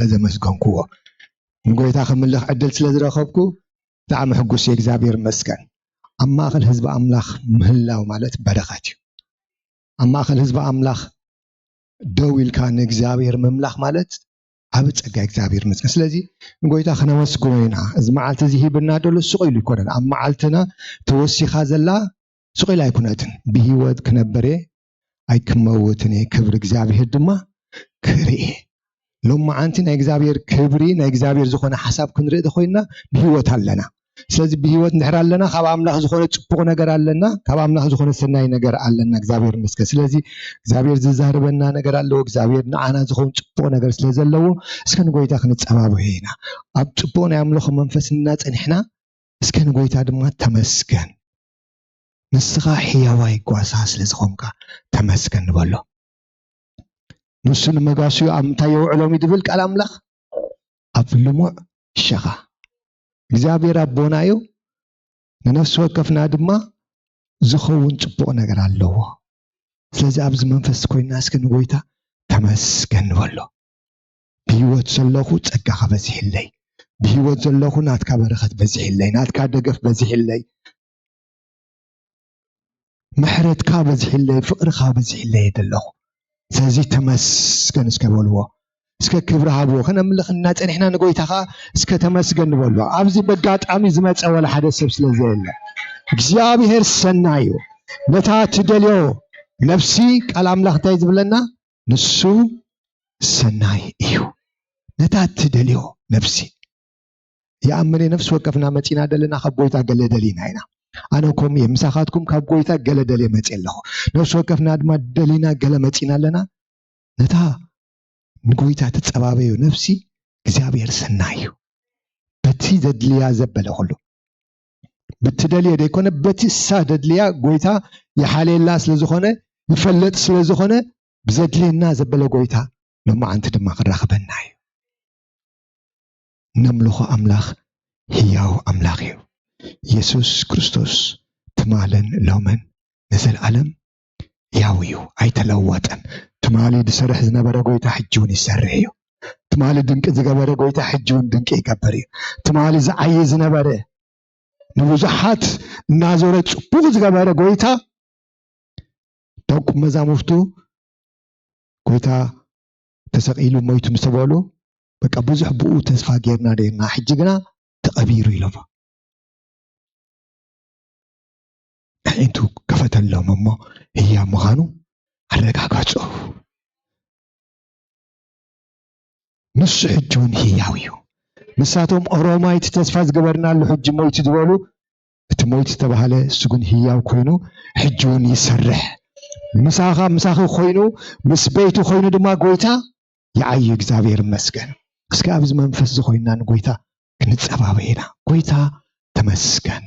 ስለዘመስገንኩዎ፣ ንጎይታ ክምልኽ ዕድል ስለዝረኸብኩ ብጣዕሚ ሕጉስ እየ። እግዚኣብሔር ይመስገን። ኣብ ማእኸል ህዝቢ ኣምላኽ ምህላው ማለት በረኸት እዩ። ኣብ ማእኸል ህዝቢ ኣምላኽ ደው ኢልካ ንእግዚኣብሔር ምምላኽ ማለት ዓቢ ጸጋ። እግዚኣብሔር ይመስገን። ስለዚ ንጎይታ ክነመስግኖ ኢና። እዚ መዓልቲ እዚ ሂብና ደሎ ስቕ ኢሉ ኣይኮነን። ኣብ መዓልትና ተወሲኻ ዘላ ስቕ ኢላ ኣይኮነትን። ብህይወት ክነብር እየ፣ ኣይክመውትን እየ፣ ክብሪ እግዚኣብሔር ድማ ክርኢ። ሎማዓንቲ ናይ እግዚኣብሔር ክብሪ፣ ናይ እግዚኣብሔር ዝኾነ ሓሳብ ክንርኢ ተኾይንና ብህይወት ኣለና። ስለዚ ብህይወት እንድሕር ኣለና፣ ካብ ኣምላኽ ዝኾነ ጽቡቕ ነገር ኣለና፣ ካብ ኣምላኽ ዝኾነ ሰናይ ነገር ኣለና። እግዚኣብሔር ይመስገን። ስለዚ እግዚኣብሔር ዝዛረበና ነገር ኣለዎ። እግዚኣብሔር ንዓና ዝኸውን ጽቡቕ ነገር ስለ ዘለዎ፣ እስከ ንጎይታ ክንጸባበዮ ኢና። ኣብ ጽቡቕ ናይ ኣምልኾ መንፈስ እናጸኒሕና፣ እስከ ንጎይታ ድማ ተመስገን። ንስኻ ሕያዋይ ጓሳ ስለ ዝኾንካ ተመስገን ንበሎ። ንሱ ንመጋስኡ ኣብ ምንታይ የውዕሎም እዩ ዝብል ቃል ኣምላኽ? ኣብ ልሙዕ ሸኻ። እግዚኣብሔር ኣቦና እዩ፣ ንነፍሲ ወከፍና ድማ ዝኸውን ጽቡቕ ነገር ኣለዎ። ስለዚ ኣብዚ መንፈስ ኮይንና እስከ ንጎይታ ተመስገን ንበሎ። ብህይወት ዘለኹ ጸጋኻ በዚሕለይ፣ ብህይወት ዘለኹ ናትካ በረኸት በዚሕለይ፣ ናትካ ደገፍ በዚሕለይ፣ ምሕረትካ በዚሕለይ፣ ፍቕርኻ በዚሕለይ እየ ዘለኹ። ስለዚ ተመስገን እስከ በልዎ። እስከ ክብሪ ሃብዎ። ከነምልኽ እናጸኒሕና ንጎይታ ኸኣ እስከ ተመስገን ንበሎ። ኣብዚ በጋጣሚ ዝመጸ ወላ ሓደ ሰብ ስለ ዘየለ፣ እግዚኣብሔር ሰናይ እዩ። ነታ ትደልዮ ነፍሲ፣ ቃል ኣምላኽ እንታይ ዝብለና? ንሱ ሰናይ እዩ። ነታ ትደልዮ ነፍሲ። ይኣምን እየ፣ ነፍሲ ወከፍና መጺና ደለና ካብ ጎይታ ገለ ደሊና ኢና። ኣነ ከምኡ እየ፣ ምሳኻትኩም ካብ ጎይታ ገለ ደልየ መጺአ ኣለኹ። ነፍሲ ወከፍና ድማ ደሊና ገለ መጺና ኣለና። ነታ ንጎይታ ትጸባበዮ ነፍሲ እግዚኣብሔር ሰናይ እዩ። በቲ ዘድልያ ዘበለ ኩሉ። ብትደልዮ ዘይኮነ፣ በቲ እሳ ደድልያ ጎይታ ይሓልየላ ስለ ዝኾነ፣ ይፈልጥ ስለ ዝኾነ፣ ብዘድልየና ዘበለ ጎይታ ሎማዓንቲ ድማ ክራኽበና እዩ። ነምልኾ ኣምላኽ ህያው ኣምላኽ እዩ። የሱስ ክርስቶስ ትማልን ሎምን ንዘለኣለም ያው እዩ፣ ኣይተለወጠን። ትማሊ ዝሰርሕ ዝነበረ ጎይታ ሕጂ እውን ይሰርሕ እዩ። ትማሊ ድንቂ ዝገበረ ጎይታ ሕጂ እውን ድንቂ ይገብር እዩ። ትማሊ ዝዓዪ ዝነበረ ንብዙሓት እናዞረ ጽቡቕ ዝገበረ ጎይታ ደቁ መዛሙርቱ ጎይታ ተሰቒሉ ሞይቱ ምስ ተበሉ በቃ ብዙሕ ብኡ ተስፋ ጌርና ነርና፣ ሕጂ ግና ተቐቢሩ ኢሎሞ። ኣዒንቱ ከፈተሎም እሞ ህያው ምዃኑ ኣረጋገጹ። ንሱ ሕጂ እውን ህያው እዩ። ምሳቶም ኦሮማይት ተስፋ ዝገበርናሉ ሕጂ ሞይቱ ዝበሉ፣ እቲ ሞይቱ ዝተባህለ እሱ ግን ህያው ኮይኑ ሕጂ እውን ይሰርሕ። ምሳኻ ምሳኺ ኮይኑ ምስ ቤቱ ኮይኑ ድማ ጎይታ ይዓዩ። እግዚኣብሔር ይመስገን። እስኪ ኣብዚ መንፈስ እዚ ኮይንና ንጎይታ ክንጸባበ ኢና። ጎይታ ተመስገን።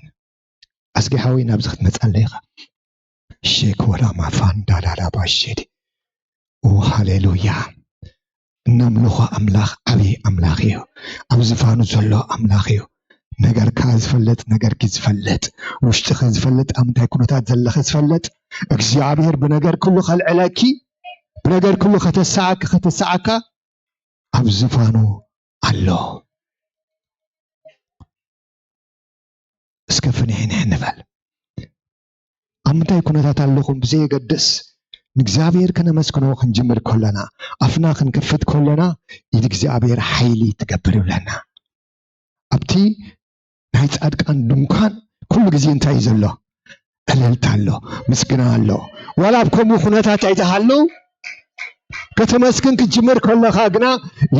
ኣስጌ ሓወይ ናብዚ ክትመጻለይ ኢኻ። ሼኮላ ማፋን ዳዳዳ ባሼዲ። ኦ ሃሌሉያ። እነምልኾ ኣምላኽ ዓብዪ ኣምላኽ እዩ። ኣብ ዝፋኑ ዘሎ ኣምላኽ እዩ። ነገርካ ዝፈልጥ፣ ነገርኪ ዝፈልጥ፣ ውሽጥኺ ዝፈልጥ፣ ኣብ ምንታይ ኩነታት ዘለኺ ዝፈልጥ እግዚኣብሔር ብነገር ኩሉ ከልዕለኪ፣ ብነገር ኩሉ ከተሰዓኪ፣ ከተሰዓካ ኣብ ዝፋኑ ኣሎ። እስከ ፍንሕንሕ ንበል። ኣብ ምንታይ ኩነታት ኣለኹም ብዘየገድስ ንእግዚኣብሔር ከነመስግኖ ክንጅምር ከለና፣ ኣፍና ክንከፍት ከለና ኢድ እግዚኣብሔር ሓይሊ ትገብር ይብለና። ኣብቲ ናይ ጻድቃን ድንኳን ኩሉ ግዜ እንታይ እዩ ዘሎ? እልልታ ኣሎ፣ ምስግና ኣሎ። ዋላ ኣብ ከምኡ ኩነታት ኣይትሃልው፣ ከተመስግን ክትጅምር ከለኻ ግና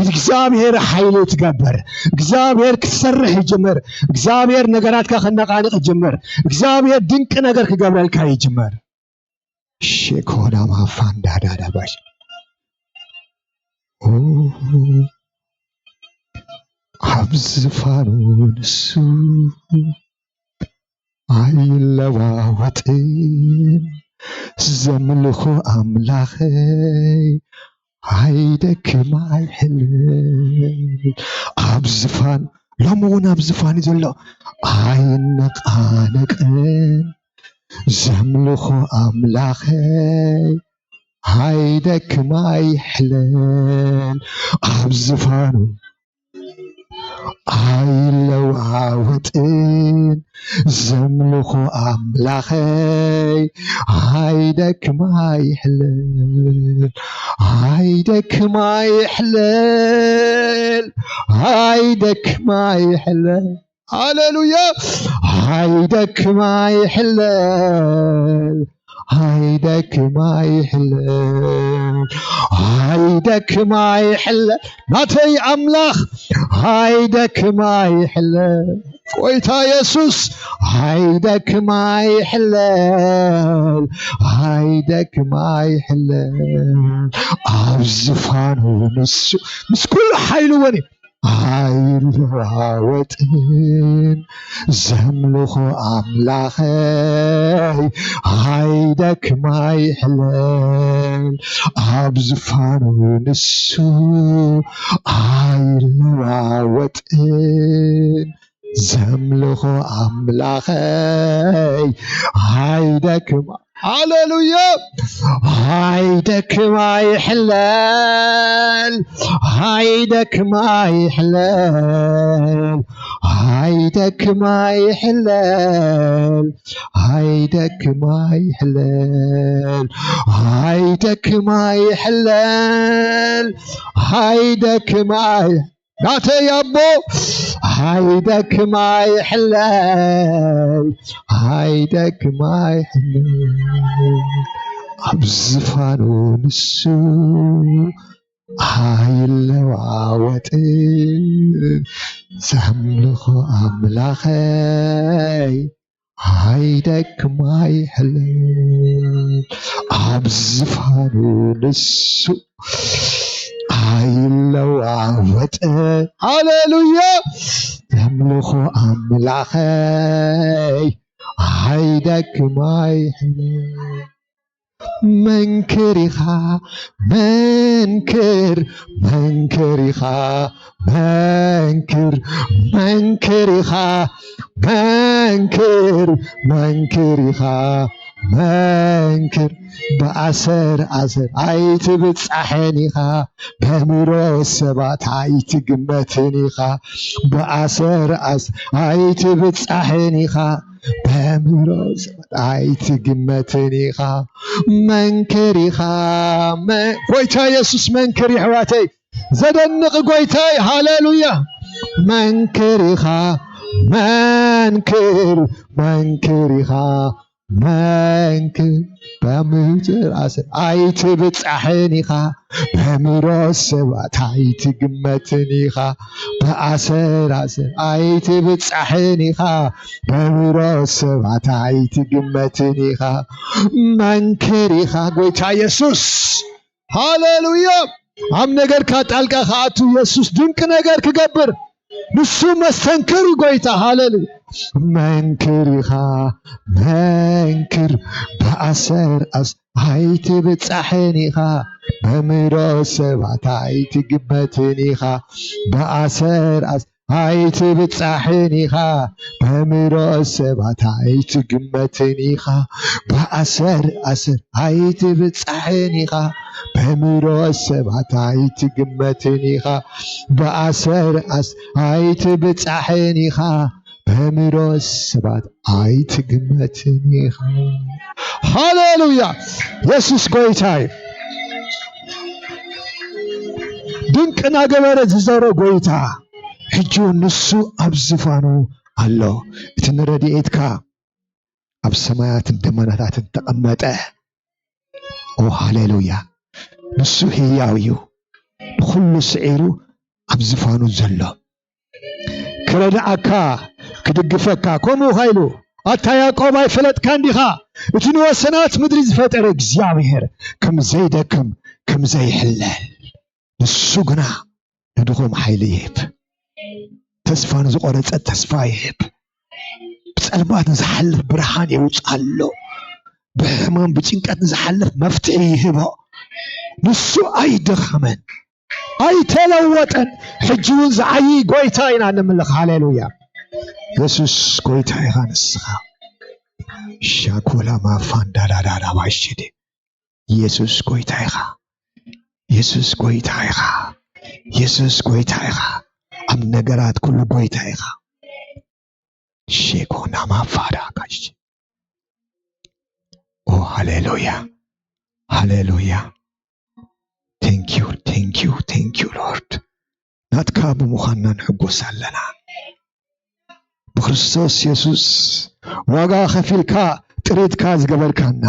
እግዚኣብሔር ሓይሊ ትገብር። እግዚኣብሔር ክትሰርሕ ይጅምር። እግዚኣብሔር ነገራትካ ከነቓንቕ ይጅምር። እግዚኣብሔር ድንቂ ነገር ክገብረልካ ይጅምር። ሼኮዳማ ፋንዳዳዳባሽ። ኦ፣ ኣብ ዝፋኑ ንሱ ኣይለዋወጥን፣ ዘምልኾ ኣምላኸይ ኣይደክም ኣይሕልን። ኣብ ዝፋን፣ ሎሚ እውን ኣብ ዝፋን እዩ ዘሎ፣ ኣይነቓነቕን፣ ዘምልኾ ኣምላኸይ ኣይደክም ኣይሕለል ኣብ ዝፋኑ ኣይለዋወጥን ዘምልኾ ኣምላኸይ ኣይደክም ኣይሕለል ኣይደክም ኣይሕለል ኣይደክም ኣይሕለል ሃሌሉያ ኣይደክም ኣይሕለል ኣይደክም ኣይሕለል ኣይደክም ኣይሕለል ናተይ ኣምላኽ ኣይደክም ኣይሕለል ጎይታ የሱስ ኣይደክም ኣይሕለል ኣይደክም ኣይሕለል ኣብ ዝፋኑ ንሱ ምስ ኩሉ ሓይሉ እውን እዩ ኣይለዋወጥን ዘምልኾ ኣምላኸይ ኣይደክም ኣይሕለል ኣብ ዝፋኑ ንሱ ኣይለዋወጥን ዘምልኾ ኣምላኸይ ኣይደክም ሃሌሉያ ኣይደክም ኣይሕለል ኣይደክም ኣይሕለል ኣይደክም ኣይሕለል ኣይደክም ኣይሕለል ኣይደክም ኣይሕለል ኣይደክም ኣይ ናተይ ኣቦ ኣይደክም ኣይሕለል ኣይደክም ኣይሕለል ኣብ ዝፋኑ ንሱ ኣይለዋወጥን ዘምልኾ ኣምላኸይ ኣይደክም ኣይሕለል ኣብ ዝፋኑ ንሱ ኣይለዋወጥን ሃሌሉያ ዘምልኾ ኣምላኸይ ኣይደክም ኣይሕለል መንክር ኢኻ መንክር መንክር ኢኻ መንክር መንክር ኢኻ መንክር መንክር ኢኻ መንክር ብኣሰር ኣሰር ኣይትብጻሕን ኢኻ በምሮ ሰባት ኣይትግመትን ኢኻ ብኣሰር ኣሰር ኣይትብጻሕን ኢኻ በምሮ ሰባት ኣይትግመትን ኢኻ መንክር ኢኻ ጎይታ የሱስ መንክር ይሕዋተይ ዘደንቕ ጎይታይ ሃሌሉያ መንክር ኢኻ መንክር መንክር ኢኻ መንክር በምድር ኣሰር ኣይትብጻሕን ኢኻ በምሮ ሰባት ኣይትግመትን ኢኻ ብኣሰር ኣሰር ኣይትብጻሕን ኢኻ በምሮ ሰባት ኣይትግመትን ኢኻ መንክር ኢኻ ጎይታ የሱስ ሃሌሉያ ኣብ ነገርካ ጣልቃ ክኣቱ የሱስ ድንቂ ነገር ክገብር ንሱ መስተንክር እዩ ጎይታ ሃሌሉያ መንክር ኢኻ መንክር ብኣሰር ኣስ ኣይትብጻሕን ኢኻ በምሮ ሰባት ኣይትግመትን ኢኻ ብኣሰር ኣስ ኣይትብጻሕን ኢኻ በምሮ ሰባት ኣይትግመትን ኢኻ ብኣሰር ኣሰር ኣይትብጻሕን ኢኻ በምሮ ሰባት ኣይትግመትን ኢኻ ብኣሰር ኣስ ኣይትብጻሕን ኢኻ በምሮ ሰባት ኣይትግመትን ኢኻ ሃሌሉያ የሱስ ጎይታ እዩ ድንቅ እናገበረ ዝዘረ ጎይታ ሕጂ እውን ንሱ ኣብ ዝፋኑ ኣሎ እቲ ንረድኤትካ ኣብ ሰማያትን ደመናታትን ተቐመጠ ኦ ሃሌሉያ ንሱ ህያው እዩ ንኩሉ ስዒሩ ኣብ ዝፋኑ ዘሎ ክረድኣካ ክድግፈካ ከምኡ ካ ኢሉ ኣታ ያዕቆብ ኣይፈለጥካን ዲኻ እቲ ንወሰናት ምድሪ ዝፈጠረ እግዚኣብሔር ከም ዘይደክም ከም ዘይሕለል ንሱ ግና ንድኹም ሓይሊ ይህብ ተስፋ ንዝቆረጸ ተስፋ ይህብ ብጸልማት ንዝሓልፍ ብርሃን የውጽኣሎ ብሕማም ብጭንቀት ንዝሓልፍ መፍትሒ ይህቦ ንሱ ኣይደኸመን ኣይተለወጠን ሕጂ እውን ዝዓይ ጎይታ ኢና ንምልኽ ሃሌሉያ የሱስ ጎይታ ኢኻ ንስኻ ሻኮላ ማፋንዳዳዳዳ ባሽዴ ኢየሱስ ጎይታ ኢኻ። ኢየሱስ ጎይታ ኢኻ። ኢየሱስ ጎይታ ኢኻ። ኣብ ነገራት ኩሉ ጎይታ ኢኻ። ሼኮ ናማ ፋዳ ካሽ። ኦ ሃሌሉያ፣ ሃሌሉያ። Thank you, thank you, thank you Lord። ናትካ ብምዃንና ንሕጎስ ኣለና። ብክርስቶስ የሱስ ዋጋ ከፊልካ ጥሪትካ ዝገበርካና፣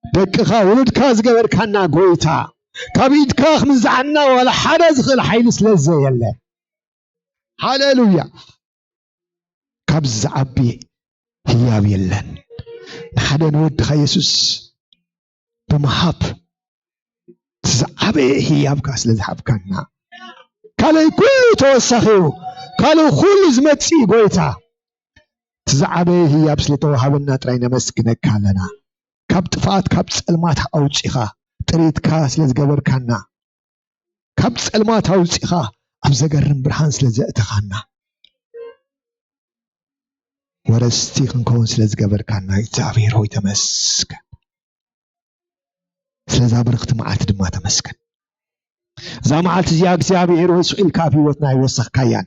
ደቅኻ ውሉድካ ዝገበርካና ጎይታ፣ ካብ ኢድካ ክምንዝዓና ዋላ ሓደ ዝኽእል ሓይሊ ስለ ዘየለ፣ ሃሌሉያ። ካብ ዝዓቢ ህያብ የለን። ንሓደ ንወድኻ የሱስ ብምሃብ እቲ ዝዓበየ ህያብካ ስለ ዝሃብካና፣ ካልእ ኩሉ ተወሳኺ እዩ። ካልእ ኩሉ ዝመጽእ እዩ ጎይታ። እቲ ዝዓበየ ህያብ ስለ ተዋሃበና ጥራይ ነመስግነካ ኣለና። ካብ ጥፍኣት ካብ ጸልማት ኣውጺኻ ጥሪትካ ስለ ዝገበርካና፣ ካብ ጸልማት ኣውጺኻ ኣብ ዘገርም ብርሃን ስለ ዘእተኻና፣ ወረስቲ ክንከውን ስለ ዝገበርካና እግዚኣብሔር ሆይ ተመስገን። ስለዛ ብርኽቲ መዓልቲ ድማ ተመስገን። እዛ መዓልቲ እዚኣ እግዚኣብሔር ሆይ ስቕ ኢልካ ኣብ ህይወትና ኣይወሰኽካያን።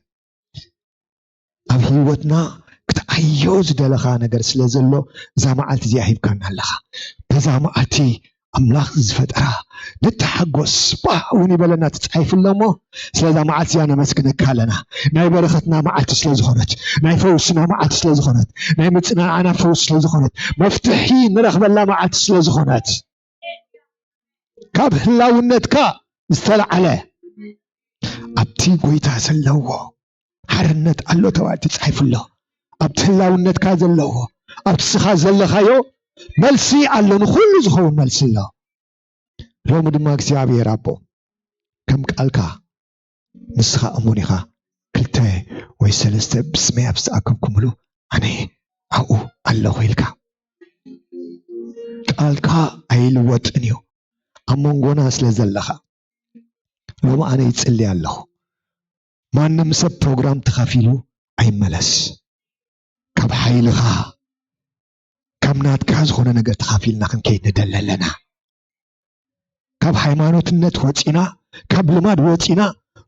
ኣብ ህይወትና ክትዓዮ ዝደለኻ ነገር ስለ ዘሎ እዛ መዓልቲ እዚኣ ሂብካና ኣለኻ። በዛ መዓልቲ ኣምላኽ ዝፈጠራ ንተሓጎስ፣ ባህ እውን ይበለና፣ ትጻይፍ ኣሎ እሞ ስለዛ መዓልቲ እዚኣ ነመስግነካ ኣለና። ናይ በረኸትና መዓልቲ ስለ ዝኾነት፣ ናይ ፈውስና መዓልቲ ስለ ዝኾነት፣ ናይ ምጽንናዕና ፈውስ ስለ ዝኾነት፣ መፍትሒ ንረኽበላ መዓልቲ ስለ ዝኾነት፣ ካብ ህላውነትካ ዝተላዕለ ኣብቲ ጎይታ ዘለዎ ሓርነት ኣሎ ተባሂሉ ተጻሒፉ ኣሎ። ኣብቲ ህላውነትካ ዘለዎ፣ ኣብቲ ስኻ ዘለኻዮ መልሲ ኣሎ፣ ንኹሉ ዝኸውን መልሲ ኣሎ። ሎሚ ድማ እግዚኣብሔር ኣቦ፣ ከም ቃልካ ንስኻ እሙን ኢኻ፣ ክልተ ወይ ሰለስተ ብስመይ ኣብ ዝተኣከብኩምሉ ኣነ ኣብኡ ኣለኹ ኢልካ። ቃልካ ኣይልወጥን እዩ። ኣብ መንጎና ስለ ዘለኻ ሎሚ ኣነ ይጽሊ ኣለኹ። ማንም ሰብ ፕሮግራም ተኻፊሉ ኣይመለስ። ካብ ሓይልኻ፣ ካብ ናትካ ዝኾነ ነገር ተኻፊልና ክንከይድ ንደሊ ኣለና። ካብ ሃይማኖትነት ወጺና፣ ካብ ልማድ ወጺና፣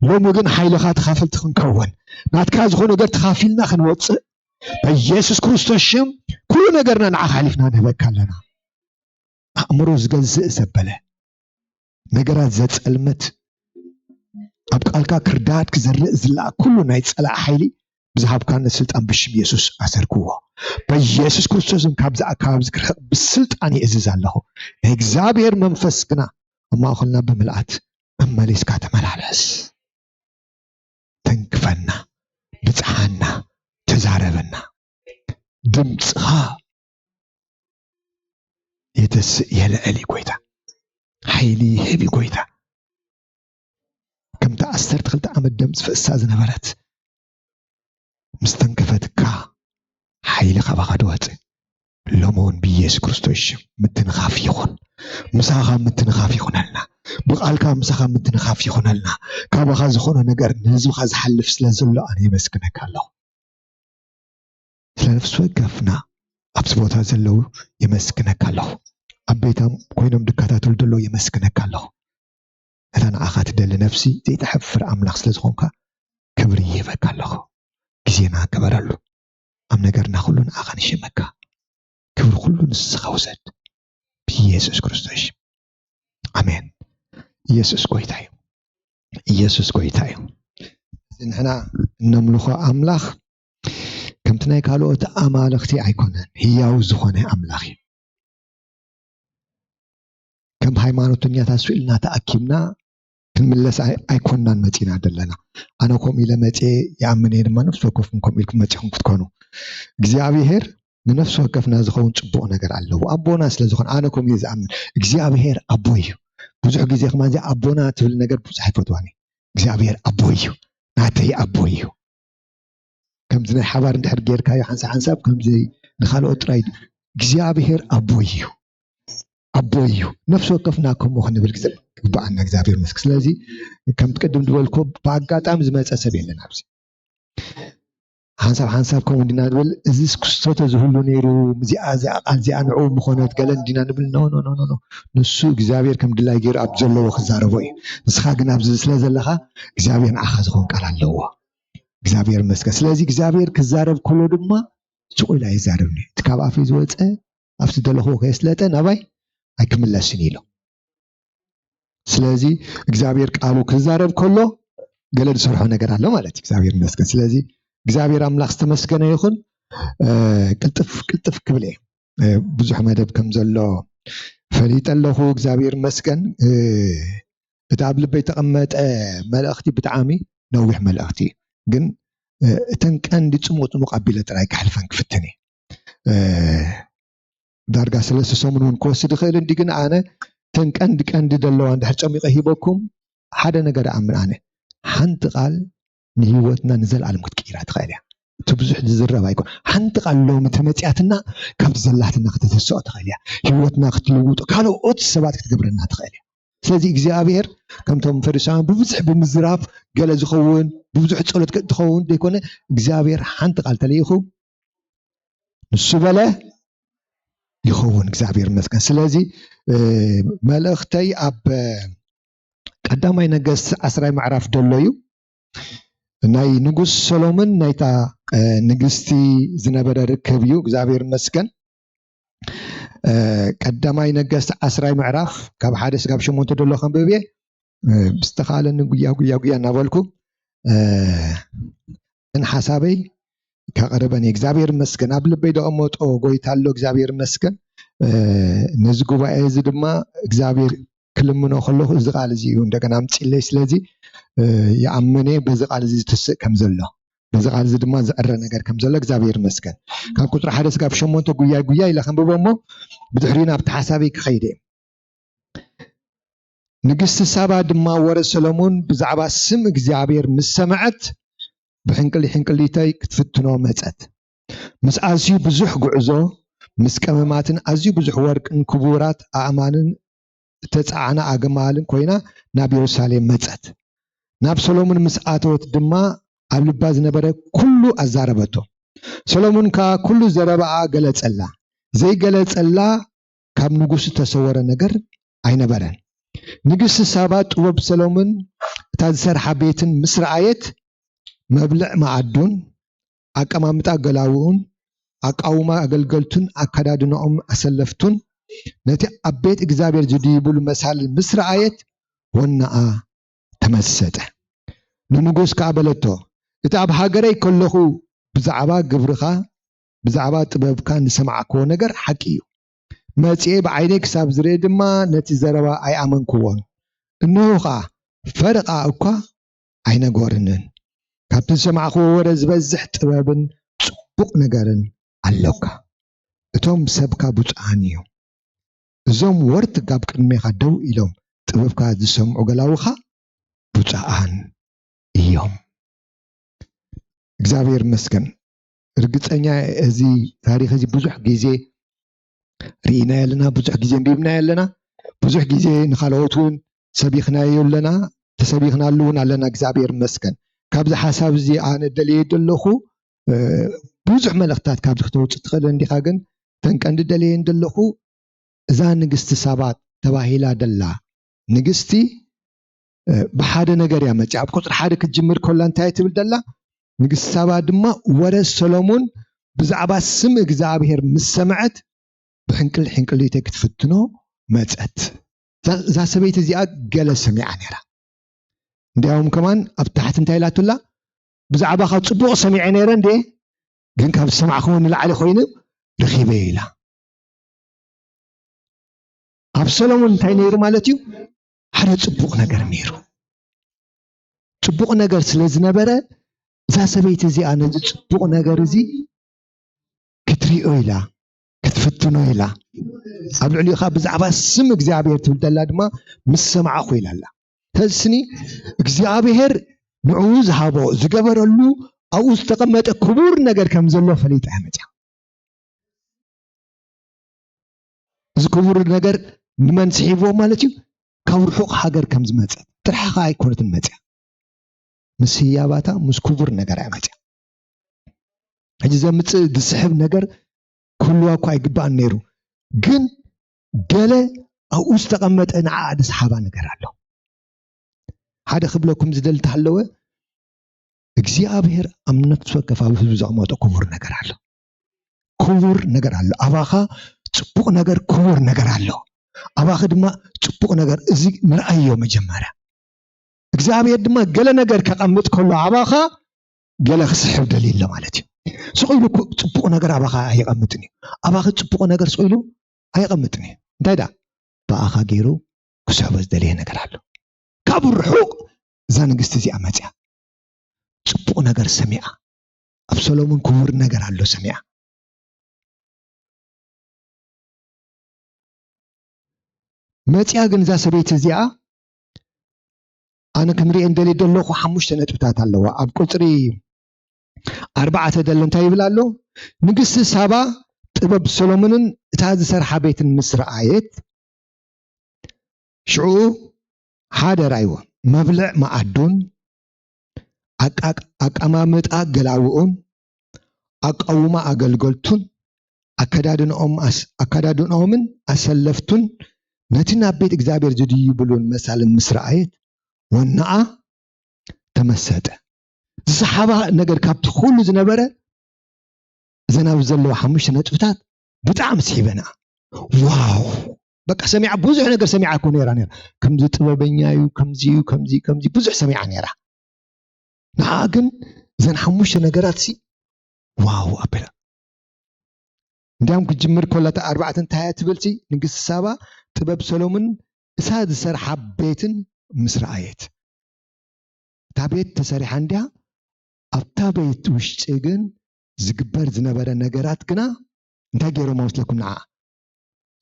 ሎሚ ግን ሓይልኻ ተኻፈልቲ ክንከውን፣ ናትካ ዝኾነ ነገር ተኻፊልና ክንወጽእ፣ በኢየሱስ ክርስቶስ ሽም ኩሉ ነገርና ንዓኻ ሓሊፍና ንህበካ ኣለና። ኣእምሮ ዝገዝእ ዘበለ፣ ነገራት ዘጸልምት፣ ኣብ ቃልካ ክርዳድ ክዘርእ ዝለኣክ ኩሉ ናይ ጸላእ ሓይሊ ብዝሃብካኒ ስልጣን ብሽም የሱስ ኣሰርክዎ። በኢየሱስ ክርስቶስን ካብዚ ኣካባቢ እዚ ክርሕቕ ብስልጣን ይእዝዝ ኣለኹ። ናይ እግዚኣብሔር መንፈስ ግና ኣብ ማእኸልና ብምልኣት መመሊስካ ተመላለስ። ተንክፈና፣ ብጽሓና፣ ተዛረበና። ድምፅኻ የተስእ የልዕል እዩ ጎይታ። ሓይሊ ይህብ እዩ ጎይታ። ከምታ ዓሰርተ ክልተ ዓመት ደም ዝፈሳ ዝነበረት ምስ ተንከፈትካ ሓይሊ ካባኻ ድወፅእ። ሎሚ እውን ብኢየሱስ ክርስቶስ ሽም ምትንኻፍ ይኹን። ምሳኻ ምትንኻፍ ይኹነልና። ብቓልካ ምሳኻ ምትንኻፍ ይኹነልና። ካባኻ ዝኾነ ነገር ንህዝብኻ ዝሓልፍ ስለ ዘሎ ኣነ የመስግነካ ኣለኹ። ስለ ነፍሲ ወከፍና ኣብዚ ቦታ ዘለዉ የመስግነካ ኣለኹ። ኣብ ቤቶም ኮይኖም ድከታተሉ ዘለዉ የመስግነካ ኣለኹ። እታ ንዓኻ ትደሊ ነፍሲ ዘይትሓፍር ኣምላኽ ስለ ዝኾንካ ክብሪ ይህበካ ኣለኹ። ግዜና ክበረሉ። ኣብ ነገርና ኩሉ ንዓኻ ንሽመካ። ክብሪ ኩሉ ንስኻ ውሰድ። ብኢየሱስ ክርስቶስ ሽም። ኣሜን። ኢየሱስ ጎይታ እዩ። ኢየሱስ ጎይታ እዩ። እዚ ንሕና እነምልኾ ኣምላኽ ከምቲ ናይ ካልኦት ኣማልኽቲ ኣይኮነን። ህያው ዝኾነ ኣምላኽ እዩ። ከም ሃይማኖተኛታት ስኢልና ተኣኪብና ክንምለስ ኣይ-፣ ኣይኮንናን መጺና ዘለና። ኣነ ከምኡ ኢለ መጺኤ ይኣምን እየ ድማ፣ ነፍሲ ወከፍኩም ከምኡ ኢልኩም መጺኹም ክትኮኑ። እግዚኣብሔር ንነፍሲ ወከፍና ዝኸውን ጽቡቕ ነገር ኣለዎ። ኣቦና ስለ ዝኾነ፣ ኣነ ከምኡ እየ ዝኣምን። እግዚኣብሔር ኣቦ እዩ። ብዙሕ ግዜ ከማን እዚ ኣቦና ትብል ነገር ብዙሕ ኣይፈትዋን እየ። እግዚኣብሔር ኣቦ እዩ። ናተይ ኣቦ እዩ። ከምዚ ናይ ሓባር እንድሕር ጌርካዮ ሓንሳብ ሓንሳብ ከምዚ ንኻልኦት ጥራይ እግዚኣብሔር ኣቦ እዩ። ኣቦ እዩ። ነፍሲ ወከፍና ከምኡ ክንብል ግዜ ግብኣና እግዚኣብሔር መስክ። ስለዚ ከምቲ ቅድም ዝበልኩ ብኣጋጣሚ ዝመጸ ሰብ የለን ኣብዚ። ሓንሳብ ሓንሳብ ከምኡ እንዲና ንብል፣ እዚ ክስቶ ተዝህሉ ነይሩ፣ እዚኣ እዚኣ ቃል እዚኣ ንዕኡ ምኾነት ገለ እንዲና ንብል። ኖ ኖ ኖ ኖ ኖ። ንሱ እግዚኣብሔር ከም ድላይ ገይሩ ኣብ ዘለዎ ክዛረቦ እዩ። ንስኻ ግን ኣብዚ ስለ ዘለኻ እግዚኣብሔር ንዓኻ ዝኾን ቃል ኣለዎ። እግዚኣብሔር ይመስገን። ስለዚ እግዚኣብሔር ክዛረብ ከሎ ድማ ስቕ ኢሉ ኣይዛረብን እዩ። እቲ ካብ ኣፈይ ዝወፀ ኣብቲ ዘለኽዎ ከየስለጠ ናባይ ኣይክምለስን ኢሉ። ስለዚ እግዚኣብሔር ቃሉ ክዛረብ ከሎ ገለ ዝሰርሖ ነገር ኣሎ ማለት እዩ። እግዚኣብሔር ይመስገን። ስለዚ እግዚኣብሔር ኣምላኽ ዝተመስገነ ይኹን። እ፣ ቅልጥፍ ቅልጥፍ ክብል እየ። እ፣ ብዙሕ መደብ ከም ዘሎ ፈሊጠ ኣለኹ። እግዚኣብሔር ይመስገን። እ፣ እቲ ኣብ ልበይ ተቐመጠ መልእኽቲ ብጣዕሚ ነዊሕ መልእኽቲ እዩ። ግን፣ እ፣ እተን ቀንዲ ጽሙቕ ጽሙቕ ኣቢለ ጥራይ ከሕልፈን ክፍትን እየ። እ፣ ዳርጋ ሰለስተ ሰሙን እውን ክወስድ ይኽእል እንዲ፣ ግን ኣነ እተን ቀንዲ ቀንዲ ዘለዋ እንድሕር ጨሚቐ ሂበኩም፣ ሓደ ነገር እኣምን ኣነ። ሓንቲ ቃል ንህይወትና ንዘለኣለም ክትቅይራ ትኽእል እያ። እቲ ብዙሕ ዝዝረብ ኣይኮን። ሓንቲ ቃል ሎሚ ተመጽያትና ካብቲ ዘላትና ከተተስኦ ትኽእል እያ። ህይወትና ክትልውጦ፣ ካልኦት ሰባት ክትገብረና ትኽእል እያ። ስለዚ እግዚኣብሔር ከምቶም ፈሪሳውያን ብብዝሕ ብምዝራብ ገለ ዝኸውን፣ ብብዙሕ ጸሎት ገ-፣ ትኸውን ዘይኮነ፣ እግዚኣብሔር ሓንቲ ቃል ተለይኹ ንሱ በለ ይኸውን። እግዚኣብሔር ይመስገን። ስለዚ፣ እ፣ መልእኽተይ ኣብ ቀዳማይ ነገስት ዓስራይ ምዕራፍ ደሎ እዩ። ናይ ንጉስ ሰሎሞን ናይታ፣ እ፣ ንግስቲ ዝነበረ ርክብ እዩ። እግዚኣብሔር ይመስገን። እ፣ ቀዳማይ ነገስት ዓስራይ ምዕራፍ ካብ ሓደ ስጋብ ሸሞንተ ደሎ ከንብብ እየ። እ፣ ብዝተኻእለኒ ጉያ ጉያ ጉያ እናበልኩ፣ እ፣ እን ሓሳበይ ከቕርበን እየ። እግዚኣብሔር ይመስገን። ኣብ ልበይ ደቐመጦ ጎይታ ኣሎ። እግዚኣብሔር ይመስገን። እ፣ ነዚ ጉባኤ እዚ ድማ እግዚኣብሔር ክልምኖ ከለኹ እዚ ቃል እዚ እዩ እንደገና ኣምጺለይ። ስለዚ፣ እ፣ ይኣምን እየ በዚ ቃል እዚ ዝትስእ ከም ዘሎ፣ በዚ ቃል እዚ ድማ ዝዕረ ነገር ከም ዘሎ እግዚኣብሔር ይመስገን። ካብ ቁጽሪ ሓደ ስጋብ ሸሞንተ ጉያይ ጉያይ ኢለ ከንብቦ እሞ ብድሕሪኡ ናብቲ ሓሳበይ ክኸይድ እየ። ንግስቲ ሳባ ድማ ወረ ሰሎሞን ብዛዕባ ስም እግዚኣብሔር ምስ ሰምዐት፣ ብሕንቅሊ ሕንቅሊተይ ክትፍትኖ መጸት። ምስ ኣዝዩ ብዙሕ ጉዕዞ፣ ምስ ቀመማትን ኣዝዩ ብዙሕ ወርቅን ክቡራት ኣእማንን እተጻዕና ኣግማልን ኮይና ናብ የሩሳሌም መጸት። ናብ ሰሎሞን ምስ ኣተወት ድማ ኣብ ልባ ዝነበረ ኩሉ ኣዛረበቶ። ሰሎሞን ከኣ ኩሉ ዘረባኣ ገለጸላ። ዘይገለጸላ ካብ ንጉስ እተሰወረ ነገር ኣይነበረን። ንግስቲ ሳባ ጥበብ ሰሎሞን እታ ዝሰርሓ ቤትን ምስ ረኣየት፣ መብልዕ መኣዱን፣ ኣቀማምጣ ገላውኡን፣ ኣቃውማ ኣገልገልቱን፣ ኣከዳድናኦም ኣሰለፍቱን፣ ነቲ ኣብ ቤት እግዚኣብሔር ዝድይብሉ መሳልል ምስ ረኣየት፣ ወናኣ ተመሰጠ። ንንጉስ ከኣ በለቶ፣ እቲ ኣብ ሃገረይ ከለኹ ብዛዕባ ግብርኻ፣ ብዛዕባ ጥበብካ ዝሰማዕክዎ ነገር ሓቂ እዩ። መጺኤ ብዓይነይ ክሳብ ዝርኢ ድማ ነቲ ዘረባ ኣይኣመንክዎን። እንሆ ኸኣ ፈረቓ እኳ ኣይነገሩንን። ካብቲ ዝሰማዕክዎ ወረ ዝበዝሕ ጥበብን ጽቡቕ ነገርን ኣሎካ። እቶም ሰብካ ብፁዓን እዮም። እዞም ወርትግ ኣብ ቅድሜኻ ደው ኢሎም ጥበብካ ዝሰምዑ ገላውኻ ብፁዓን እዮም። እግዚኣብሔር ይመስገን። ርግጸኛ እየ፣ እዚ ታሪኽ እዚ ብዙሕ ግዜ ርኢናዮ ኣለና፣ ብዙሕ ግዜ ኣንቢብናዮ ኣለና፣ ብዙሕ ግዜ ንኻልኦት እውን ሰቢኽናዮ ኣለና፣ ተሰቢኽናሉ እውን ኣለና። እግዚኣብሔር ይመስገን። ካብዚ ሓሳብ እዚ ኣነ ደልየ ዘለኹ፣ እ፣ ብዙሕ መልእኽትታት ካብዚ ክተውፅእ ትኽእል እንዲኻ፣ ግን እተን ቀንዲ ደልየን ዘለኹ እዛ ንግስቲ ሳባ ተባሂላ ደላ ንግስቲ፣ እ፣ ብሓደ ነገር እያ መፂኣ። ኣብ ቁፅሪ ሓደ ክትጅምር ከላ እንታይ ትብል ደላ? ንግስቲ ሳባ ድማ ወረ ሰሎሙን ብዛዕባ ስም እግዚኣብሔር ምስ ሰምዐት ብሕንቅል ሕንቅሊተይ ክትፍትኖ መፀት። እዛ፣ እዛ ሰበይቲ እዚኣ ገለ ሰሚዓ ነይራ። እንዲያውም ከማን ኣብ ታሕቲ እንታይ ኢላትላ? ብዛዕባኻ ጽቡቕ ሰሚዐ ነይረ እንዴ? ግን ካብ ዝሰማዕክዎ ንላዕሊ ኮይኑ ረኺበዮ ኢላ። ኣብ ሰሎሞን እንታይ ነይሩ ማለት እዩ? ሓደ ጽቡቕ ነገር ነይሩ። ጽቡቕ ነገር ስለ ዝነበረ እዛ ሰበይቲ እዚኣ ነዚ ጽቡቕ ነገር እዚ ክትሪኦ ኢላ፣ ክትፍትኖ ኢላ። ኣብ ልዕሊኡ ኸዓ ብዛዕባ ስም እግዚኣብሔር ትብል ዘላ ድማ ምስ ሰማዕኹ ኢላ ኣላ። ተስኒ እግዚኣብሔር ንዕኡ ዝሃቦ ዝገበረሉ ኣብኡ ዝተቐመጠ ክቡር ነገር ከም ዘሎ ፈሊጣ እያ መፅያ። እዚ ክቡር ነገር ንመን ስሒብዎ ማለት እዩ? ካብ ርሑቕ ሃገር ከም ዝመፀት፣ ጥራሕ ኸዓ ኣይኮነትን መፅያ። ምስ ህያባታ ምስ ክቡር ነገር እያ መፅያ። ሕጂ ዘምፅእ ዝስሕብ ነገር ክህልዋ እኳ ኣይግባእን ነይሩ። ግን ገለ ኣብኡ ዝተቐመጠ ንዓኣ ዝስሓባ ነገር ኣሎ። ሓደ ክብለኩም ዝደሊ እንተሃለወ፣ እግዚኣብሔር ኣብ ነፍሲ ወከፍ ኣብ ህዝቡ ዘቐመጦ ክቡር ነገር ኣሎ። ክቡር ነገር ኣሎ። ኣባኻ ጽቡቕ ነገር፣ ክቡር ነገር ኣሎ። ኣባኺ ድማ ጽቡቕ ነገር፣ እዚ ንርኣዮ መጀመርያ። እግዚኣብሔር ድማ ገለ ነገር ከቐምጥ ከሎ ኣባኻ ገለ ክስሕብ ደልዩ ኣሎ ማለት እዩ። ስቕ ኢሉ እኮ ጽቡቕ ነገር ኣባኻ ኣይቐምጥን እዩ። ኣባኺ ጽቡቕ ነገር ስቕ ኢሉ ኣይቐምጥን እዩ። እንታይ ደኣ? ብኣኻ ገይሩ ክስሕቦ ዝደለየ ነገር ኣሎ። ካብ ርሑቕ እዛ ንግስቲ እዚኣ መጽያ። ጽቡቕ ነገር ሰሚዓ። ኣብ ሰሎሞን ክቡር ነገር ኣሎ ሰሚዓ። መጽያ ግን እዛ ሰበይቲ እዚኣ ኣነ ክንሪኤን ደልየ ዘለኹ ሓሙሽተ ነጥብታት ኣለዋ። ኣብ ቁጽሪ ኣርባዕተ ደሎ እንታይ ይብል ኣሎ? ንግስቲ ሳባ ጥበብ ሰሎሞንን እታ ዝሰርሓ ቤትን ምስ ረኣየት፣ ሽዑ ሓደ ራእይዎ፣ መብልዕ መኣዱን፣ ኣቃ-፣ ኣቀማምጣ ገላውኡን፣ ኣቃውማ ኣገልገልቱን፣ ኣከዳድንኦም ኣስ-፣ ኣከዳድንኦምን ኣሰለፍቱን፣ ነቲ ናብ ቤት እግዚኣብሔር ዝድይብሉን መሳልን ምስ ረኣየት፣ ወናኣ ተመሰጠ። ዝሰሓባ ነገር ካብቲ ኩሉ ዝነበረ፣ እዘን ኣብዚ ዘለዋ ሓሙሽተ ነጥብታት ብጣዕሚ ስሒበና። ዋው! በቃ ሰሚዓ፣ ብዙሕ ነገር ሰሚዓ እኮ ነይራ፣ ነይራ። ከምዚ ጥበበኛ እዩ፣ ከምዚ እዩ፣ ከምዚ፣ ከምዚ ብዙሕ ሰሚዓ ነይራ። ንዓ ግን እዘን ሓሙሽተ ነገራት ሲ ዋው ኣቢላ። እንዲያም ክጅምር ከላ እታ ኣርባዕተ እንታይ እያ ትብል ሲ? ንግስቲ ሳባ ጥበብ ሰሎሞን እሳ ዝሰርሓ ቤትን ምስ ረኣየት። እታ ቤት ተሰሪሓ እንድያ፣ ኣብታ ቤት ውሽጢ ግን ዝግበር ዝነበረ ነገራት ግና እንታይ ገይሮም መስለኩም ንዓ?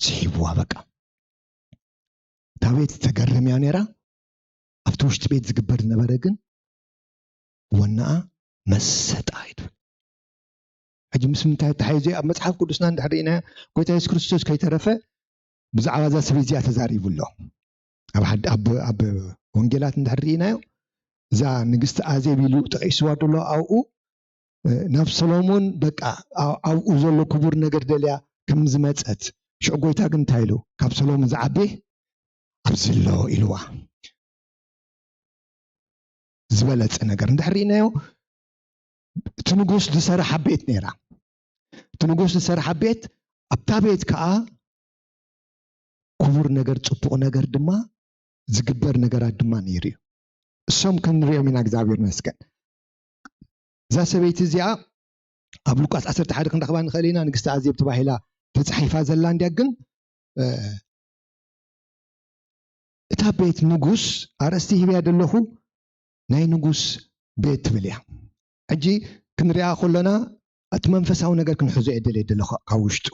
ስሒብዋ በቃ። እታ ቤት ተገርም እያ ነይራ። ኣብቲ ውሽጢ ቤት ዝግበር ዝነበረ ግን ወናኣ መሰጣ እዩ ትብል። ሕጂ ምስ ምንታይ ተታሒዙ እዩ? ኣብ መጽሓፍ ቅዱስና እንድሕር ርኢናዮ፣ ጎይታ የሱስ ክርስቶስ ከይተረፈ ብዛዕባ እዛ ሰበይቲ እዚኣ ተዛሪቡ ኣሎ። ኣብ ሓድ-፣ ኣብ፣ ኣብ ወንጌላት እንድሕር ርኢናዮ፣ እዛ ንግስቲ ኣዜብ ኢሉ ጠቒስዋ ዘሎ ኣብኡ፣ እ፣ ናብ ሰሎሞን በቃ ኣ-፣ ኣብኡ ዘሎ ክቡር ነገር ደልያ ከም ዝመጸት፣ ሽዑ ጎይታ ግን እንታይ ኢሉ? ካብ ሰሎሞን ዝዓቢ ኣብዚ ኣሎ ኢልዋ። ዝበለጸ ነገር እንድሕር ርኢናዮ፣ እቲ ንጉስ ዝሰርሓ ቤት ነይራ። እቲ ንጉስ ዝሰርሓ ቤት፣ ኣብታ ቤት ከኣ ክቡር ነገር፣ ጽቡቕ ነገር ድማ ዝግበር ነገራት ድማ ነይሩ እዩ። እሶም ክንሪኦም ኢና፣ እግዚኣብሔር ይመስገን። እዛ ሰበይቲ እዚኣ ኣብ ሉቃስ ዓሰርተ ሓደ ክንረኽባ ንኽእል ኢና፣ ንግስቲ ኣዜብ ተባሂላ ተጻሒፋ ዘላ እንድያ፣ ግን፣ እ፣ እታ ቤት ንጉስ፣ ኣርእስቲ ሂብያ ዘለኹ ናይ ንጉስ ቤት ትብል እያ። ሕጂ ክንሪኣ ከሎና እቲ መንፈሳዊ ነገር ክንሕዞ እየ ደልየ ዘለኹ ካብ ውሽጡ።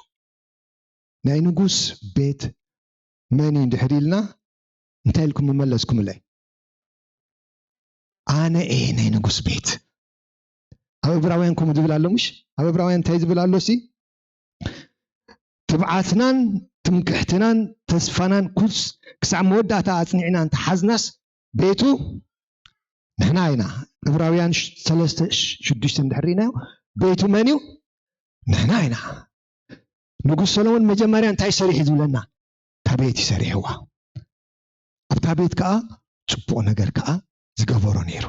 ናይ ንጉስ ቤት መን እዩ እንድሕር ኢልና እንታይ ኢልኩም ምመለስኩምለይ? ኣነ እየ ናይ ንጉስ ቤት። ኣብ ዕብራውያን ከምኡ ዝብል ኣሎ ምሽ? ኣብ ዕብራውያን እንታይ ዝብል ኣሎ ሲ? ትብዓትናን ትምክሕትናን ተስፋናን ኩስ ክሳዕ መወዳእታ ኣጽኒዕና እንተሓዝናስ ቤቱ ንሕና ኢና። ዕብራውያን ሽ-፣ ሰለስተ ሽ-፣ ሽዱሽተ እንድሕር ርኢናዮ፣ ቤቱ መን እዩ? ንሕና ኢና። ንጉስ ሰሎሞን መጀመርያ እንታይ ሰሪሑ ዝብለና? እታ ቤት እዩ ሰሪሕዋ። ኣብታ ቤት ከኣ ጽቡቕ ነገር ከኣ ዝገበሮ ነይሩ።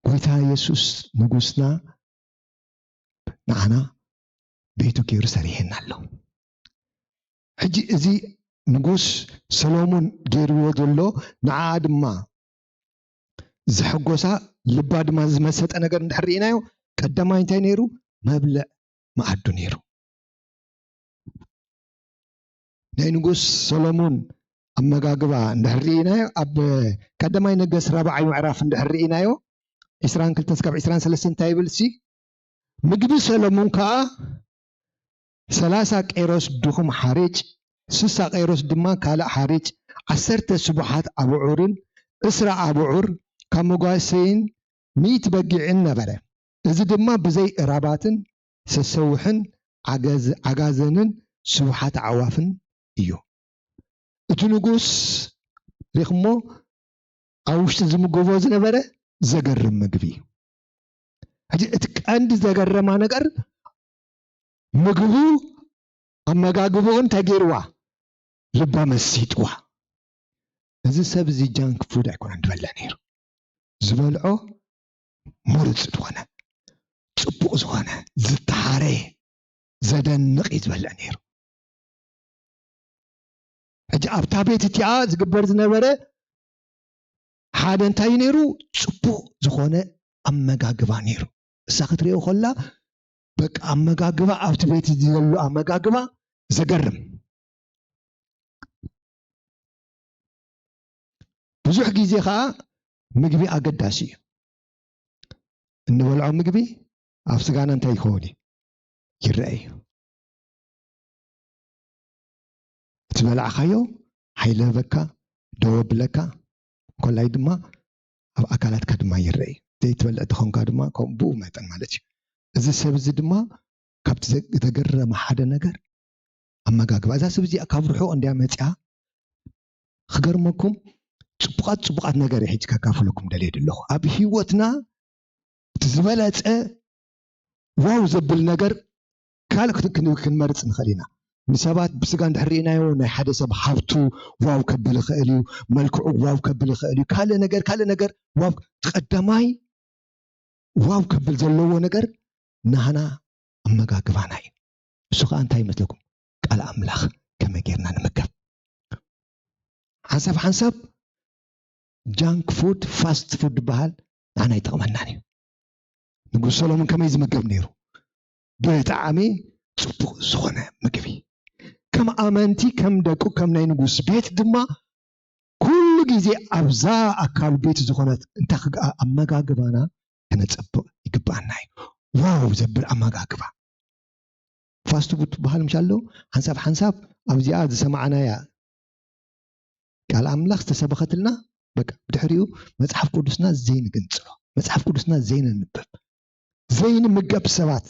ጎይታ የሱስ ንጉስና ንዓና ቤቱ ገይሩ ሰሪሐና ኣሎ። ሕጂ እዚ ንጉስ ሰሎሞን ገይርዎ ዘሎ ንዓኣ ድማ ዘሐጎሳ፣ ልባ ድማ ዝመሰጠ ነገር እንድሕር ርኢናዮ፣ ቀዳማይ እንታይ ነይሩ? መብልዕ መኣዱ ነይሩ። ናይ ንጉስ ሰሎሞን ኣመጋግባ እንድሕር ርኢናዮ፣ ኣብ ቀዳማይ ነገስት ራብዓይ ምዕራፍ እንድሕር ርኢናዮ፣ ዕስራን ክልተን እስካብ ዕስራን ሰለስተን እንታይ ይብል ሲ? ምግቢ ሰሎሞን ከኣ ሰላሳ ቄሮስ ድኹም ሓርጭ፣ ስሳ ቄሮስ ድማ ካልእ ሓርጭ፣ ዓሰርተ ስቡሓት ኣብዑርን ዕስራ ኣብዑር ካብ መጓሰይን ሚእቲ በጊዕን ነበረ። እዚ ድማ ብዘይ እራባትን ሰሰውሕን ዓገዝ-፣ ዓጋዘንን ስቡሓት ኣዕዋፍን እዩ። እቲ ንጉስ ሪኽሞ ኣብ ውሽጢ ዝምገቦ ዝነበረ ዘገርም ምግቢ እዩ። ሕጂ እቲ ቀንዲ ዘገረማ ነገር ምግቡ ኣመጋግብኡ እንታይ ገይርዋ? ልባ መሲጥዋ። እዚ ሰብ እዚ ጃንክ ፉድ ኣይኮነን ዝበልዕ ነይሩ። ዝበልዖ ምሩፅ ዝኾነ፣ ፅቡቕ ዝኾነ፣ ዝተሓረየ፣ ዘደንቕ እዩ ዝበልዕ ነይሩ። ሕጂ ኣብታ ቤት እቲኣ ዝግበር ዝነበረ ሓደ እንታይ ነይሩ? ፅቡቕ ዝኾነ ኣመጋግባ ነይሩ። እሳ ክትሪኦ ከላ በቃ ኣመጋግባ ኣብቲ ቤት ዘሎ ኣመጋግባ ዘገርም። ብዙሕ ግዜ ከዓ ምግቢ ኣገዳሲ እዩ። እንበልዖ ምግቢ ኣብ ስጋና እንታይ ይኸውን እዩ? ይረአ እዩ። እቲ በላዕኻዮ ሓይሊ ህበካ፣ ደው ኣብለካ፣ ኮላይ ድማ ኣብ ኣካላትካ ድማ ይረአ እዩ። ዘይትበልዕ ተኾንካ ድማ ከምኡ ብኡ መጠን ማለት እዩ። እዚ ሰብ እዚ ድማ ካብቲ ዘ-፣ ዘገረመ ሓደ ነገር ኣመጋግባ። እዛ ሰብ እዚኣ ካብ ርሑቕ እንድያ መፂኣ። ክገርመኩም ፅቡቓት ፅቡቓት ነገር ሕጂ ከካፍለኩም ደልየ ኣለኹ። ኣብ ህይወትና እቲ ዝበለፀ ዋው ዘብል ነገር ካልእ ክን-፣ ክን-፣ ክንመርፅ ንኽእል ኢና። ንሰባት ብስጋ እንድሕር ርኢናዮ ናይ ሓደ ሰብ ሃብቱ ዋው ከብል ይኽእል እዩ፣ መልክዑ ዋው ከብል ይኽእል እዩ፣ ካልእ ነገር ካልእ ነገር ዋው፣ ቀዳማይ ዋው ከብል ዘለዎ ነገር ናህና ኣመጋግባና እዩ። እሱ ከዓ እንታይ ይመስለኩም? ቃል ኣምላኽ ከመይ ጌርና ንምገብ። ሓንሳብ ሓንሳብ ጃንክ ፉድ፣ ፋስት ፉድ ዝበሃል ንዓና ኣይጠቕመናን እዩ። ንጉስ ሰሎሞን ከመይ ዝምገብ ነይሩ? ብጣዕሚ ጽቡቕ ዝኾነ ምግቢ። ከም ኣመንቲ፣ ከም ደቁ፣ ከም ናይ ንጉስ ቤት ድማ ኩሉ ግዜ ኣብዛ ኣካል ቤት ዝኾነት እንታይ ክግ-፣ ኣመጋግባና ከነጸብቕ ይግብኣና እዩ። ዋው ዘብል ኣመጋግባ። ፋስት ፉድ ትበሃል ምሽ ኣሎ፣ ሓንሳብ ሓንሳብ ኣብዚኣ ዝሰማዕናያ ቃል ኣምላኽ ዝተሰበኸትልና፣ በቃ፣ ብድሕሪኡ መጽሓፍ ቅዱስና ዘይንግንጽሎ፣ መጽሓፍ ቅዱስና ዘይነንብብ፣ ዘይንምገብ ሰባት።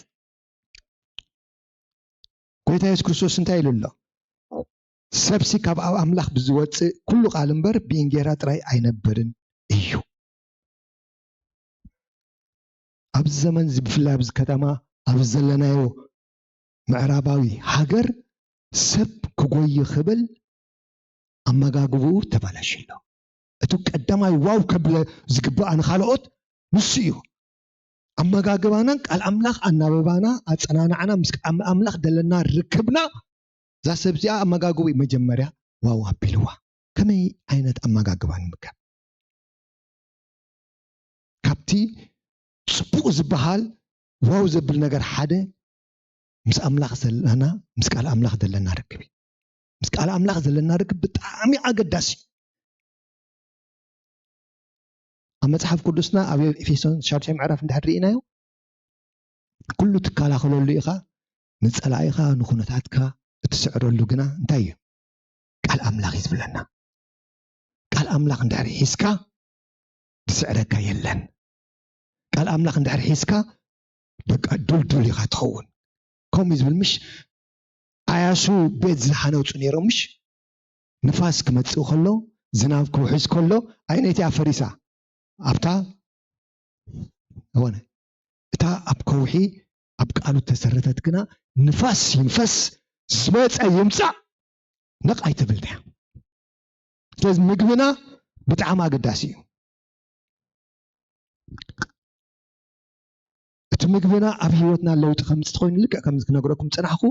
ጎይታ የሱስ ክርስቶስ እንታይ ኢሉ ኣሎ? "ሰብሲ ካብ ኣብ ኣምላኽ ብዝወጽእ ኩሉ ቃል እምበር ብእንጌራ ጥራይ ኣይነብርን እዩ።" ኣብዚ ዘመን እዚ፣ ብፍላይ ኣብዚ ከተማ፣ ኣብዚ ዘለናዮ ምዕራባዊ ሃገር፣ ሰብ ክጎይ ክብል ኣመጋግብኡ ተባላሽዩ ኣሎ። እቲ ቀዳማይ ዋው ከብለ ዝግብኣ ንኻልኦት ንሱ እዩ። ኣመጋግባናን ቃል ኣምላኽ ኣናብባና፣ ኣጸናንዓና፣ ምስ ቃል ኣምላኽ ደለና ርክብና፣ እዛ ሰብ እዚኣ ኣመጋግብኡ መጀመርያ ዋው ኣቢልዋ። ከመይ ዓይነት ኣመጋግባ ንምገብ? ካብቲ ጽቡቕ ዝበሃል ዋው ዘብል ነገር ሓደ ምስ ኣምላኽ ዘለና፣ ምስ ቃል ኣምላኽ ዘለና ርክብ እዩ። ምስ ቃል ኣምላኽ ዘለና ርክብ ብጣዕሚ ኣገዳሲ እዩ። ኣብ መጽሓፍ ቅዱስና ኣብ ኤፌሶን ሻዱሻይ ምዕራፍ እንድሕር ርኢናዮ፣ ኩሉ ትከላኸለሉ ኢኻ፣ ንጸላኢኻ፣ ንኹነታትካ እትስዕረሉ ግና እንታይ እዩ? ቃል ኣምላኽ እዩ ዝብለና። ቃል ኣምላኽ እንድሕር ሒዝካ ዝስዕረካ የለን። ቃል ኣምላኽ እንድሕር ሒዝካ በቃ ዱልዱል ኢኻ ትኸውን። ከምኡ እዩ ዝብል ምሽ? ዓያሹ ቤት ዝሃነጹ ነይሮም ምሽ? ንፋስ ክመጽእ ከሎ፣ ዝናብ ክውሕዝ ከሎ፣ ኣየነይቲ እያ ፈሪሳ? ኣብታ፣ እወነ፣ እታ ኣብ ከውሒ ኣብ ቃሉ ተሰረተት ግና ንፋስ ይንፈስ፣ ዝመጸ ይምጻእ፣ ነቕ ኣይትብልን እያ። ስለዚ ምግብና ብጣዕሚ ኣገዳሲ እዩ። እቲ ምግብና ኣብ ህይወትና ለውጢ ከምጽእ ተኾይኑ፣ ልክዕ ከምዚ ክነግረኩም ዝጸናሕኩ፣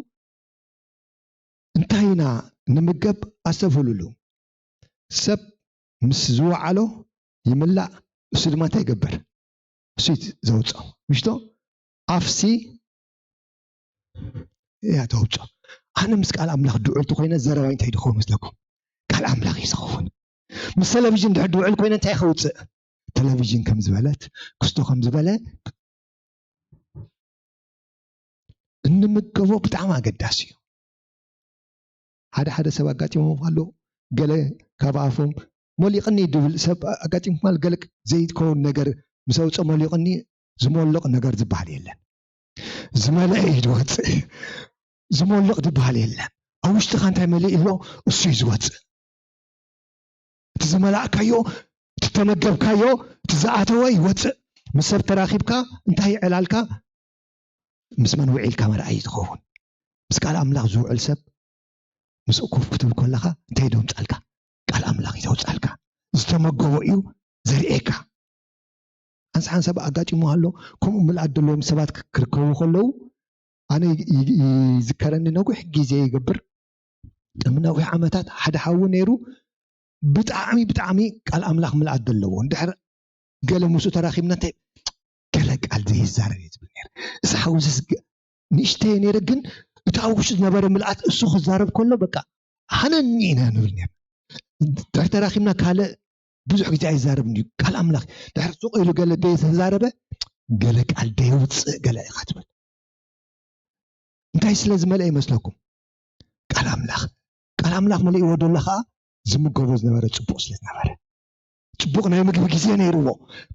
እንታይ ኢና ንምገብ? ኣስተብህሉሉ። ሰብ ምስ ዝወዓሎ ይምላእ፣ እሱ ድማ እንታይ ይገብር? እሱ እዩ ዘውፅኦ። ምሽቶ ኣፍሲ እያ ተውፅኦ። ኣነ ምስ ቃል ኣምላኽ ድዑል ተኾይነ ዘረባይ እንታይ ድኸውን መስለኩም? ቃል ኣምላኽ እዩ ዝኸውን። ምስ ቴሌቪዥን ድሕር ድውዕል ኮይነ እንታይ ከውፅእ? ቴሌቪዥን ከም ዝበለት፣ ክስቶ ከም ዝበለ፣ እንምገቦ ብጣዕሚ ኣገዳሲ እዩ። ሓደ ሓደ ሰብ ኣጋጢሞም ኣሎ፣ ገለ ካብ ኣፎም "ሞሊቕኒ" ድብል ሰብ ኣጋጢምኩም ኣሎ፣ ገለ ዘይከውን ነገር ምስ ኣውፅኦ "ሞሊቕኒ" ዝሞልቕ ነገር ዝበሃል የለን። ዝመልአ እዩ ዝወፅእ። ዝሞልቕ ዝበሃል የለን። ኣብ ውሽጥኻ እንታይ መሊእ ኣሎ፣ እሱ እዩ ዝወፅእ። እቲ ዝመላእካዮ፣ እቲ ተመገብካዮ፣ እቲ ዝኣተወ ይወፅእ። ምስ ሰብ ተራኺብካ እንታይ ዕላልካ፣ ምስ መን ውዒልካ መርኣይ ትኸውን። ምስ ቃል ኣምላኽ ዝውዕል ሰብ ምስኡ ኮፍ ክትብል ከለኻ እንታይ ደምጻልካ? ቃል ኣምላኽ እዩ ዘውጻልካ። ዝተመገቦ እዩ ዘርእየካ። ሓንሳብ ሓንሳብ ኣጋጢሙ ኣሎ። ከምኡ ምልኣት ዘለዎም ሰባት ክ- ክርከቡ ከለዉ ኣነ ይ- ይ- ይዝከረኒ፣ ነዊሕ ግዜ ይገብር፣ ቅድሚ ነዊሕ ዓመታት ሓደ ሓዊ ነይሩ። ብጣዕሚ ብጣዕሚ ቃል ኣምላኽ ምልኣት ዘለዎ። እንድሕር ገለ ምስኡ ተራኺብና እንታይ ገለ ቃል ዘይዛረብ እየ ዝብል ነይረ። እዚ ሓዊ እዚ ዝገ- ንእሽተይ ነይረ፣ ግን እቲ ኣብ ውሽጡ ዝነበረ ምልኣት እሱ ክዛረብ ከሎ በቃ ሃነኒ ኢና ንብል ነይረ። ድሕር ተራኺብና ካልእ ብዙሕ ግዜ ኣይዛረብን እዩ ቃል ኣምላኽ። ድሕር ሱቕ ኢሉ ገለ ደይ ተዛረበ፣ ገለ ቃል ደየውፅእ ገለ ኢኻ ትብል። እንታይ ስለ ዝመልአ ይመስለኩም? ቃል ኣምላኽ። ቃል ኣምላኽ መሊእዎ ደሎ ኸዓ ዝምገቦ ዝነበረ ፅቡቕ ስለ ዝነበረ። ፅቡቕ ናይ ምግቢ ግዜ ነይርዎ።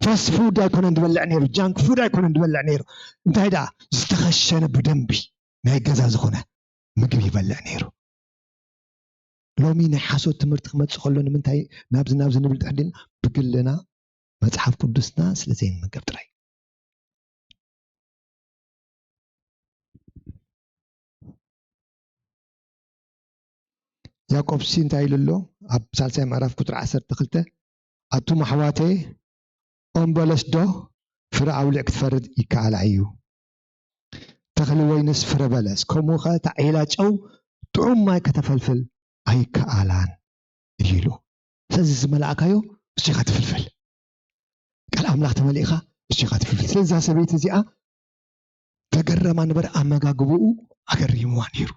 ፋስት ፉድ ኣይኮነን ዝበልዕ ነይሩ፣ ጃንክ ፉድ ኣይኮነን ዝበልዕ ነይሩ። እንታይ ደኣ ዝተኸሸነ ብደንቢ ናይ ገዛ ዝኾነ ምግቢ ይበልዕ ነይሩ። ሎሚ ናይ ሓሶት ትምህርቲ ክመፅእ ከሎ ንምንታይ ናብዚ ናብዚ ንብል ድሕር ዲና? ብግልና መፅሓፍ ቅዱስና ስለ ዘይንምገብ ጥራይ። ያዕቆብ ሲ እንታይ ኢሉ ኣሎ? ኣብ ሳልሳይ ምዕራፍ ቁፅሪ ዓሰርተ ክልተ ኣቱም ኣሕዋተይ ኦም በለስ ዶ ፍረ ኣውሊዕ ክትፈርድ ይከኣላ እዩ? ተኽሊ ወይንስ ፍረ በለስ ከምኡ ኸ እታ ዒላ ጨው ጥዑም ማይ ከተፈልፍል ኣይከኣላን እዩ ኢሉ። ስለዚ ዝመልኣካዮ እሱ ኢኻ ትፍልፍል። ቃል ኣምላኽ ተመሊእኻ እሱ ኢኻ ትፍልፍል። ስለዚ እዛ ሰበይቲ እዚኣ ተገረማ ነበረ፣ ኣመጋግብኡ ኣገሪምዋ ነይሩ።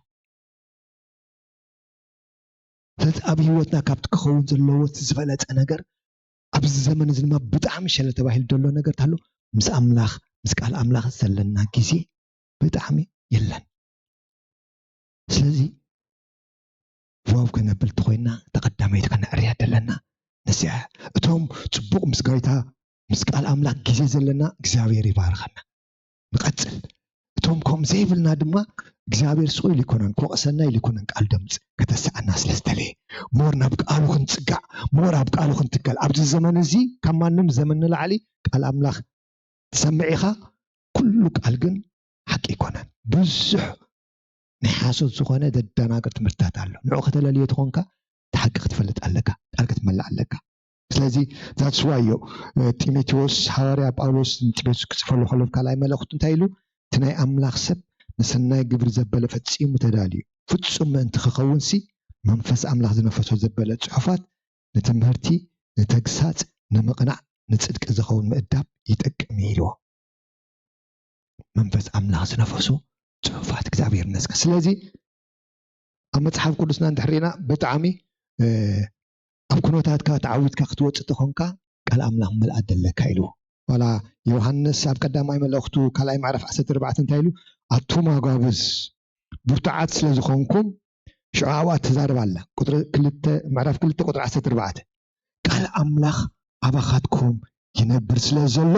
ስለዚ ኣብ ህይወትና ካብቲ ክኸውን ዘለዎ እቲ ዝበለጸ ነገር ኣብዚ ዘመን እዚ ድማ ብጣዕሚ ሸለ ተባሂሉ ዘሎ ነገር ታሎ ምስ ኣምላኽ ምስ ቃል ኣምላኽ ዘለና ግዜ ብጣዕሚ የለን። ስለዚ ዋው ከነብል ተኮይና ተቐዳመይቲ ከነዕርያ ደለና ንዚኣ እቶም ጽቡቕ ምስ ጋይታ ምስ ቃል ኣምላኽ ግዜ ዘለና እግዚኣብሔር ይባርኸና። ንቐጽል። እቶም ከም ዘይብልና ድማ እግዚኣብሔር ስቕ ኢሉ ይኮነን ክወቕሰና ኢሉ ይኮነን ቃል ደምፅ ከተስኣና ስለ ዝደለየ ሞር ናብ ቃሉ ክንፅጋዕ ሞር ኣብ ቃሉ ክንትከል ኣብዚ ዘመን እዚ ካብ ማንም ዘመን ንላዕሊ ቃል ኣምላኽ ትሰምዕ ኢኻ። ኩሉ ቃል ግን ሓቂ ኣይኮነን። ብዙሕ ናይ ሓሶት ዝኾነ ዘደናግር ትምህርትታት ኣሎ። ንዑ ከተለልዮ ተኾንካ እቲ ሓቂ ክትፈልጥ ኣለካ፣ ቃል ክትመልእ ኣለካ። ስለዚ that's why ዮ ጢሞቴዎስ ሓዋርያ ጳውሎስ ንጢሞቴዎስ ክፅፈሉ ከሎ ካልኣይ መልእኽቱ እንታይ ኢሉ እቲ ናይ ኣምላኽ ሰብ ንሰናይ ግብሪ ዘበለ ፈጺሙ ተዳልዩ ፍጹም ምእንቲ ክኸውን ሲ መንፈስ ኣምላኽ ዝነፈሶ ዘበለ ጽሑፋት ንትምህርቲ ንተግሳጽ ንምቕናዕ ንጽድቂ ዝኸውን ምእዳብ ይጠቅም እዩ ኢልዎ። መንፈስ ኣምላኽ ዝነፈሱ ጽሑፋት እግዚኣብሔር ይመስገን። ስለዚ ኣብ መጽሓፍ ቅዱስና እንድሕር ርኢና ብጣዕሚ ኣብ ኩነታትካ ተዓዊትካ ክትወፅእ ተኾንካ ቃል ኣምላኽ ምልኣት ዘለካ ኢሉ ዋላ ዮሃንስ ኣብ ቀዳማይ መልእኽቱ ካልኣይ ማዕረፍ ዓሰርተ ኣርባዕተ እንታይ ኢሉ ኣቱም ኣጓብዝ ብርቱዓት ስለ ዝኾንኩም ሽዑ ኣብኣ ትዛረብ ኣላ ምዕራፍ ክልተ ቁጥሪ ዓሰርተ ኣርባዕተ ቃል ኣምላኽ ኣባኻትኩም ይነብር ስለ ዘሎ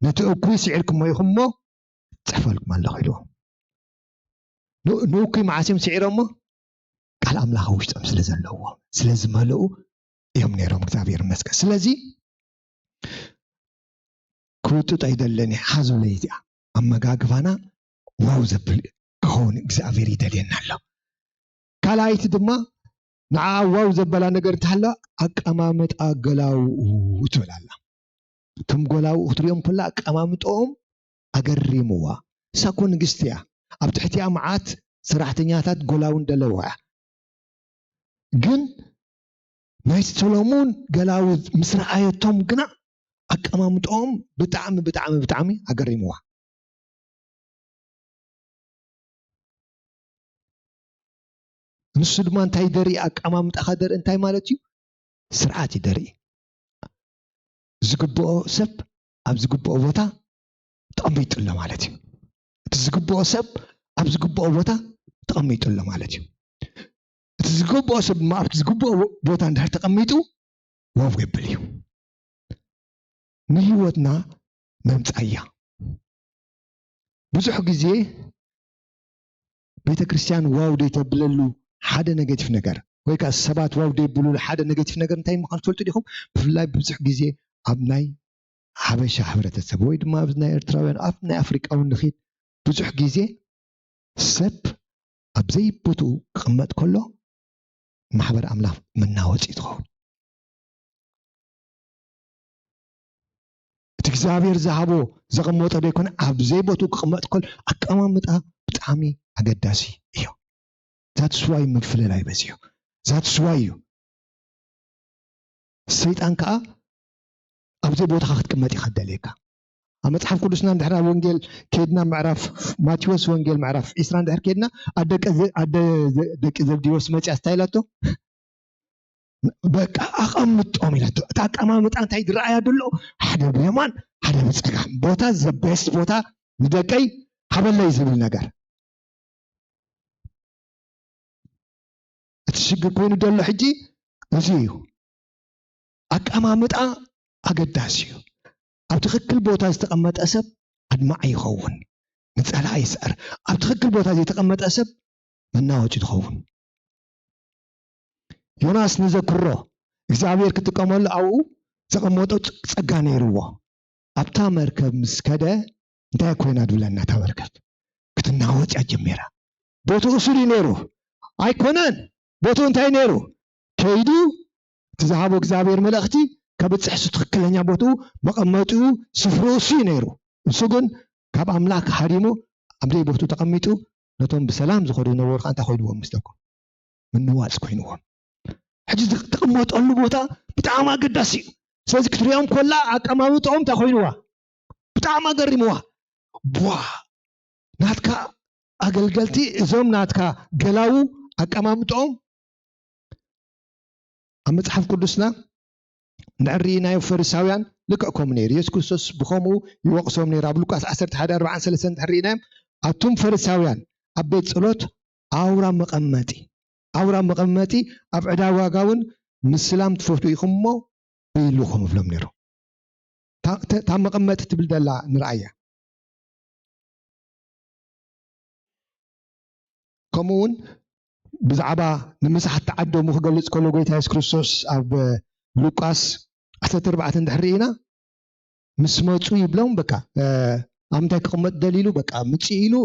ነቲ እኩይ ስዒርኩሞ ኢኹም እሞ እፅሕፈልኩም ኣለኹ ኢልዎም። ንእኩይ መዓስ እዮም ስዒሮሞ? ቃል ኣምላኽ ኣብ ውሽጦም ስለ ዘለዎም ስለ ዝመልኡ እዮም ነይሮም። እግዚኣብሔር ይመስገን። ስለዚ ክውጥጦ ኣይደለን እየ ሓዙለይ እዚኣ ኣመጋግባና ዋው ዘብል ክኸውን እግዚኣብሔር ይደልየና ኣሎ። ካልኣይቲ ድማ ንዓ ዋው ዘበላ ነገር እንተሃላ ኣቀማምጣ ገላውኡ ትብል ኣላ። እቶም ጎላውኡ ክትሪኦም ከላ ኣቀማምጦኦም ኣገሪምዋ። እሳ እኮ ንግስቲ እያ። ኣብ ትሕቲኣ መዓት ሰራሕተኛታት ጎላውን ደለዋ እያ። ግን ናይ ሰሎሞን ገላውዝ ምስ ረኣየቶም ግና ኣቀማምጦኦም ብጣዕሚ ብጣዕሚ ብጣዕሚ ኣገሪምዋ። ንሱ ድማ እንታይ ደርኢ ኣቀማምጣኻ ደርኢ እንታይ ማለት እዩ? ስርዓት እዩ ደርኢ። ዝግብኦ ሰብ ኣብ ዝግብኦ ቦታ ተቐሚጡ ኣሎ ማለት እዩ። እቲ ዝግብኦ ሰብ ኣብ ዝግብኦ ቦታ ተቐሚጡ ኣሎ ማለት እዩ። እቲ ዝግብኦ ሰብ ድማ ኣብቲ ዝግብኦ ቦታ እንድሕር ተቐሚጡ ዋው የብል እዩ። ንህይወትና መምፃያ ብዙሕ ግዜ ቤተ ክርስቲያን ዋው ደይተብለሉ ሓደ ኔጌቲቭ ነገር ወይ ከዓ ሰባት ዋው ደይብሉሉ ሓደ ኔጌቲቭ ነገር እንታይ ምዃኑ ትፈልጡ ዲኹም? ብፍላይ ብዙሕ ግዜ ኣብ ናይ ሓበሻ ሕብረተሰብ ወይ ድማ ኣብዚ ናይ ኤርትራውያን ኣብ ናይ ኣፍሪቃ እውን ንኺድ ብዙሕ ግዜ ሰብ ኣብ ዘይቦትኡ ክቕመጥ ከሎ ማሕበር ኣምላኽ መናወፂ ትኸውን። እቲ እግዚኣብሔር ዝሃቦ ዘቐመጦ ዘይኮነ ኣብ ዘይቦትኡ ክቕመጥ ከሎ ኣቀማምጣ ብጣዕሚ ኣገዳሲ እዩ። That's why ምፍልላይ በዚሑ። That's why እዩ። ሰይጣን ከዓ ኣብ ዘይቦታኻ ክትቅመጥ ኢኻ ደልየካ። ኣብ መጽሓፍ ቅዱስና እንድሕር ኣብ ወንጌል ከድና ምዕራፍ ማቴዎስ ወንጌል ምዕራፍ ዒስራ እንድሕር ከድና ኣደ ቀ- ኣደ ዘ- ደቂ ዘብዲዎስ መጽያ እንታይ ኢላቶ? በቃ ኣቐምጦም ኢላቶ። እቲ ኣቀማምጣ እንታይ ዝረኣያ ዘሎ? ሓደ ብየማን ሓደ ብጸጋም ቦታ ዘቤስት ቦታ ንደቀይ ሃበለይ ዝብል ነገር። እቲ ሽግር ኮይኑ ዘሎ ሕጂ እዚ እዩ። ኣቀማምጣ ኣገዳሲ እዩ። ኣብ ትኽክል ቦታ ዝተቐመጠ ሰብ ኣድማዒ ይኸውን፣ ንጸላኢ ይስዕር። ኣብ ትኽክል ቦታ ዘይተቐመጠ ሰብ መናወጺ ትኸውን። ዮናስ ንዘክሮ እግዚኣብሔር ክጥቀመሉ ኣብኡ ዘቐመጦ ጸጋ ነይርዎ። ኣብታ መርከብ ምስ ከደ እንታይ ኮይና ድብለና እታ መርከብ ክትናወጽ እያ ጀሚራ። ቦትኡ እሱ ድዩ ነይሩ? ኣይኮነን። ቦትኡ እንታይ ነይሩ? ከይዱ እቲ ዝሃቦ እግዚኣብሔር መልእኽቲ ከብጽሕ እሱ ትኽክለኛ ቦትኡ መቐመጢኡ ስፍርኡ እሱ እዩ ነይሩ። እሱ ግን ካብ ኣምላኽ ሃዲሙ ኣብ ዘይቦትኡ ተቐሚጡ ነቶም ብሰላም ዝኸዱ ዝነበሩ ከዓ እንታይ ኮይንዎም ምስለኩም? ምንዋጽ ኮይንዎም። ሕጂ ትቕመጠሉ ቦታ ብጣዕሚ ኣገዳሲ እዩ። ስለዚ ክትሪኦም ኮላ ኣቀማምጥኦም እንታይ ኮይንዋ? ብጣዕሚ ኣገሪምዋ። ቧ ናትካ ኣገልገልቲ እዞም ናትካ ገላዉ ኣቀማምጥኦም ኣብ መጽሓፍ ቅዱስና እንድሕር ርኢናዮ ፈሪሳውያን ልክዕ ከምኡ ነይሩ። የሱስ ክርስቶስ ብኸምኡ ይወቕሶም ነይሩ። ኣብ ሉቃስ ዓሰርተ ሓደ ኣርብዓን ሰለስተን እንድሕር ርኢናዮም ኣቱም ፈሪሳውያን ኣብ ቤት ጸሎት ኣውራ መቐመጢ ኣውራ መቐመጢ ኣብ ዕዳጋ እውን ምስላም ትፈትዉ ኢኹም እሞ በይልኹም እብሎም ነይሩ። እታ መቐመጢ ትብል ዘላ ንርኣያ። ከምኡ እውን ብዛዕባ ንምሳሕ ተዓደሙ ክገልጽ ከሎ ጎይታ የሱስ ክርስቶስ ኣብ ሉቃስ ዓሰርተ ኣርባዕተ እንድሕር ርኢና ምስ መፁ ይብሎም በቃ ኣብ ምንታይ ክቕመጥ ደሊሉ በቃ ምፅእ ኢሉ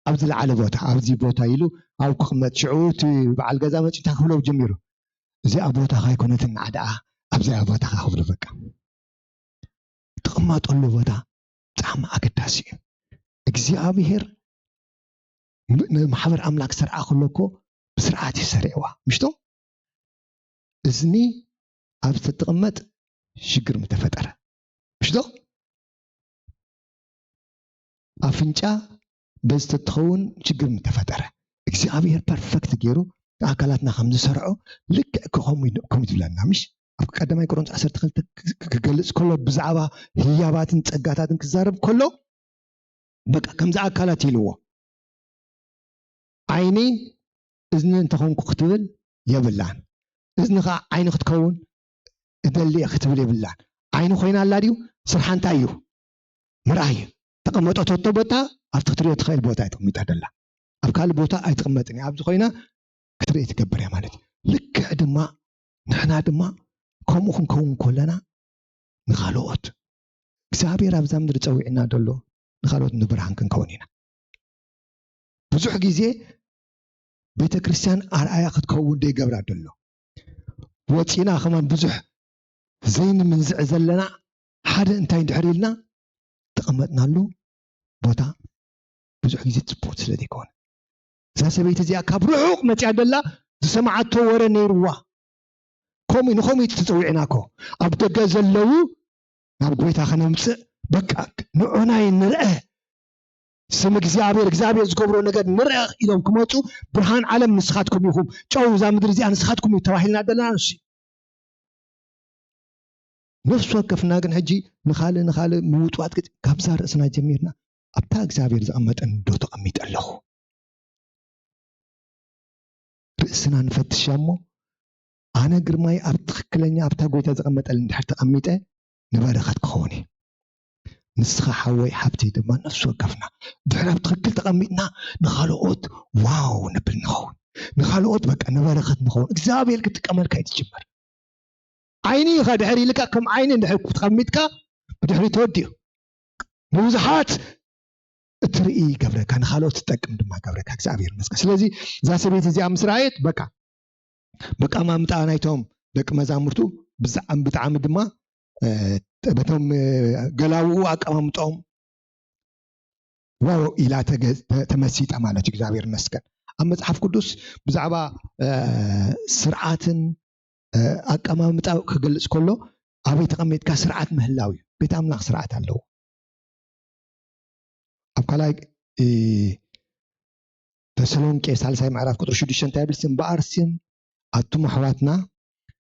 ኣብ ዝለዓለ ቦታ ኣብዚ ቦታ ኢሉ ኣብ ክቕመጥ ሽዑ እቲ በዓል ገዛ መፂኡ እንታይ ክብሎ ጀሚሩ እዚኣ ቦታኻ ኣይኮነትን ንዓ ደኣ ኣብዚኣ ቦታኻ ክብሎ በቃ ትቕመጠሉ ቦታ ብጣዕሚ ኣገዳሲ እዩ እግዚኣብሔር ንማሕበር ኣምላክ ሰርዓ ከሎ እኮ ብስርዓት እዩ ሰሪዕዋ ምሽቶ እዝኒ ኣብ ዝተቐመጥ ሽግር ምተፈጠረ ምሽቶ ኣፍንጫ በዚ ተትኸውን ሽግር ምተፈጠረ እግዚኣብሔር ፐርፈክት ገይሩ ኣካላትና ከም ዝሰርዖ ልክዕ ከምኡ ትብለና ምሽ ኣብ ቀዳማይ ቆሮንቶስ ዓሰርተ ክልተ ክገልፅ ከሎ ብዛዕባ ህያባትን ፀጋታትን ክዛረብ ከሎ በቃ ከምዚ ኣካላት ኢልዎ ዓይኒ እዝኒ እንተኾንኩ ክትብል የብላን እዝኒ ከዓ ዓይኒ ክትከውን እደሊ ክትብል የብላን ዓይኒ ኮይና ኣላ ድዩ ስርሓ እንታይ እዩ ምርኣይ ተቐመጠቶ ቦታ ኣብቲ ክትሪኦ ትኽእል ቦታ እያ ተቐሚጣ ደላ ኣብ ካልእ ቦታ ኣይትቕመጥን እያ ኣብዚ ኮይና ክትርኢ ትገብር እያ ማለት እዩ ልክዕ ድማ ንሕና ድማ ከምኡ ክንከውን ከለና ንኻልኦት እግዚኣብሔር ኣብዛ ምድሪ ፀዊዕና ደሎ ንኻልኦት ንብርሃን ክንከውን ኢና ብዙሕ ግዜ ቤተ ክርስትያን ኣርኣያ ክትከውን ደይገብራ ደሎ ወፂና ከማን ብዙሕ ዘይንምንዝዕ ዘለና ሓደ እንታይ እንድሕር ኢልና ተቐመጥናሉ ቦታ ብዙሕ ግዜ ፅቡቅ ስለ ዘይኮነ እዛ ሰበይቲ እዚኣ ካብ ርሑቕ መፅያ ደላ ዝሰማዓቶ ወረ ነይርዋ ከምኡ ንኸምኡ ተፀዊዕና ኮ ኣብ ደገ ዘለዉ ናብ ጎይታ ከነምፅእ በቃ ንዑናይ ንርአ ስም እግዚኣብሔር እግዚኣብሔር ዝገብሮ ነገር ንርአ ኢሎም ክመፁ ብርሃን ዓለም ንስኻትኩም ኢኹም ጨው እዛ ምድሪ እዚኣ ንስኻትኩም እዩ ተባሂልና ዘለና ንሱ ነፍሲ ወከፍና ግን ሕጂ ንኻልእ ንኻልእ ምውጥዋጥ ግጥ ካብዛ ርእስና ጀሚርና ኣብታ እግዚኣብሔር ዘቐመጠን ዶ ተቐሚጠ ኣለኹ ርእስና ንፈትሻ እሞ ኣነ ግርማይ ኣብ ትኽክለኛ ኣብታ ጎይታ ዘቐመጠል እንድሕር ተቐሚጠ ንበረኸት ክኸውን እዩ ንስኻ ሓወይ ሓብተይ ድማ ነፍሲ ወከፍና ድሕር ኣብ ትኽክል ተቐሚጥና ንኻልኦት ዋው ንብል ንኸውን ንኻልኦት በቃ ንበረኸት ንኸውን እግዚኣብሔር ክጥቀመልካ እዩ ትጅምር ዓይኒ ኢኻ ድሕር ኢልካ ከም ዓይኒ እንድሕር ተቐሚጥካ ብድሕሪ ተወዲኡ ንብዙሓት እትርኢ ይገብረካ፣ ንኻልኦት ትጠቅም ድማ ይገብረካ። እግዚኣብሔር ይመስገን። ስለዚ እዛ ሰበይቲ እዚኣ ምስ ረኣየት በቃ በቃ ማምጣ ናይቶም ደቂ መዛሙርቱ ብዛዕባ ብጣዕሚ ድማ በቶም ገላውኡ ኣቀማምጦም ዋው ኢላ ተመሲጣ ማለት እዩ። እግዚኣብሔር ይመስገን። ኣብ መፅሓፍ ቅዱስ ብዛዕባ ስርዓትን ኣቀማምጣ ክገልፅ ከሎ ኣበይ ተቐሚጥካ ስርዓት ምህላው እዩ። ቤት ኣምላኽ ስርዓት ኣለዎ። ኣብ ካልኣይ ተሰሎንቄ ሳልሳይ ምዕራፍ ቁጥሪ ሽዱሽተ እንታይ ይብል? እምበኣር ስም ኣቱም ኣሕዋትና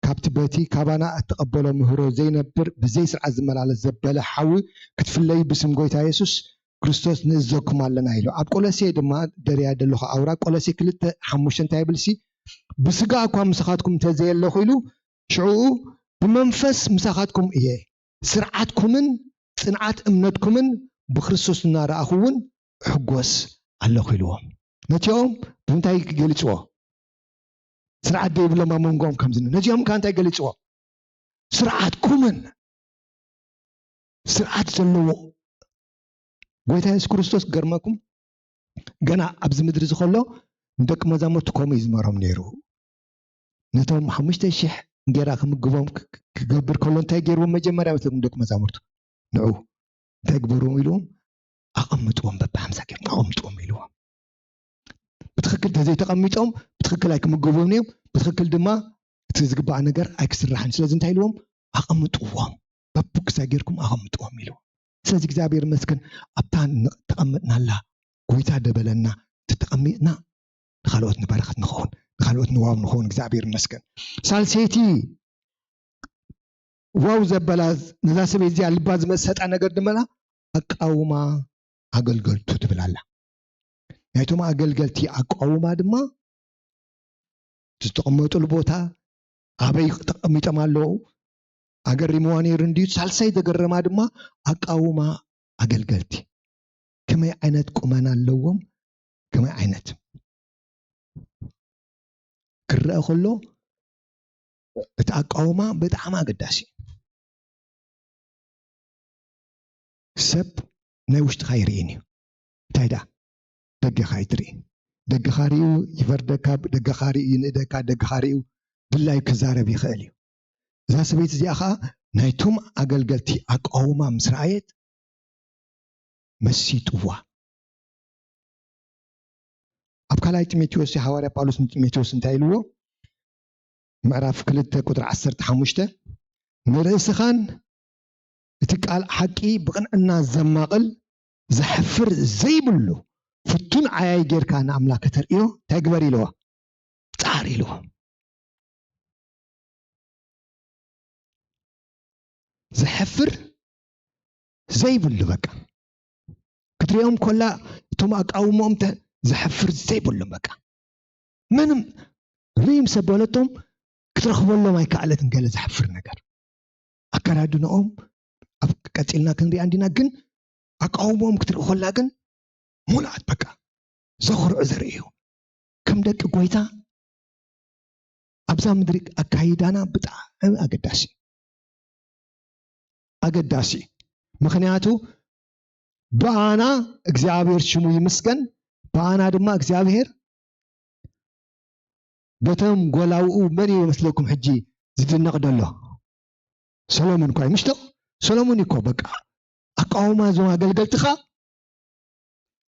ካብቲ በቲ ካባና እተቐበሎ ምህሮ ዘይነብር ብዘይ ስርዓት ዝመላለስ ዘበለ ሓዊ ክትፍለዩ ብስም ጎይታ የሱስ ክርስቶስ ንእዘኩም ኣለና ኢሉ። ኣብ ቆሎሴ ድማ ደርያ ደለኹ ኣውራ ቆሎሴ ክልተ ሓሙሽተ እንታይ ይብል? ሲ ብስጋ እኳ ምሳኻትኩም እንተዘየለኹ ኢሉ ሽዑ ብመንፈስ ምሳኻትኩም እየ፣ ስርዓትኩምን ጽንዓት እምነትኩምን ብክርስቶስ እናረኣኹ እውን እሕጎስ ኣለኹ ኢልዎም። ነቲኦም ብምንታይ ገሊፅዎ? ስርዓት ዘይብሎም ኣብ መንጎኦም ከም ዝነ ነዚኦም ከ እንታይ ገሊፅዎ? ስርዓትኩምን ስርዓት ዘለዎ ጎይታ የሱስ ክርስቶስ ገርመኩም ገና ኣብዚ ምድሪ እዚ ከሎ ንደቂ መዛሙርቱ ከምኡ እዩ ዝመሮም ነይሩ። ነቶም ሓሙሽተ ሽሕ እንጌራ ክምግቦም ክገብር ከሎ እንታይ ገይርዎም? መጀመርያ ምስለኩም ደቂ መዛሙርቱ ንዑ እንታይ ግበርዎም ኢልዎም? ኣቐምጥዎም፣ በብሓምሳ ጌርኩም ኣቐምጥዎም ኢልዎም። ብትኽክል ተዘይተቐሚጦም ብትኽክል ኣይክምግቦም እዮም። ብትኽክል ድማ እቲ ዝግባእ ነገር ኣይክስራሕን። ስለዚ እንታይ ኢልዎም? ኣቐምጥዎም፣ በብግሳ ጌርኩም ኣቐምጥዎም ኢልዎም። ስለዚ እግዚኣብሔር ይመስገን ኣብታ ተቐመጥናላ ጎይታ ደበለና ተተቐሚጥና ንኻልኦት ንበረኸት ንኸውን፣ ንኻልኦት ንዋብ ንኸውን። እግዚኣብሔር ይመስገን። ሳልሰይቲ ዋው ዘበላ ነዛ ሰበይቲ እዚኣ ልባ ዝመሰጣ ነገር ድማ ኣቃውማ ኣገልገልቱ ትብል ኣላ። ናይቶም ኣገልገልቲ ኣቃውማ ድማ ዝተቐመጡሉ ቦታ ኣበይ ተቐሚጦም ኣለዉ ኣገሪምዋ ነይሩ እንድዩ። ሳልሳይ ዘገረማ ድማ ኣቃውማ ኣገልገልቲ ከመይ ዓይነት ቁመና ኣለዎም፣ ከመይ ዓይነት ክረአ ከሎ እቲ ኣቃውማ ብጣዕሚ ኣገዳሲ እዩ። ሰብ ናይ ውሽጥኻ ይርእን እዩ። እንታይ ደኣ ደገኻ ኣይትርኢ። ደገኻ ርእዩ ይፈርደካ፣ ደገኻ ርእዩ ይንእደካ፣ ደገኻ ርእዩ ድላዩ ክዛረብ ይኽእል እዩ። እዛ ሰበይቲ እዚኣ ኸዓ ናይቶም ኣገልገልቲ ኣቃውማ ምስ ረኣየት መሲጥዋ። ኣብ ካልኣይ ጢሞቴዎስ ሃዋርያ ጳውሎስ ንጢሞቴዎስ እንታይ ኢልዎ? ምዕራፍ ክልተ ቁጥሪ ዓሰርተ ሓሙሽተ ንርእስኻን እቲ ቃል ሓቂ ብቕንዕና ዘማቕል ዘሕፍር ዘይብሉ ፍቱን ዓያይ ጌርካ ንኣምላክ ከተርእዮ እንታይ ግበር ኢልዎ? ጻር ኢልዎ። ዘሕፍር ዘይብሉ በቃ ክትሪኦም ኮላ እቶም ኣቃውሞኦም ዘሕፍር ዘይብሉ በቃ ምንም ርኢም ሰብ በለቶም ክትረኽበሎም ኣይከኣለትን ገለ ዘሕፍር ነገር ኣከዳድንኦም ኣብ ቀፂልና ክንሪኣ እንዲና ግን ኣቃውሞኦም ክትርኢ ኮላ ግን ሙላት በቃ ዘኽርዑ ዘርእዩ ከም ደቂ ጎይታ ኣብዛ ምድሪ ኣካይዳና ብጣዕሚ ኣገዳሲ ኣገዳሲ ምክንያቱ ብኣና እግዚኣብሔር ሽሙ ይምስገን ብኣና ድማ እግዚኣብሔር በቶም ጎላውኡ መን እዩ መስለኩም ሕጂ ዝድነቕ ደሎ ሰሎሙን እኳ ምሽቶ ሰሎሙን እኮ በቃ ኣቃውማ እዞም ኣገልገልትኻ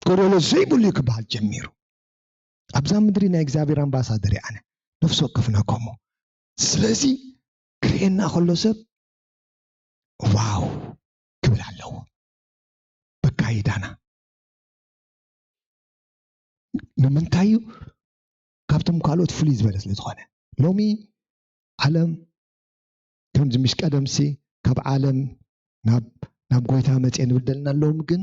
ጎደሎ ዘይብሉ እዩ ክበሃል ጀሚሩ ኣብዛ ምድሪ ናይ እግዚኣብሔር ኣምባሳደር ኣነ ነፍሲ ወከፍና ከምኡ ስለዚ ክርእየና ከሎ ሰብ ዋው ክብል ኣለዎ በካይዳና ንምንታይ እዩ ካብቶም ካልኦት ፍሉይ ዝበለ ስለ ዝኾነ ሎሚ ዓለም ከምዚ ምሽ ቀደምሲ ካብ ዓለም ናብ ናብ ጎይታ መፅየ ንብል ዘለና ሎሚ ግን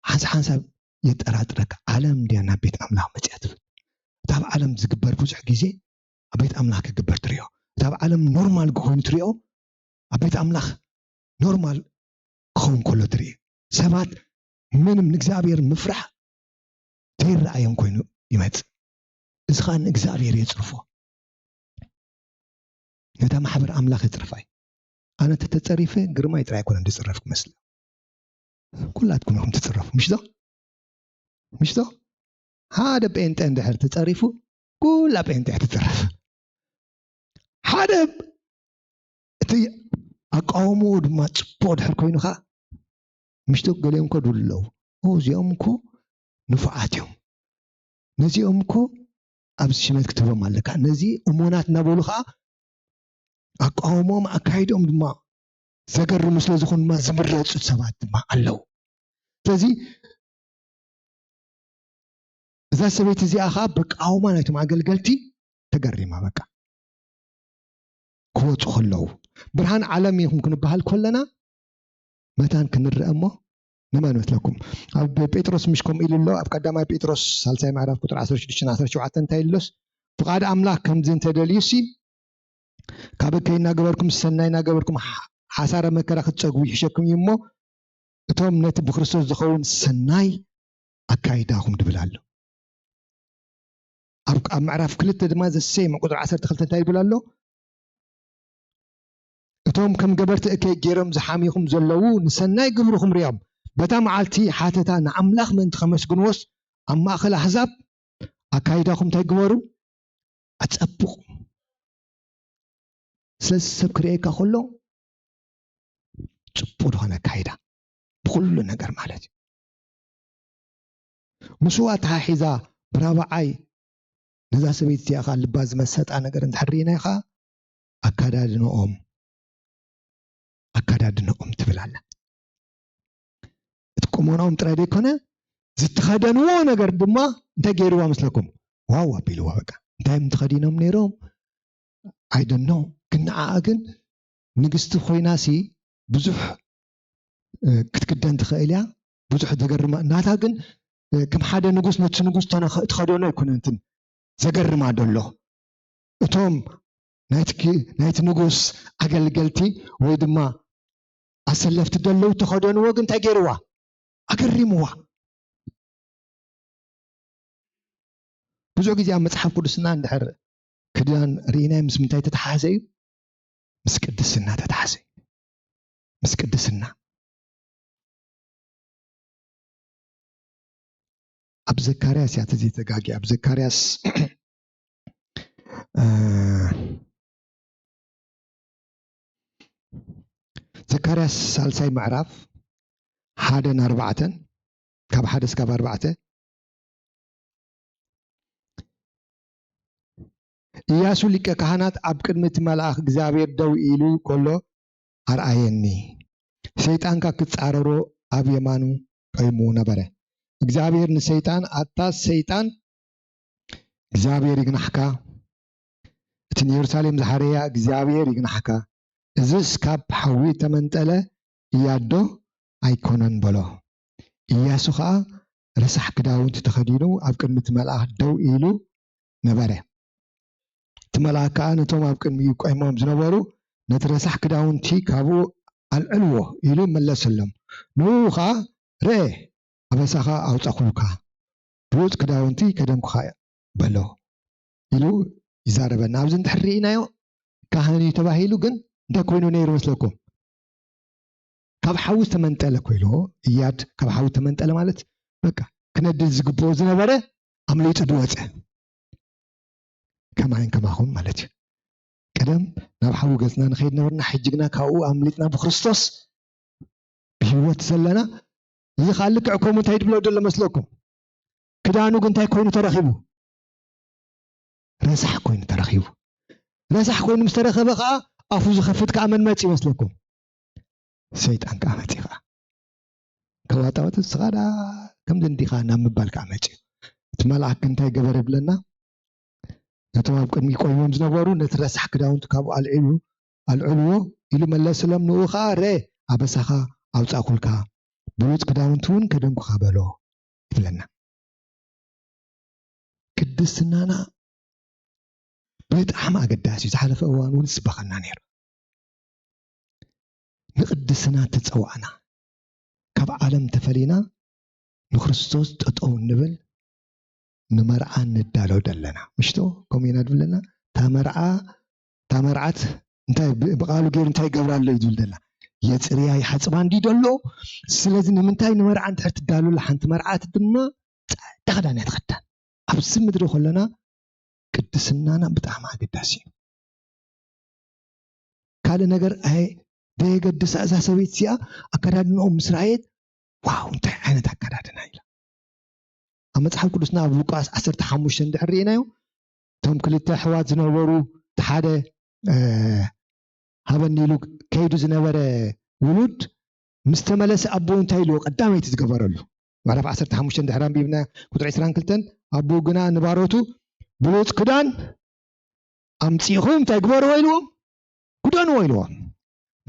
ሓንሳ ሓንሳብ የጠራጥረካ ዓለም እንድያ ናብ ቤት ኣምላኽ መፅያ ትብል እታ ኣብ ዓለም ዝግበር ብዙሕ ግዜ ኣብ ቤት ኣምላኽ ክግበር ትሪኦ እታ ኣብ ዓለም ኖርማል ክኾይኑ ትሪኦ ኣብ ቤት ኣምላኽ ኖርማል ክኸውን ከሎ ትርኢ ሰባት ምንም ንእግዚኣብሔር ምፍራሕ ዘይረኣዮም ኮይኑ ይመፅእ እዚ ከዓ ንእግዚኣብሔር የፅርፎ ነታ ማሕበር ኣምላኽ የፅርፋ እዩ ኣነ እንተተጸሪፈ ግርማይ ጥራይ ኣይኮነን ዝጽረፍ ክመስል። ኩላትኩም ኢኹም ትጽረፉ፣ ምሽ ዶ? ምሽ ዶ? ሓደ ጴንጠ እንድሕር ተጸሪፉ፣ ኩላ ጴንጠ እያ ትጽረፍ። ሓደ እቲ ኣቃውምኡ ድማ ጽቡቕ ድሕር ኮይኑ ኸኣ፣ ምሽ ዶ? ገሊኦም ከ ድብሉ ኣለዉ። ኦ፣ እዚኦም እኮ ንፉዓት እዮም። ነዚኦም እኮ ኣብዚ ሽመት ክትህቦም ኣለካ። ነዚ እሙናት እናበሉ ኸኣ ኣቃውሞኦም ኣካይዶም ድማ ዘገርሙ ስለ ዝኾኑ ድማ ዝምረጹ ሰባት ድማ ኣለዉ። ስለዚ እዛ ሰበይቲ እዚኣ ኸኣ ብቃውማ ናይቶም ኣገልገልቲ ተገሪማ። በቃ ክወጹ ከለዉ ብርሃን ዓለም ኢኹም ክንበሃል ከለና መታን ክንርአ እሞ ንመን መስለኩም? ኣብ ጴጥሮስ ምሽ ከምኡ ኢሉ ኣሎ። ኣብ ቀዳማይ ጴጥሮስ ሳልሳይ ምዕራፍ ቁጽሪ ዓሰርተ ሽዱሽተ ዓሰርተ ሸውዓተ እንታይ ኢሉ ኣሎስ? ፍቓድ ኣምላኽ ከምዚ እንተደልዩሲ ካብ እከይ እናገበርኩም ሰናይ እናገበርኩም ሓ-፣ ሓሳረ መከራ ክትጸግቡ ይሕሸኩም እዩ እሞ እቶም ነቲ ብክርስቶስ ዝኸውን ሰናይ ኣካይዳኹም ድብል ኣሎ። ኣብ፣ ኣብ ምዕራፍ ክልተ ድማ ዘሰይመ ቁጽሪ ዓሰርተ ክልተ እንታይ ይብል ኣሎ? እቶም ከም ገበርቲ እከይ ገይሮም ዝሓሚኹም ዘለዉ ንሰናይ ግብርኹም ሪኦም በታ መዓልቲ ሓተታ ንኣምላኽ ምእንቲ ከመስግንዎስ ኣብ ማእከል ኣህዛብ ኣካይዳኹም እንታይ ግበሩ? ኣጸብቑ። ስለዚ ሰብ ክርእየካ ከሎ ጽቡቕ ዝኾነ ኣካይዳ ብኹሉ ነገር ማለት እዩ። ምስኡ ኣተሓሒዛ ብራብዓይ ነዛ ሰበይቲ እዚኣ ኸዓ ልባ ዝመሰጣ ነገር እንድሕር ርኢናዮ ኸዓ ኣካዳድንኦም፣ ኣካዳድንኦም ትብል ኣላ። እቲ ቁመናኦም ጥራይ ዘይኮነ ዝተኸደንዎ ነገር ድማ እንታይ ገይርዋ መስለኩም? ዋው ኣቢልዋ በቃ። እንታይ እዮም ተኸዲኖም ነይሮም? I don't know። ግን ንዓኣ ግን ንግስቲ ኮይናሲ ብዙሕ፣ እ፣ ክትክደን ትኽእል እያ። ብዙሕ ዘገርማ። ናታ ግን፣ እ፣ ከም ሓደ ንጉስ ነቲ ንጉስ ተነኸ-፣ ትኸደኖ ኣይኮነንትን ዘገርማ ደሎ። እቶም ናይቲ ኪ-፣ ናይቲ ንጉስ ኣገልገልቲ ወይ ድማ ኣሰለፍቲ ደለዉ ተኸደንዎ ግን እንታይ ገይርዋ? ኣገሪምዋ። ብዙሕ ግዜ ኣብ መጽሓፍ ቅዱስና እንድሕር ክዳን ርኢናዮ ምስ ምንታይ ተተሓሓዘ እዩ? ምስ ቅድስና ተተሓዘ እዩ። ምስ ቅድስና። ኣብ ዘካርያስ እያ ተዘይተጋጊ፣ ኣብ ዘካርያስ፣ እ፣ ዘካርያስ ሳልሳይ ምዕራፍ ሓደ ን ኣርባዕተን፣ ካብ ሓደ እስካብ ኣርባዕተ። ኢያሱ ሊቀ ካህናት ኣብ ቅድሚ እቲ መልኣኽ እግዚኣብሔር ደው ኢሉ ከሎ ኣርኣየኒ። ሰይጣን ከኣ ክጻረሮ ኣብ የማኑ ቆይሙ ነበረ። እግዚኣብሔር ንሰይጣን፣ ኣታ ሰይጣን፣ እግዚኣብሔር ይግናሕካ፣ እቲ ንየሩሳሌም ዝሓረያ እግዚኣብሔር ይግናሕካ፣ እዝስ ካብ ሓዊ እተመንጠለ እያዶ ኣይኮነን በሎ። ኢያሱ ኸኣ ረሳሕ ክዳውንቲ ተኸዲኑ ኣብ ቅድሚ እቲ መልኣኽ ደው ኢሉ ነበረ። እቲ መልኣኽ ከኣ ነቶም ኣብ ቅድሚኡ ቆይሞም ዝነበሩ፣ "ነቲ ረሳሕ ክዳውንቲ ካብኡ ኣልዕልዎ" ኢሉ መለሰሎም። ንኡ ኸኣ፣ "ርአ፣ ኣበሳኻ ኣውጻኹልካ፣ ብሉጽ ክዳውንቲ ከደንኩኻ" በሎ ኢሉ ይዛረበና። ኣብዚ እንድሕር ርኢናዮ፣ ካህን እዩ ተባሂሉ፣ ግን እንታይ ኮይኑ ነይሩ መስለኩም? ካብ ሓዊ ዝተመንጠለ ኮይኑ፣ እያድ ካብ ሓዊ ዝተመንጠለ ማለት፣ በቃ፣ ክነድድ ዝግብኦ ዝነበረ ኣምሊጡ ዝወጸ። ከማይን ከማኹም ማለት እዩ። ቀደም ናብ ሓዊ ገጽና ንኸይድ ነበርና፣ ሕጂ ግና ካብኡ ኣምሊጥና ብክርስቶስ ብህይወት ዘለና። እዚ ኻኣ ልክዕ ከምኡ እንታይ ድብሎ ደሎ መስለኩም? ክዳኑ ግን እንታይ ኮይኑ ተረኺቡ? ረሳሕ ኮይኑ ተረኺቡ። ረሳሕ ኮይኑ ምስ ተረኸበ ኸኣ ኣፉ ዝኸፍት ከኣ መን መጺኡ መስለኩም? ሰይጣን ከኣ መጺኡ ኸኣ። ከዋጣወጥ ንስኻ ደኣ ከምዚ እንዲኻ ናብ ምባል ከኣ መጺኡ። እቲ መልኣክ እንታይ ገበረ ይብለና? ነቶም ኣብ ቅድሚ ቆይሞም ዝነበሩ ነቲ ረሳሕ ክዳውንቲ ካብኡ ኣልዒሉ፣ ኣልዕልዎ ኢሉ መለስሎም። ንኡ ኸኣ፣ "ርአ፣ ኣበሳኻ ኣውጻእኩልካ፣ ብሉጽ ክዳውንቲ እውን ከደንኩኻ" በሎ ይብለና። ቅድስናና ብጣዕሚ ኣገዳሲ እዩ። ዝሓለፈ እዋን እውን ዝስበኸና ነይሩ። ንቅድስና ተጸዋዕና፣ ካብ ዓለም ተፈሊና ንክርስቶስ ጠጠው እንብል፣ ንመርዓ ንዳሎ ደለና። ምሽቶ ከምኡ ኢና ድብለና፣ እታ መርዓ፣ እታ መርዓት እንታይ ብ- ብቓሉ ገይሩ እንታይ ይገብራ ኣሎ እዩ ዝብል ዘላ? የፅርያ ይሓፅባ እንዲ ደሎ። ስለዚ ንምንታይ ንመርዓ እንድሕር ትዳሉላ ሓንቲ መርዓት ድማ ፃዕዳ ክዳን እያ ትኸዳን። ኣብዚ ምድሪ ከለና ቅድስናና ብጣዕሚ ኣገዳሲ እዩ። ካልእ ነገር ኣይ ደየገድሳ እዛ ሰበይቲ እዚኣ ኣከዳድንኦም ምስ ረኣየት ዋው እንታይ ዓይነት ኣከዳድና ኢላ። ኣብ መፅሓፍ ቅዱስና ኣብ ሉቃስ ዓሰርተ ሓሙሽተ እንድሕር ርኢናዮ እቶም ክልተ ኣሕዋት ዝነበሩ እቲ ሓደ ሃበኒ ኢሉ ከይዱ ዝነበረ ውሉድ ምስ ተመለሰ ኣቦኡ እንታይ ኢልዎ ቀዳመይቲ ዝገበረሉ ምዕራፍ ዓሰርተ ሓሙሽተ እንድሕር ኣንቢብና ቁፅሪ ዕስራን ክልተን ኣቦኡ ግና ንባሮቱ ብሉፅ ክዳን ኣምፂእኹም እንታይ ግበርዎ ኢልዎም ክደንዎ ኢልዎም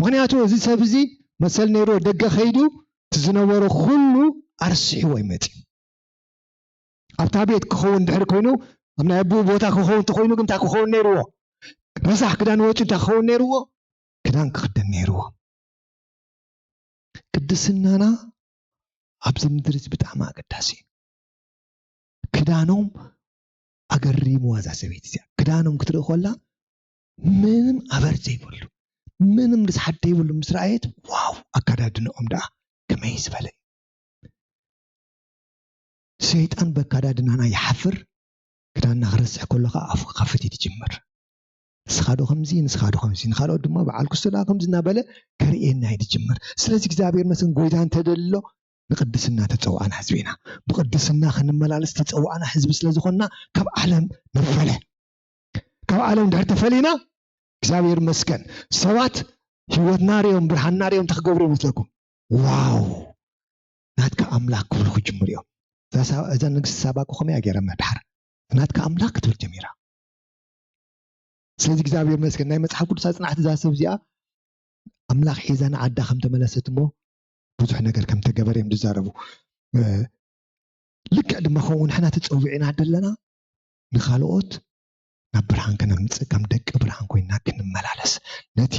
ምክንያቱ እዚ ሰብ እዚ መሰል ነይርዎ ደገ ከይዱ እቲ ዝነበሮ ኩሉ ኣርሲሕዎ ይመፅእ ኣብታ ቤት ክኸውን ድሕሪ ኮይኑ ኣብ ናይ ኣቦኡ ቦታ ክኸውን እንተኮይኑ ግን እንታይ ክኸውን ነይርዎ ረሳሕ ክዳን ወፂኡ እንታይ ክኸውን ነይርዎ ክዳን ክክደን ነይርዎ ቅድስናና ኣብዚ ምድሪ እዚ ብጣዕሚ ኣገዳሲ እዩ ክዳኖም ኣገሪምዋ እዛ ሰበይቲ እዚኣ ክዳኖም ክትርኢ ከላ ምንም ኣበር ዘይብሉ ምንም ርስሓት ዘይብሉ ምስ ረኣየት ዋው ኣከዳድንኦም ደኣ ከመይ ዝበለ እዩ ሰይጣን በካዳድናና ይሓፍር ክዳንና ክረስሕ ከሎ ከዓ ኣፉ ክኸፍት እዩ ትጅምር ንስኻ ዶ ከምዚ ንስኻ ዶ ከምዚ ንካልኦት ድማ በዓል ክስቶ ደኣ ከምዚ እናበለ ከርእየና እዩ ትጅምር ስለዚ እግዚኣብሔር መስን ጎይታ እንተደሎ ንቅድስና ተፀዋዕና ህዝቢ ኢና ብቅድስና ክንመላለስ ተፀዋዕና ህዝቢ ስለዝኮንና ካብ ዓለም ንፈለ ካብ ዓለም ድሕር ተፈሊና እግዚኣብሔር መስገን ሰባት ህይወትና ሪኦም ብርሃንና ሪኦም እንታይ ክገብሩ ይመስለኩም ዋው ናትካ ኣምላኽ ክብሉ ክጅምሩ እዮም እዛ ንግስቲ ሳባ ኮ ከመይ ገይራ መድሓር ናትካ ኣምላኽ ክትብል ጀሚራ ስለዚ እግዚኣብሔር መስገን ናይ መፅሓፍ ቅዱስ ኣፅናዕቲ እዛ ሰብ እዚኣ ኣምላኽ ሒዛ ንዓዳ ከም ተመለሰት እሞ ብዙሕ ነገር ከም ተገበረ እዮም ዝዛረቡ ልክዕ ድማ ከምኡ ንሕና ተፀዊዕና ደለና ንካልኦት ናብ ብርሃን ከነምፅእ ከም ደቂ ብርሃን ኮይና ክንመላለስ ነቲ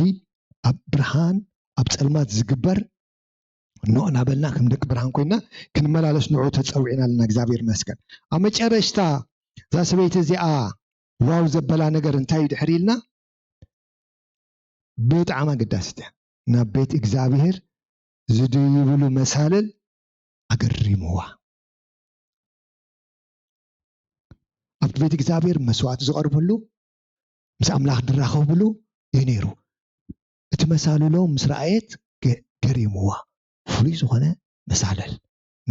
ኣብ ብርሃን ኣብ ፀልማት ዝግበር ኖዕ ናበልና ከም ደቂ ብርሃን ኮይና ክንመላለስ ንዑ ተፀዊዕና ኣለና እግዚኣብሔር መስገን ኣብ መጨረሽታ እዛ ሰበይቲ እዚኣ ዋው ዘበላ ነገር እንታይ ድሕር ኢልና ብጣዕሚ ኣገዳሲት እያ ናብ ቤት እግዚኣብሔር ዝድይብሉ መሳልል ኣገሪምዋ ኣብቲ ቤት እግዚኣብሔር መስዋዕቲ ዝቐርበሉ ምስ ኣምላኽ ድራኸብሉ እዩ ነይሩ እቲ መሳልሎ ምስ ረኣየት ገሪምዋ ፍሉይ ዝኾነ መሳለል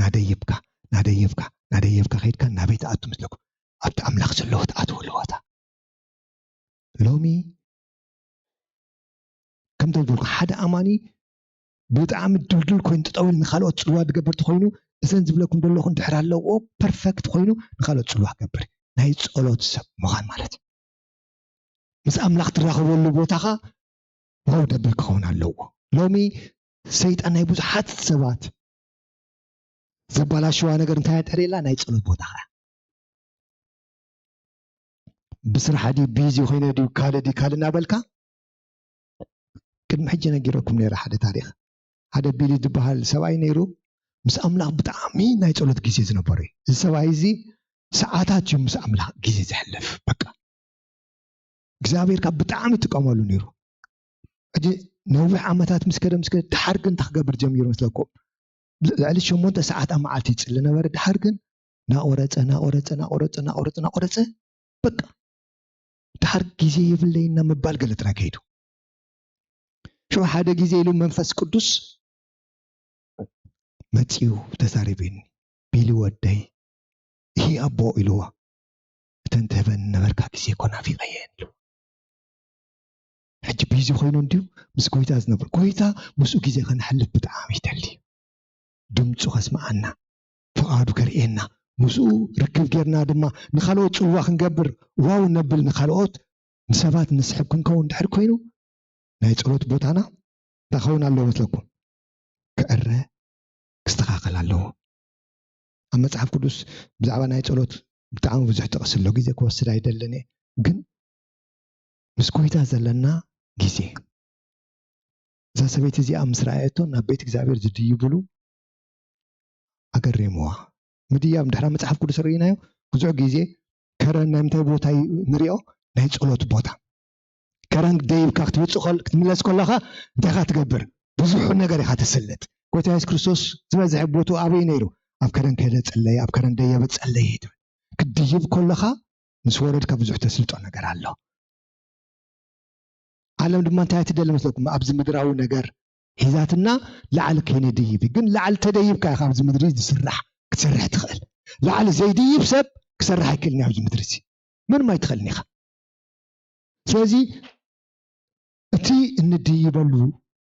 ናደይብካ ናደይብካ ናደይብካ ከይድካ ናበይ ትኣቱ ምስለኩም ኣብቲ ኣምላኽ ዘለዎ ትኣትወሉ ቦታ ሎሚ ከምቶም ዝበልኩ ሓደ ኣማኒ ብጣዕሚ ድልዱል ኮይኑ ጠጠው ኢሉ ንካልኦት ፅልዋ ዝገብር ተኮይኑ እዘን ዝብለኩም ዘለኹ እንድሕር ኣለዎ ፐርፈክት ኮይኑ ንካልኦት ፅልዋ ክገብር ናይ ፀሎት ሰብ ምዃን ማለት እዩ ምስ ኣምላኽ ትራኸበሉ ቦታኻ ዋው ደብል ክኸውን ኣለዎ ሎሚ ሰይጣን ናይ ብዙሓት ሰባት ዘባላሽዋ ነገር እንታይ ትሕር የላ ናይ ፀሎት ቦታኻ ብስራሕ ድዩ ቢዚ ኮይነ ድዩ ካልእ ድዩ ካልእ እናበልካ ቅድሚ ሕጂ ነጊረኩም ነይረ ሓደ ታሪክ ሓደ ቢሊ ዝበሃል ሰብኣይ ነይሩ ምስ ኣምላኽ ብጣዕሚ ናይ ጸሎት ግዜ ዝነበሮ እዩ እዚ ሰብኣይ እዚ ሰዓታት እዩ ምስ ኣምላኽ ግዜ ዘሕልፍ በቃ እግዚኣብሔር ካብ ብጣዕሚ ይጥቀመሉ ነይሩ ሕጂ ነዊሕ ዓመታት ምስ ከደ ምስ ከደ ድሓር ግን እንታይ ክገብር ጀሚሩ መስለኩም ልዕሊ ሸሞንተ ሰዓት ኣብ መዓልቲ ይጽሊ ነበረ ድሓር ግን ናቆረጸ ናቆረጸ ናቆረጸ ናቆረጸ ናቆረጸ በቃ ድሓር ግዜ የብለይና ምባል ገለ ጥራይ ከይዱ ሽዑ ሓደ ግዜ ኢሉ መንፈስ ቅዱስ መጺኡ ተዛሪብኒ ቢሊ ወደይ እሂ ኣቦ ኢልዎ እተን ትህበኒ ነበርካ ግዜ እኮ ናፊቐየን ኢልዎ ሕጂ ቢዚ ኮይኑ እንድዩ ምስ ጎይታ ዝነብር ጎይታ ምስኡ ግዜ ከነሕልፍ ብጣዕሚ ይደሊ ድምፁ ከስምዓና ፍቓዱ ከርእየና ምስኡ ርክብ ጌርና ድማ ንካልኦት ፅልዋ ክንገብር ዋው ነብል ንካልኦት ንሰባት ንስሕብ ክንከውን ድሕር ኮይኑ ናይ ፀሎት ቦታና እንታይ ክኸውን ኣለዎ መስለኩም ክዕረ ክስተኻኸል ኣለዎ ኣብ መፅሓፍ ቅዱስ ብዛዕባ ናይ ፀሎት ብጣዕሚ ብዙሕ ጥቕሲ ኣሎ ግዜ ክወስድ ኣይደልን እየ ግን ምስ ጎይታ ዘለና ግዜ እዛ ሰበይቲ እዚኣ ምስ ረኣየቶ ናብ ቤት እግዚኣብሔር ዝድይብሉ ኣገሪምዋ ምድያብ ድሕራ መፅሓፍ ቅዱስ ርኢናዮ ብዙሕ ግዜ ከረን ናይ ምንታይ ቦታ ንሪኦ ናይ ፀሎት ቦታ ከረን ደይብካ ክትምለስ ከለኻ እንታይ ኢኻ ትገብር? ብዙሕ ነገር ኢኻ ተስልጥ። ጎይታ የሱስ ክርስቶስ ዝበዝሐ ቦትኡ ኣበይ ነይሩ? ኣብ ከረን ከደ ጸለየ፣ ኣብ ከረን ደየበ ጸለየ ይብል። ክትድይብ ከለኻ ምስ ወረድካ ብዙሕ ተስልጦ ነገር ኣሎ። ዓለም ድማ እንታይ ትደሊ መስለኩም? ኣብዚ ምድራዊ ነገር ሒዛትና ላዕሊ ከይንድይብ። ግን ላዕሊ ተደይብካ ኢኻ ኣብዚ ምድሪ ዝስራሕ ክትሰርሕ ትኽእል። ላዕሊ ዘይድይብ ሰብ ክሰርሕ ኣይክእልን እዩ ኣብዚ ምድሪ እዚ። ምንም ኣይትኽእልን ኢኻ። ስለዚ እቲ እንድይበሉ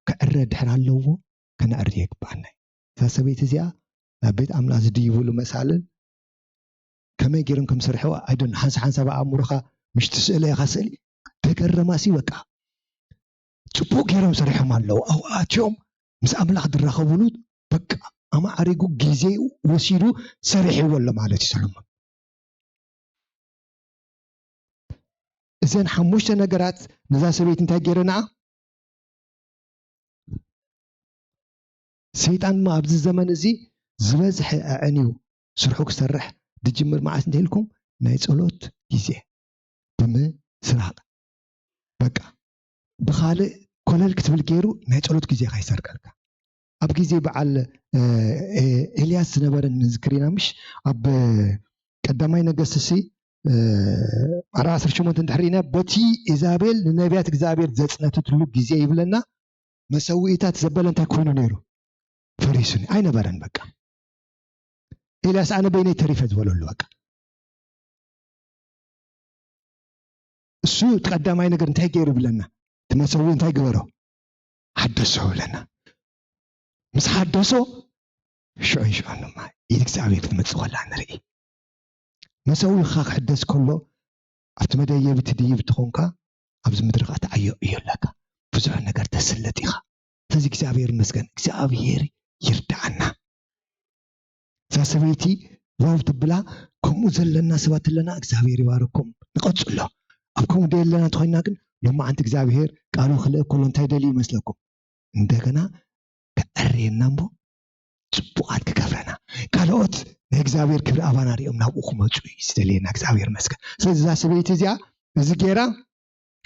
ክዕረ ድሕር ኣለዎ፣ ከነዕሪ የግብኣና እዩ። እዛ ሰበይቲ እዚኣ ናብ ቤት ኣምላኽ ዝድይብሉ መሳልል ከመይ ገይሮም ከም ዝሰርሕዋ ኣይደን ሓንሳ ሓንሳብ ኣእምሮኻ ምሽ ትስእሎ ኢኻ ስእሊ ተገረማሲ በቃ ጽቡቅ ገይሮም ሰሪሖም ኣለዉ። ኣብኡ ኣትዮም ምስ ኣምላኽ ዝራኸብሉ በቃ ኣማዕሪጉ ግዜ ወሲዱ ሰሪሕዎ ኣሎ ማለት እዩ ሰሎሞን። እዘን ሓሙሽተ ነገራት ነዛ ሰበይቲ እንታይ ገይረንኣ? ሰይጣን ድማ ኣብዚ ዘመን እዚ ዝበዝሐ ኣዕንዩ ስርሑ ክሰርሕ ድጅምር መዓስ እንተ ኢልኩም ናይ ጸሎት ግዜ ብምስራቕ በቃ ብኻልእ ኮለል ክትብል ገይሩ ናይ ጸሎት ግዜኻ ይሰርቀልካ። ኣብ ግዜ በዓል ኤልያስ ዝነበረ ንዝክር ኢና ምሽ ኣብ ቀዳማይ ነገስት ሲ ኣርባዓ ዓሰርተ ሸሞንተ እንድሕር ኢና በቲ ኢዛቤል ንነቢያት እግዚኣብሔር ዘጽነትትሉ ግዜ ይብለና። መሰውኢታት ዘበለ እንታይ ኮይኑ ነይሩ? ፈሪሱኒ ኣይነበረን። በቃ ኤልያስ ኣነ በይነይ ተሪፈ ዝበለሉ በቃ እሱ እቲ ቀዳማይ ነገር እንታይ ገይሩ ብለና? እቲ መሰዊ እንታይ ግበሮ? ሓደሶ ብለና። ምስ ሓደሶ ሽዑን ሽዑን ድማ ኢድ እግዚኣብሔር ክትመጽእ ከላ ንርኢ። መሰዊ ካ ክሕደስ ከሎ ኣብቲ መደየቢ ትድይብ ትኾንካ ኣብዚ ምድሪ ኸዓ ትዓዮ እዩ ኣለካ። ብዙሕ ነገር ተስልጥ ኢኻ። ስለዚ እግዚኣብሔር ይመስገን። እግዚኣብሔር ይርዳዓና። እዛ ሰበይቲ ዋው ትብላ። ከምኡ ዘለና ሰባት ኣለና እግዚኣብሔር ይባረኩም። ንቐጽሎ ኣብ ከምኡ ደየለና እንተኮይና ግን ሎማዓንቲ እግዚኣብሔር ቃሉ ክልእ ከሎ እንታይ ደልዩ ይመስለኩም? እንደገና ከዕርየና እሞ ጽቡቓት ክገብረና ካልኦት ናይ እግዚኣብሔር ክብሪ ኣባና ሪኦም ናብኡ ክመፁ እዩ ዝደልየና እግዚኣብሔር መስገን። ስለዚ እዛ ሰበይቲ እዚኣ እዚ ገይራ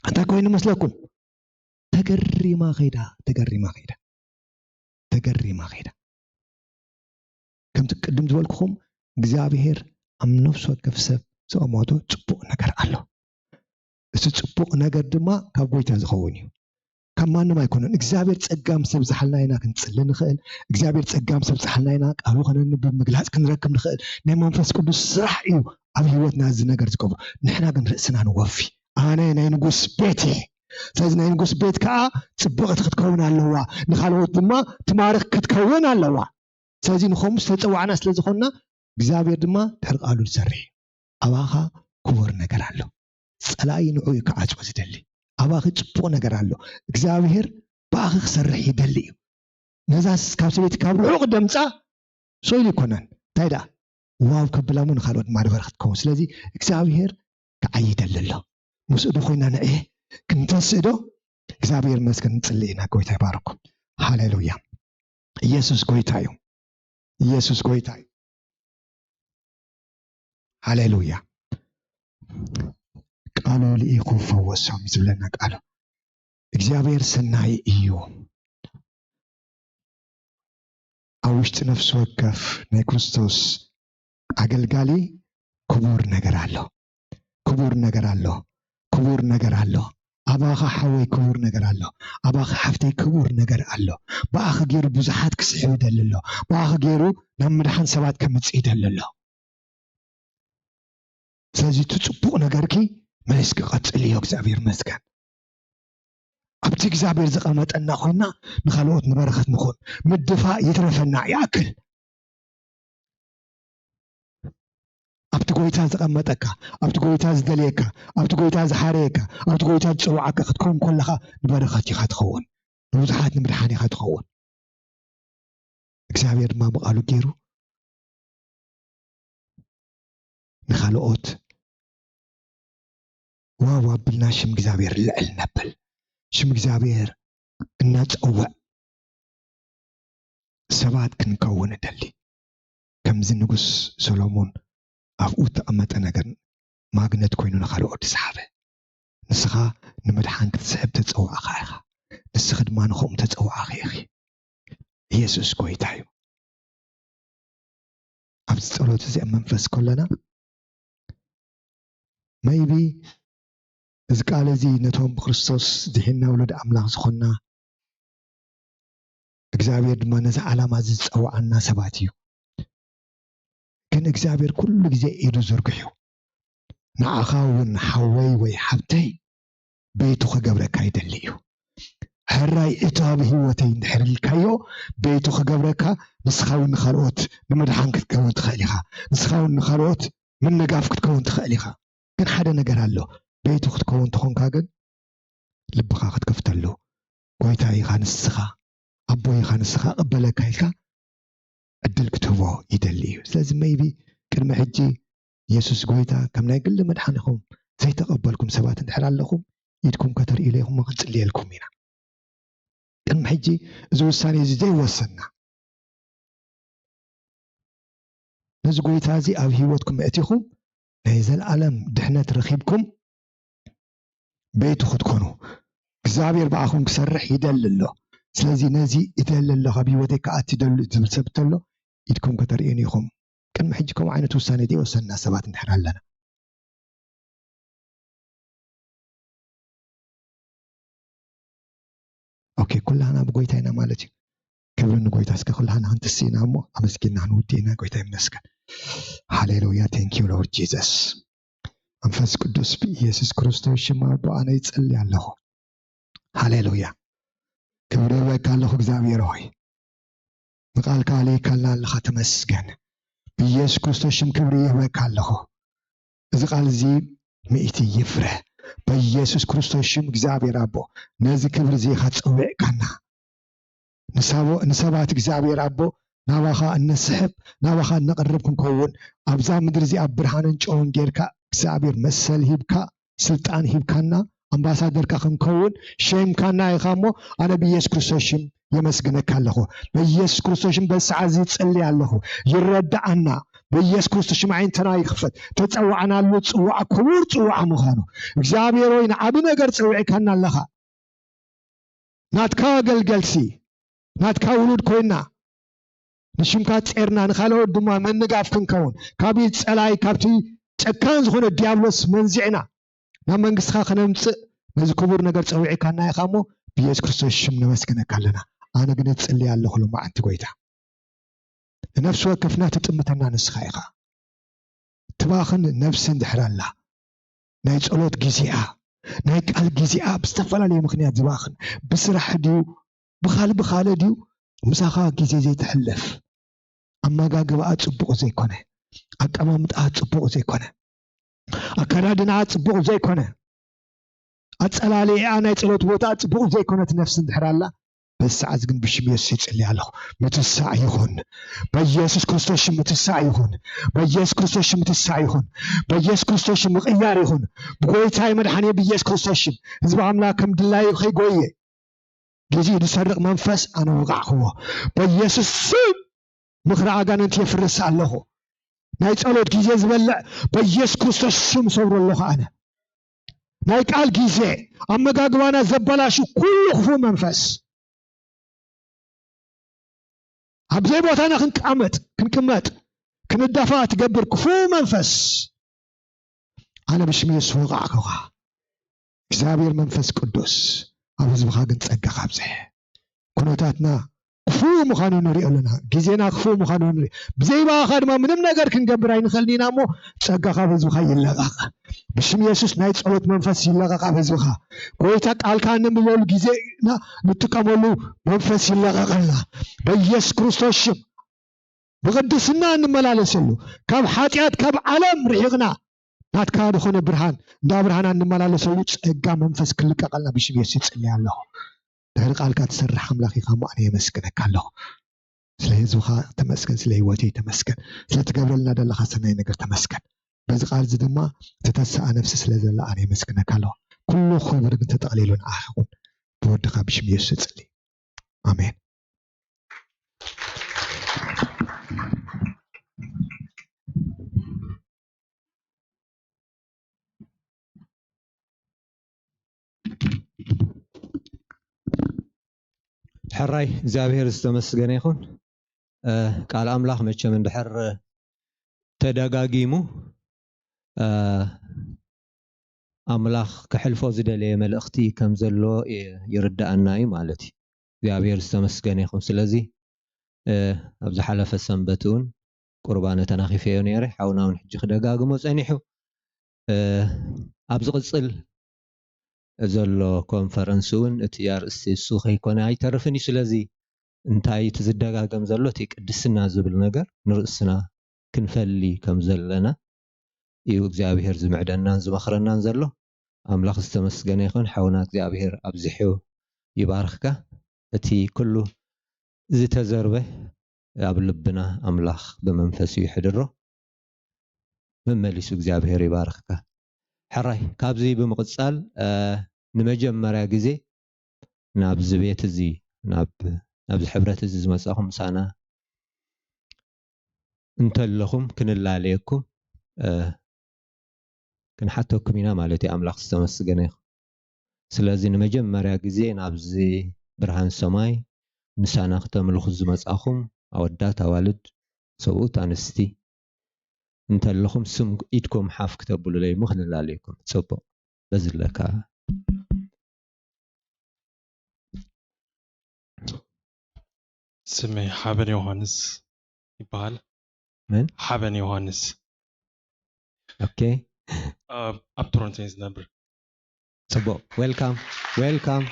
እንታይ ኮይኑ መስለኩም? ተገሪማ ኸይዳ ተገሪማ ኸይዳ ተገሪማ ኸይዳ። ከምቲ ቅድም ዝበልኩኹም እግዚኣብሔር ኣብ ነፍሲ ወከፍ ሰብ ዘቐመጦ ጽቡቕ ነገር ኣሎ። እቲ ጽቡቕ ነገር ድማ ካብ ጎይታ ዝኸውን እዩ፣ ካብ ማንም ኣይኮነን። እግዚኣብሔር ጸጋም ሰብ ዝሓልና ኢና ክንጽሊ ንኽእል። እግዚኣብሔር ጸጋም ሰብ ዝሓልና ኢና ቃሉ ከነንብብ ምግላጽ ክንረክብ ንኽእል። ናይ መንፈስ ቅዱስ ስራሕ እዩ ኣብ ህይወትና እዚ ነገር ዝገብሮ። ንሕና ግን ርእስና ንወፊ። ኣነ ናይ ንጉስ ቤት እየ። ስለዚ ናይ ንጉስ ቤት ከዓ ጽብቕቲ ክትከውን ኣለዋ፣ ንኻልኦት ድማ ትማርኽ ክትከውን ኣለዋ። ስለዚ ንኸምኡ ዝተጸዋዕና ስለ ዝኾንና እግዚኣብሔር ድማ ድሕሪ ቃሉ ዝሰርሕ እዩ። ኣባኻ ክቡር ነገር ኣሎ። ጸላኢ ንዑ እዩ ክዓጽዎ ዝደሊ። ኣባኺ ጽቡቕ ነገር ኣሎ። እግዚኣብሔር ብኣኺ ክሰርሕ ይደሊ እዩ። ነዛ ካብ ሰበይቲ ካብ ርሑቕ ደምጻ ሶይሉ ይኮናን እንታይ ደኣ ዋው ከብላ እሞ ንካልኦት ድማ ንበረኸት ትኸውን። ስለዚ እግዚኣብሔር ክዓይ ይደሊ ኣሎ። ምስኡ ዶ ኮይና ንዕየ ክንተስእ ዶ እግዚኣብሔር መስገን ንጽሊ ኢና። ጎይታ ይባረኩም። ሃሌሉያ። ኢየሱስ ጎይታ እዩ። ኢየሱስ ጎይታ እዩ። ሃሌሉያ። ቃሉ ልኢኹ ፈወሶም ዝብለና ቃሉ እግዚኣብሔር ሰናይ እዩ። ኣብ ውሽጢ ነፍሲ ወከፍ ናይ ክርስቶስ ኣገልጋሊ ክቡር ነገር ኣሎ። ክቡር ነገር ኣሎ። ክቡር ነገር ኣሎ። ኣባኻ ሓወይ ክቡር ነገር ኣሎ። ኣባኻ ሓፍተይ ክቡር ነገር ኣሎ። ብኣኺ ገይሩ ብዙሓት ክስሕብ ይደሊ ኣሎ። ብኣኺ ገይሩ ናብ ምድሓን ሰባት ከምጽእ ይደሊ ኣሎ። ስለዚ እቲ ጽቡቕ ነገርኪ መሊስኪ ቀጽልዮ። እግዚኣብሔር ይመስገን። ኣብቲ እግዚኣብሔር ዘቐመጠና ኮይና ንኻልኦት ንበረኸት ንኹን። ምድፋእ ይትረፈና ይኣክል። ኣብቲ ጎይታ ዘቐመጠካ፣ ኣብቲ ጎይታ ዝደልየካ፣ ኣብቲ ጎይታ ዝሓረየካ፣ ኣብቲ ጎይታ ዝጸውዓካ ክትከውን ከለኻ ንበረኸት ኢኻ ትኸውን። ንብዙሓት ንምድሓን ኢኻ ትኸውን። እግዚኣብሔር ድማ ብቓሉ ገይሩ ንኻልኦት ዋው ኣቢልና ሽም እግዚኣብሔር ልዕል ነብል። ሽም እግዚኣብሔር እናጸውዕ ሰባት ክንከውን እደሊ። ከምዚ ንጉስ ሰሎሞን ኣብኡ እተቐመጠ ነገር ማግነት ኮይኑ ንኻልኦት ዝሰሓበ። ንስኻ ንምድሓን ክትስሕብ ተጸዋዕኻ ኢኻ። ንስኺ ድማ ንኸምኡ ተጸዋዕኺ ኢኺ። ኢየሱስ ጎይታ እዩ። ኣብዚ ጸሎት እዚ ኣብ መንፈስ ከለና፣ maybe እዚ ቃል እዚ ነቶም ብክርስቶስ ድሒንና ውሉድ ኣምላኽ ዝኾንና፣ እግዚኣብሔር ድማ ነዚ ዓላማ እዚ ዝጸውዓና ሰባት እዩ። ግን እግዚኣብሔር ኩሉ ግዜ ኢዱ ዝርግሕ እዩ። ንዓኻ እውን ሓወይ ወይ ሓብተይ ቤቱ ክገብረካ ይደሊ እዩ። ሕራይ እቶ ኣብ ህይወተይ እንድሕር ኢልካዮ፣ ቤቱ ክገብረካ፣ ንስኻ እውን ንኻልኦት ንምድሓን ክትከውን ትኽእል ኢኻ። ንስኻ እውን ንኻልኦት ምንጋፍ ክትከውን ትኽእል ኢኻ። ግን ሓደ ነገር ኣሎ። ቤቱ ክትከውን ተኾንካ ግን ልብኻ ክትከፍተሉ፣ ጎይታ ኢኻ ንስኻ፣ ኣቦ ኢኻ ንስኻ፣ እቕበለካ ኢልካ ዕድል ክትህቦ ይደሊ እዩ። ስለዚ maybe ቅድሚ ሕጂ የሱስ ጎይታ ከም ናይ ግሊ መድሓኒኹም ዘይተቐበልኩም ሰባት እንድሕር ኣለኹም፣ ኢድኩም ከተርእዩለ ኢኹም፣ ክንጽልየልኩም ኢና። ቅድሚ ሕጂ እዚ ውሳኔ እዚ ዘይወሰንና፣ ነዚ ጎይታ እዚ ኣብ ህይወትኩም ኣእቲኹም ናይ ዘልኣለም ድሕነት ረኺብኩም ቤቱ ክትኮኑ እግዚኣብሔር ብኣኹም ክሰርሕ ይደሊ ኣሎ። ስለዚ ነዚ ይደሊ ኣሎ፣ ካብ ህይወተይ ክኣቲ ይደሊ ዝብል ሰብ እንተሎ ኢድኩም ከተርእዩኒ ኢኹም። ቅድሚ ሕጂ ከምኡ ዓይነት ውሳኔ ዘይወሰንና ሰባት እንድሕር ኣለና። ኦኬ፣ ኩላህና ብጎይታ ኢና ማለት እዩ። ክብሪ ንጎይታ። እስከ ኩላህና ክንትስእ ኢና እሞ ኣመስጊንና ክንውድእ ኢና። ጎይታ ይመስገን። ሃሌሉያ። Thank you Lord Jesus። መንፈስ ቅዱስ ብኢየሱስ ክርስቶስ ሽም ኣቦ ኣነ ይጸሊ ኣለኹ። ሃሌሉያ። ክብሪ ይህበካ ኣለኹ እግዚኣብሔር ሆይ። ንቃልካ ኣልኢካልና ኣለኻ፣ ተመስገን። ብኢየሱስ ክርስቶስ ሽም ክብሪ ይህበካ ኣለኹ። እዚ ቃል እዚ ምእቲ ይፍረ። በኢየሱስ ክርስቶስ ሽም እግዚኣብሔር ኣቦ፣ ነዚ ክብሪ እዚ ኢኻ ጸዊዕካና። ንሳቦ-፣ ንሰባት እግዚኣብሔር ኣቦ፣ ናባኻ እንስሕብ፣ ናባኻ እንቐርብ ክንከውን፣ ኣብዛ ምድሪ እዚኣ ብርሃንን ጨውን ጌርካ እግዚኣብሔር መሰል ሂብካ፣ ስልጣን ሂብካና፣ ኣምባሳደርካ ክንከውን ሸይምካና ኢኻ እሞ፣ ኣነ ብኢየሱስ ክርስቶስ ሽም የመስግነካ ኣለኹ። በኢየሱስ ክርስቶስ ሽም በዚ ሰዓት እዚ ይጸሊ ኣለኹ። ይረድኣና። በኢየሱስ ክርስቶስ ሽም ዓይንትና ይኽፈት። ተጸዋዕናሉ ጽዋዕ ክቡር ጽዋዕ ምዃኑ። እግዚኣብሔር ሆይ፣ ንዓቢ ነገር ጸዊዕካና ኣለኻ። ናትካ ኣገልገልሲ፣ ናትካ ውሉድ ኮይና፣ ንሽምካ ጼርና፣ ንኻልኦት ድማ መንጋፍ ክንከውን፣ ካብ ኢድ ጸላይ፣ ካብቲ ጨካን ዝኾነ ዲያብሎስ መንዚዕና፣ ናብ መንግስትኻ ከነምጽእ ነዚ ክቡር ነገር ጸዊዕካና ኢኻ እሞ፣ ብኢየሱስ ክርስቶስ ሽም ነመስግነካ ኣለና። ኣነ ግን እጽሊ ኣለኹ ሎማዓንቲ ጎይታ። ንነፍሲ ወከፍና ትጥምተና ንስኻ ኢኻ። ትባኽን ነፍሲ እንድሕር ኣላ፣ ናይ ጸሎት ግዜኣ፣ ናይ ቃል ግዜኣ ብዝተፈላለየ ምኽንያት ዝባኽን፣ ብስራሕ ድዩ፣ ብኻልእ ብኻልእ ድዩ፣ ምሳኻ ግዜ ዘይተሕልፍ፣ ኣመጋግባኣ ጽቡቕ ዘይኮነ፣ ኣቀማምጣኣ ጽቡቕ ዘይኮነ፣ ኣከዳድናኣ ጽቡቕ ዘይኮነ፣ ኣጸላልያኣ ናይ ጸሎት ቦታኣ ጽቡቕ ዘይኮነት ነፍሲ እንድሕር ኣላ፣ በዚ ሰዓት እዚ ግን ብሽም የሱስ ይጽሊ ኣለኹ። ምትሳእ ይኹን። በኢየሱስ ክርስቶስ ሽም ምትሳእ ይኹን። በኢየሱስ ክርስቶስ ሽም ምትሳእ ይኹን። በኢየሱስ ክርስቶስ ሽም ምቕያር ይኹን። ብጎይታይ መድሓኒ ብኢየሱስ ክርስቶስ ሽም ህዝቢ ኣምላኽ ከም ድላዩ ከይጎየ፣ ግዜኡ ዝሰርቕ መንፈስ ኣነ ወቓዕክዎ። በኢየሱስ ስም ምኽሪ ኣጋንንት የፍርስ ኣለኹ። ናይ ጸሎት ግዜ ዝበልዕ በኢየሱስ ክርስቶስ ስም ሰብሮ ኣለኹ ኣነ። ናይ ቃል ግዜ፣ ኣመጋግባና ዘበላሹ ኩሉ ክፉእ መንፈስ፣ ኣብ ዘይቦታና ክንቃመጥ፣ ክንቅመጥ፣ ክንዳፋእ ትገብር ክፉእ መንፈስ፣ ኣነ ብሽም የሱስ ወቓዕኩኻ። እግዚኣብሔር መንፈስ ቅዱስ ኣብ ህዝብኻ ግን ጸጋኻ ኣብዝሕ። ኩነታትና ክፉእ ምዃኑ ንሪኦ ኣለና። ግዜና ክፉእ ምዃኑ ንሪኦ። ብዘይ ብኣኻ ድማ ምንም ነገር ክንገብር ኣይንኽእልን ኢና እሞ፣ ጸጋኻ ኣብ ህዝብኻ ይለቐቕ። ብሽም የሱስ ናይ ጸሎት መንፈስ ይለቐቕ ኣብ ህዝብኻ። ጎይታ ቃልካ እንብለሉ ግዜና ንጥቀመሉ መንፈስ ይለቐቐልና። በኢየሱስ ክርስቶስ ሽም ብቕድስና እንመላለሰሉ፣ ካብ ሓጢኣት፣ ካብ ዓለም ርሒቕና፣ ናትካ ዝኾነ ብርሃን፣ እንዳ ብርሃና እንመላለሰሉ ጸጋ መንፈስ ክልቀቐልና ብሽም የሱስ ይጽሊ ኣለኹ። ድሕሪ ቃልካ ትሰርሕ ኣምላኽ ኢኻ እሞ ኣነ የመስግነካ ኣለኹ። ስለ ህዝብኻ ተመስገን፣ ስለ ህይወተይ ተመስገን፣ ስለ ትገብረልና ዘለኻ ሰናይ ነገር ተመስገን። በዚ ቃል እዚ ድማ ትተስኣ ነፍሲ ስለ ዘላ ኣነ የመስግነካ ኣለኹ። ኩሉ ክብሪ ግን ተጠቕሊሉ ንዓኻ ይኹን። ብወድኻ ብሽም የሱስ እጽሊ። ኣሜን። ሕራይ እግዚኣብሔር ዝተመስገነ ይኹን። እ፣ ቃል ኣምላኽ መቸም እንድሕር ተደጋጊሙ፣ እ፣ ኣምላኽ ክሕልፎ ዝደለየ መልእኽቲ ከም ዘሎ ይ-፣ ይርድኣና እዩ ማለት እዩ። እግዚኣብሔር ዝተመስገነ ይኹን። ስለዚ፣ እ፣ ኣብ ዝሓለፈ ሰንበት እውን ቁርባን ተናኺፈዮ ነይረ። ሓውና እውን ሕጂ ክደጋግሞ ጸኒሑ። እ፣ ኣብ ዝቕጽል ዘሎ ኮንፈረንስ እውን እቲ ኣርእስቲ እሱ ከይኮነ ኣይተርፍን እዩ። ስለዚ እንታይ እቲ ዝደጋገም ዘሎ? እቲ ቅድስና ዝብል ነገር ንርእስና ክንፈሊ ከም ዘለና እዩ እግዚኣብሔር ዝምዕደናን ዝመኽረናን ዘሎ። ኣምላኽ ዝተመስገነ ይኹን። ሓውና እግዚኣብሔር ኣብዚሑ ይባርኽካ። እቲ ኩሉ ዝተዘርበ ኣብ ልብና ኣምላኽ ብመንፈሱ ይሕድሮ። መመሊሱ እግዚኣብሔር ይባርኽካ። ሕራይ፣ ካብዚ ብምቕጻል፣ እ፣ ንመጀመርያ ግዜ ናብዚ ቤት እዚ፣ ናብ፣ ናብዚ ሕብረት እዚ ዝመጻኹም ምሳና እንተለኹም ክንላለየኩም፣ እ፣ ክንሓተኩም ኢና ማለት እዩ። ኣምላኽ ዝተመስገነ ይኹን። ስለዚ ንመጀመርያ ግዜ ናብዚ ብርሃን ሰማይ ምሳና ክተምልኹ ዝመጻኹም ኣወዳት፣ ኣዋልድ፣ ሰብኡት፣ ኣንስቲ እንተለኹም ስም ኢድኩም ሓፍ ክተብሉለይ እሞ ክንላለየኩም። ጽቡቕ። በዚ ኣለካ። ስመይ ሓበን ዮሃንስ ይበሃል። መን? ሓበን ዮሃንስ። ኦኬ። ኣብ፣ ኣብ ቶሮንቶ እየ ዝነብር። ጽቡቕ። ዌልካም፣ ዌልካም።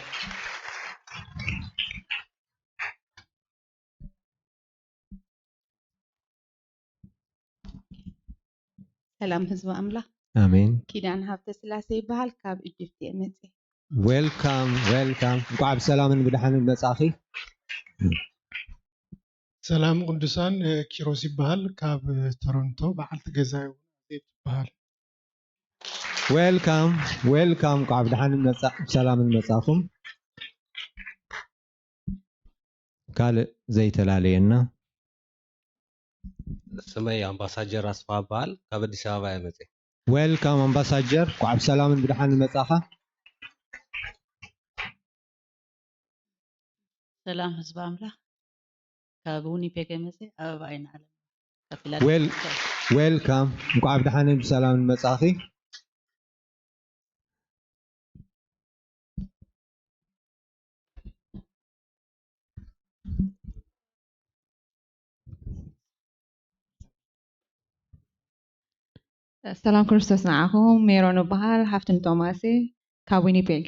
ሰላም ህዝቢ ኣምላኽ። ኣሜን። ኪዳን ሃብተ ስላሴ ይበሃል። ካብ ኢጅፕት እየ መፅእ። ዌልካም፣ ዌልካም። እንኳዕ ብሰላምን ብድሓንን መጻኺ። ሰላም ቅዱሳን፣ እ፣ ኪሮስ ይበሃል። ካብ፣ እ፣ ቶሮንቶ። በዓልቲ ገዛይ እውን ኣዜብ ትበሃል። ዌልካም፣ ዌልካም። እንኳዕ ብድሓንን መጻ-፣ ብሰላምን መጻኹም። ካልእ ዘይተላለየና? ስመይ ኣምባሳጀር ኣስፋ እበሃል። ካብ ኣዲስ ኣበባ እየ መፅእ። ዌልካም ኣምባሳጀር፣ እንኳዕ ብሰላምን ብድሓንን መጻኻ። ሰላም ህዝቢ ኣምላኽ፣ ካብ ዊኒፔግ እየ መፅእ። ኣበባ ኣይንዓለም፣ ካብ ዌል-፣ ፊላደልፊያ። ዌልካም፣ እንኳዕ ብድሓንን ብሰላምን መጻኺ። ሰላም ክርስቶስ ንዓኹም። ሜሮን እበሃል፣ ሓፍትን ቶማስ እየ፣ ካብ ዊኒፔግ።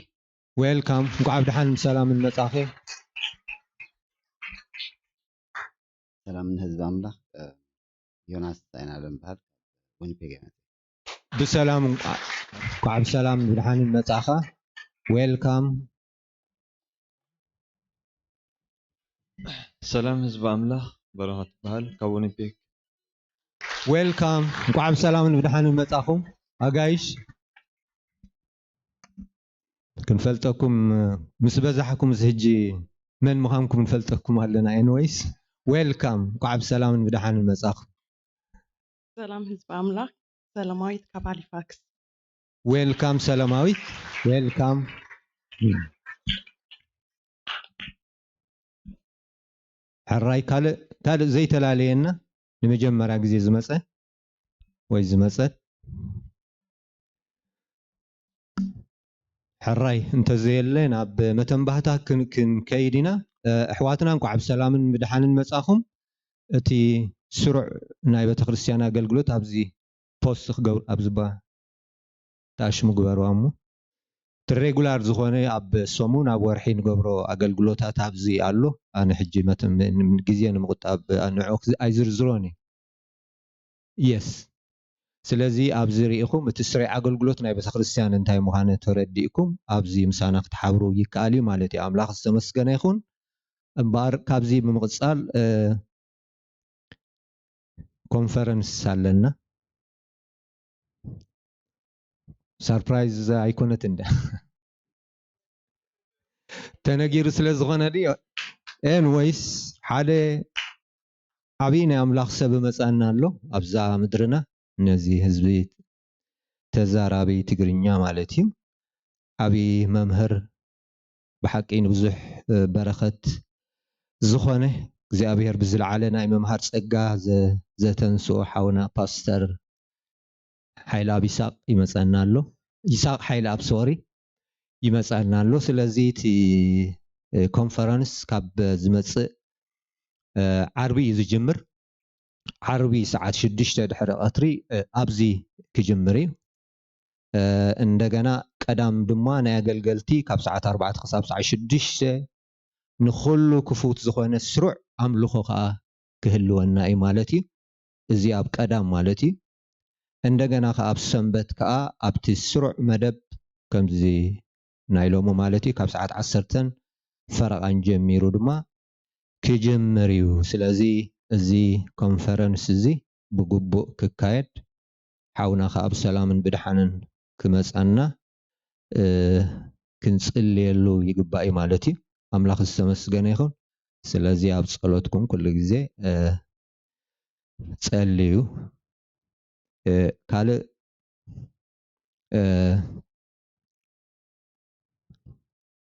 ዌልካም፣ እንኳዕ ብድሓን ብሰላምን መጻኺ። ሰላም ንህዝቢ ኣምላኽ። እ፣ ዮናስ ኣይናለም እበሃል፣ ዊኒፔግ እየ መፅእ። ብሰላም እንኳዕ፣ እንኳዕ ብሰላም ብድሓን መጻኻ። ዌልካም። ሰላም ህዝቢ ኣምላኽ፣ በረኸት እበሃል፣ ካብ ዊኒፔግ። ዌልካም፣ እንኳዕ ብሰላምን ብድሓንን መጻኹም ኣጋይሽ። ክንፈልጠኩም ምስ በዛሕኩም፣ እዚ ሕጂ መን ምዃንኩም ንፈልጠኩም ኣለና። ኤንወይስ፣ ዌልካም፣ እንኳዕ ብሰላምን ብድሓንን መጻኹም። ሰላም ህዝቢ ኣምላኽ፣ ሰላማዊት ካብ ሃሊፋክስ። ዌልካም ሰላማዊት፣ ዌልካም። ሕራይ፣ ካልእ፣ ካልእ ዘይተላለየና፣ ንመጀመርያ ግዜ ዝመጸ ወይ ዝመጸት? ሕራይ፣ እንተዘየለ ናብ መተንባህታ ክን-፣ ክንከይድ ኢና። እ፣ ኣሕዋትና እንኳዕ ብሰላምን ብድሓንን መጻኹም። እቲ ስሩዕ ናይ ቤተክርስትያን ኣገልግሎት ኣብዚ ፖስት ክገብሩ፣ ኣብዚ ባ-፣ ታሽሙ ግበርዋ እሞ። እቲ ሬጉላር ዝኾነ ኣብ ሰሙን፣ ኣብ ወርሒ ንገብሮ ኣገልግሎታት ኣብዚ ኣሎ። ኣነ ሕጂ መተ-፣ ም-፣ ም-፣ ግዜ ንምቑጣብ ንዕኡ ክዝ-፣ ኣይዝርዝሮን እየ። የስ። ስለዚ ኣብዚ ርኢኹም እቲ ስሩዕ ኣገልግሎት ናይ ቤተክርስትያን እንታይ ምዃነ ተረዲእኩም ኣብዚ ምሳና ክትሓብሩ ይከኣል እዩ ማለት እዩ። ኣምላኽ ዝተመስገነ ይኹን። እምበኣር ካብዚ ብምቕጻል፣ እ፣ ኮንፈረንስ ኣለና። ሰርፕራይዝ ኣይኮነትን ድያ? ተነጊሩ ስለ ዝኾነ ድዮ? ኤንወይስ፣ ሓደ ዓብዪ ናይ ኣምላኽ ሰብ መጻና ኣሎ ኣብዛ ምድርና፣ ነዚ ህዝቢ ተዛራቢ ትግርኛ ማለት እዩ። ዓብዪ መምህር፣ ብሓቂ ንብዙሕ፣ እ፣ በረኸት ዝኾነ እግዚኣብሔር ብዝለዓለ ናይ ምምሃር ጸጋ ዘ-፣ ዘተንስኦ ሓውና ፓስተር ሓይለኣብ ይስሐቅ ይመጸና ኣሎ። ይስሐቅ ሓይለኣብ፣ ሶሪ፣ ይመጸና ኣሎ። ስለዚ እቲ፣ እ፣ ኮንፈረንስ ካብ ዝመጽእ፣ እ፣ ዓርቢ እዩ ዝጅምር። ዓርቢ ሰዓት ሽዱሽተ ድሕሪ ቀትሪ፣ እ፣ ኣብዚ ክጅምር እዩ። እ፣ እንደገና ቀዳም ድማ ናይ ኣገልገልቲ ካብ ሰዓት ኣርባዕተ ክሳብ ሰዓት ሽዱሽተ ንኹሉ ክፉት ዝኾነ ስሩዕ ኣምልኾ ከኣ ክህልወና እዩ ማለት እዩ። እዚ ኣብ ቀዳም ማለት እዩ። እንደገና ከኣ ኣብ ሰንበት ከኣ ኣብቲ ስሩዕ መደብ ከምዚ ናይ ሎሚ ማለት እዩ ካብ ሰዓት ዓሰርተን ፈረቓን ጀሚሩ ድማ ክጅምር እዩ። ስለዚ እዚ ኮንፈረንስ እዚ ብግቡእ ክካየድ ሓውና ከኣ ብሰላምን ብድሓንን ክመጻና፣ እ፣ ክንጽልየሉ ይግባእ እዩ ማለት እዩ። ኣምላኽ ዝተመስገነ ይኹን። ስለዚ ኣብ ጸሎትኩም ኩሉ ግዜ፣ እ፣ ጸልዩ። እ፣ ካልእ፣ እ፣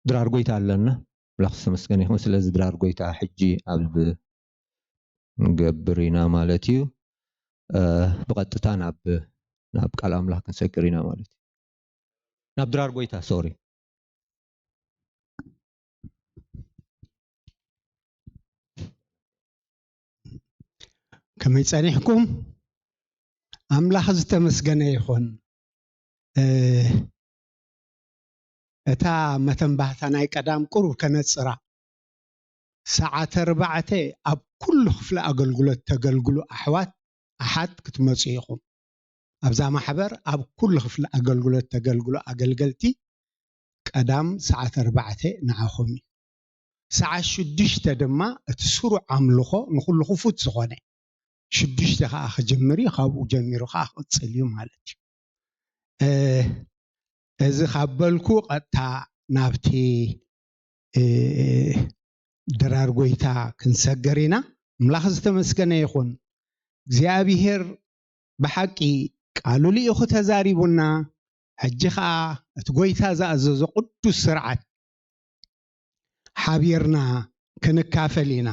ድራር ጎይታ ኣለና። ኣምላኽ ዝተመስገነ ይኹን። ስለዚ ድራር ጎይታ ሕጂ ኣብ ንገብር ኢና ማለት እዩ። እ፣ ብቐጥታ ናብ፣ ናብ ቃል ኣምላኽ ክንሰግር ኢና ማለት እዩ። ናብ ድራር ጎይታ፣ ሶሪ። ከመይ ጸኒሕኩም? ኣምላኽ ዝተመስገነ ይኹን። እ፣ እታ መተንባህታ ናይ ቀዳም ቁሩብ ከነጽራ። ሰዓት ኣርባዕተ ኣብ ኩሉ ክፍሊ ኣገልግሎት ተገልግሉ ኣሕዋት ኣሓት ክትመጹ ኢኹም። ኣብዛ ማሕበር ኣብ ኩሉ ክፍሊ ኣገልግሎት ተገልግሉ ኣገልገልቲ ቀዳም ሰዓት ኣርባዕተ ንዓኹም እዩ። ሰዓት ሽዱሽተ ድማ እቲ ስሩዕ ኣምልኾ ንኹሉ ክፉት ዝኾነ ሽዱሽተ ከኣ ክጅምር እዩ፣ ካብኡ ጀሚሩ ከኣ ክቕጽል እዩ ማለት እዩ። እ፣ እዚ ካብ በልኩ ቀጥታ ናብቲ፣ እ፣ ድራር ጎይታ ክንሰገር ኢና። ኣምላኽ ዝተመስገነ ይኹን። እግዚኣብሄር ብሓቂ ቃሉ ልኢኹ ተዛሪቡና። ሕጂ ኸኣ እቲ ጎይታ ዝኣዘዞ ቅዱስ ስርዓት ሓቢርና ክንካፈል ኢና።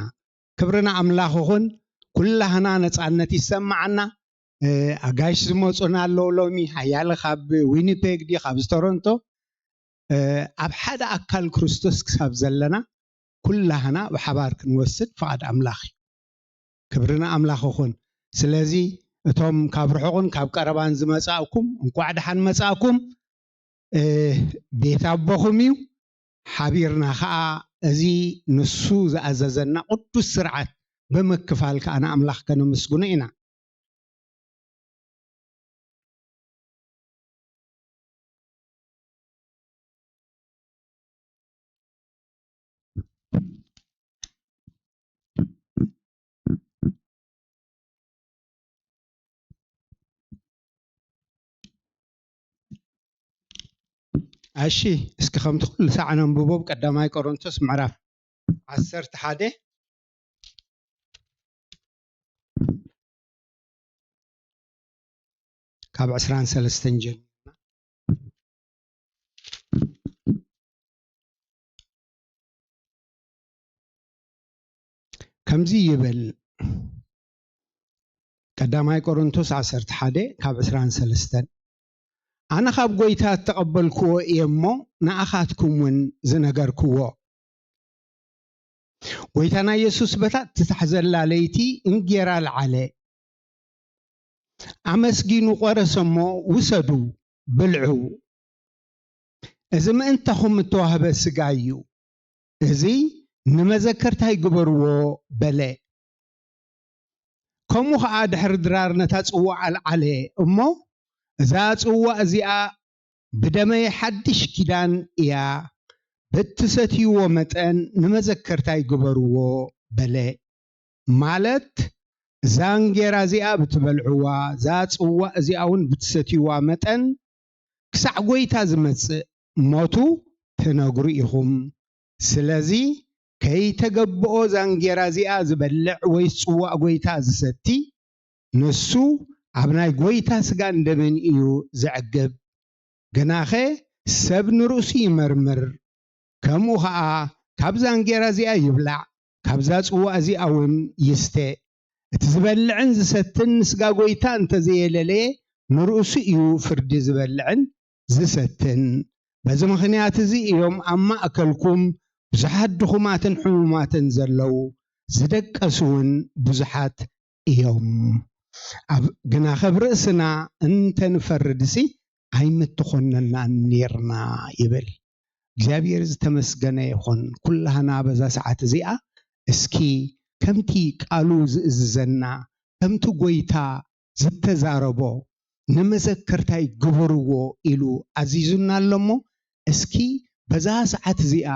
ክብሪ ንኣምላኽ ይኹን። ኩላህና ነጻነት ይሰማዓና። እ፣ ኣጋይሽ ዝመጹና ኣለዉ ሎሚ። ሓያለ ካብ ዊኒፔግ ድዩ፣ ካብ ቶሮንቶ። እ፣ ኣብ ሓደ ኣካል ክርስቶስ ክሳብ ዘለና፣ ኩላህና ብሓባር ክንወስድ ፍቓድ ኣምላኽ እዩ። ክብሪ ንኣምላኽ ይኹን። ስለዚ እቶም ካብ ርሑቕን ካብ ቀረባን ዝመጻእኩም፣ እንቋዕ ደሓን መጻእኩም። እ፣ ቤት ኣቦኹም እዩ። ሓቢርና ኸኣ እዚ ንሱ ዝኣዘዘና ቅዱስ ስርዓት ብምክፋል ከኣ ንኣምላኽ ከነመስግኖ ኢና። እሺ፣ እስኪ ከምቲ ኩሉ ሳዕ ነንብቦ፣ ቀዳማይ ቆሮንቶስ ምዕራፍ ዓሰርተ ሓደ ካብ ዕስራን ሰለስተን ጀሚርና። ከምዚ ይብል፣ ቀዳማይ ቆሮንቶስ ዓሰርተ ሓደ ካብ ዕስራን ሰለስተን፣ ኣነ ካብ ጐይታ እተቐበልክዎ እየ እሞ፣ ንኣኻትኩም እውን ዝነገርክዎ። ጐይታና የሱስ በታ እትታሕዘላ ለይቲ እንጌራ ለዓለ፣ ኣመስጊኑ ቈረሰ እሞ፣ ውሰዱ፣ ብልዑ። እዚ ምእንታኹም እተዋህበ ሥጋይ እዩ። እዚ ንመዘከርታይ ግበርዎ፣ በለ። ከምኡ ኸኣ ድሕሪ ድራር ነታ ጽዋእ ኣልዓለ እሞ፣ እዛ ጽዋእ እዚኣ ብደመይ ሓድሽ ኪዳን እያ፣ በትሰትይዎ መጠን ንመዘከርታይ ግበርዎ፣ በለ። ማለት፣ እዛ እንጌራ እዚኣ ብትበልዕዋ፣ እዛ ጽዋእ እዚኣ እውን ብትሰትይዋ መጠን፣ ክሳዕ ጐይታ ዝመጽእ ሞቱ ትነግሩ ኢኹም። ስለዚ፣ ከይተገብኦ እዛ እንጌራ እዚኣ ዝበልዕ ወይ ጽዋእ ጐይታ ዝሰቲ፣ ንሱ ኣብ ናይ ጐይታ ሥጋን ደምን እዩ ዝዕግብ። ግናኸ ሰብ ንርእሱ ይመርምር፣ ከምኡ ኸኣ ካብዛ እንጌራ እዚኣ ይብላዕ፣ ካብዛ ጽዋእ እዚኣ እውን ይስተ። እቲ ዝበልዕን ዝሰትን ንስጋ ጐይታ እንተ ዘየለለየ፣ ንርእሱ እዩ ፍርዲ ዝበልዕን ዝሰትን። በዚ ምኽንያት እዚ እዮም ኣብ ማእከልኩም ብዙሓት ድኹማትን ሕሙማትን ዘለዉ፣ ዝደቀሱ እውን ብዙሓት እዮም። ኣብ ግናኸ ኣብ ርእስና እንተ ንፈርድሲ ኣይምተኾነናን ኔርና ይብል። እግዚኣብሔር ዝተመስገነ ይኹን። ኩላህና በዛ ሰዓት እዚኣ እስኪ ከምቲ ቃሉ ዝእዝዘና፣ ከምቲ ጐይታ ዝተዛረቦ፣ ንመዘከርታይ ግበርዎ ኢሉ ኣዚዙና ኣሎ እሞ፣ እስኪ በዛ ሰዓት እዚኣ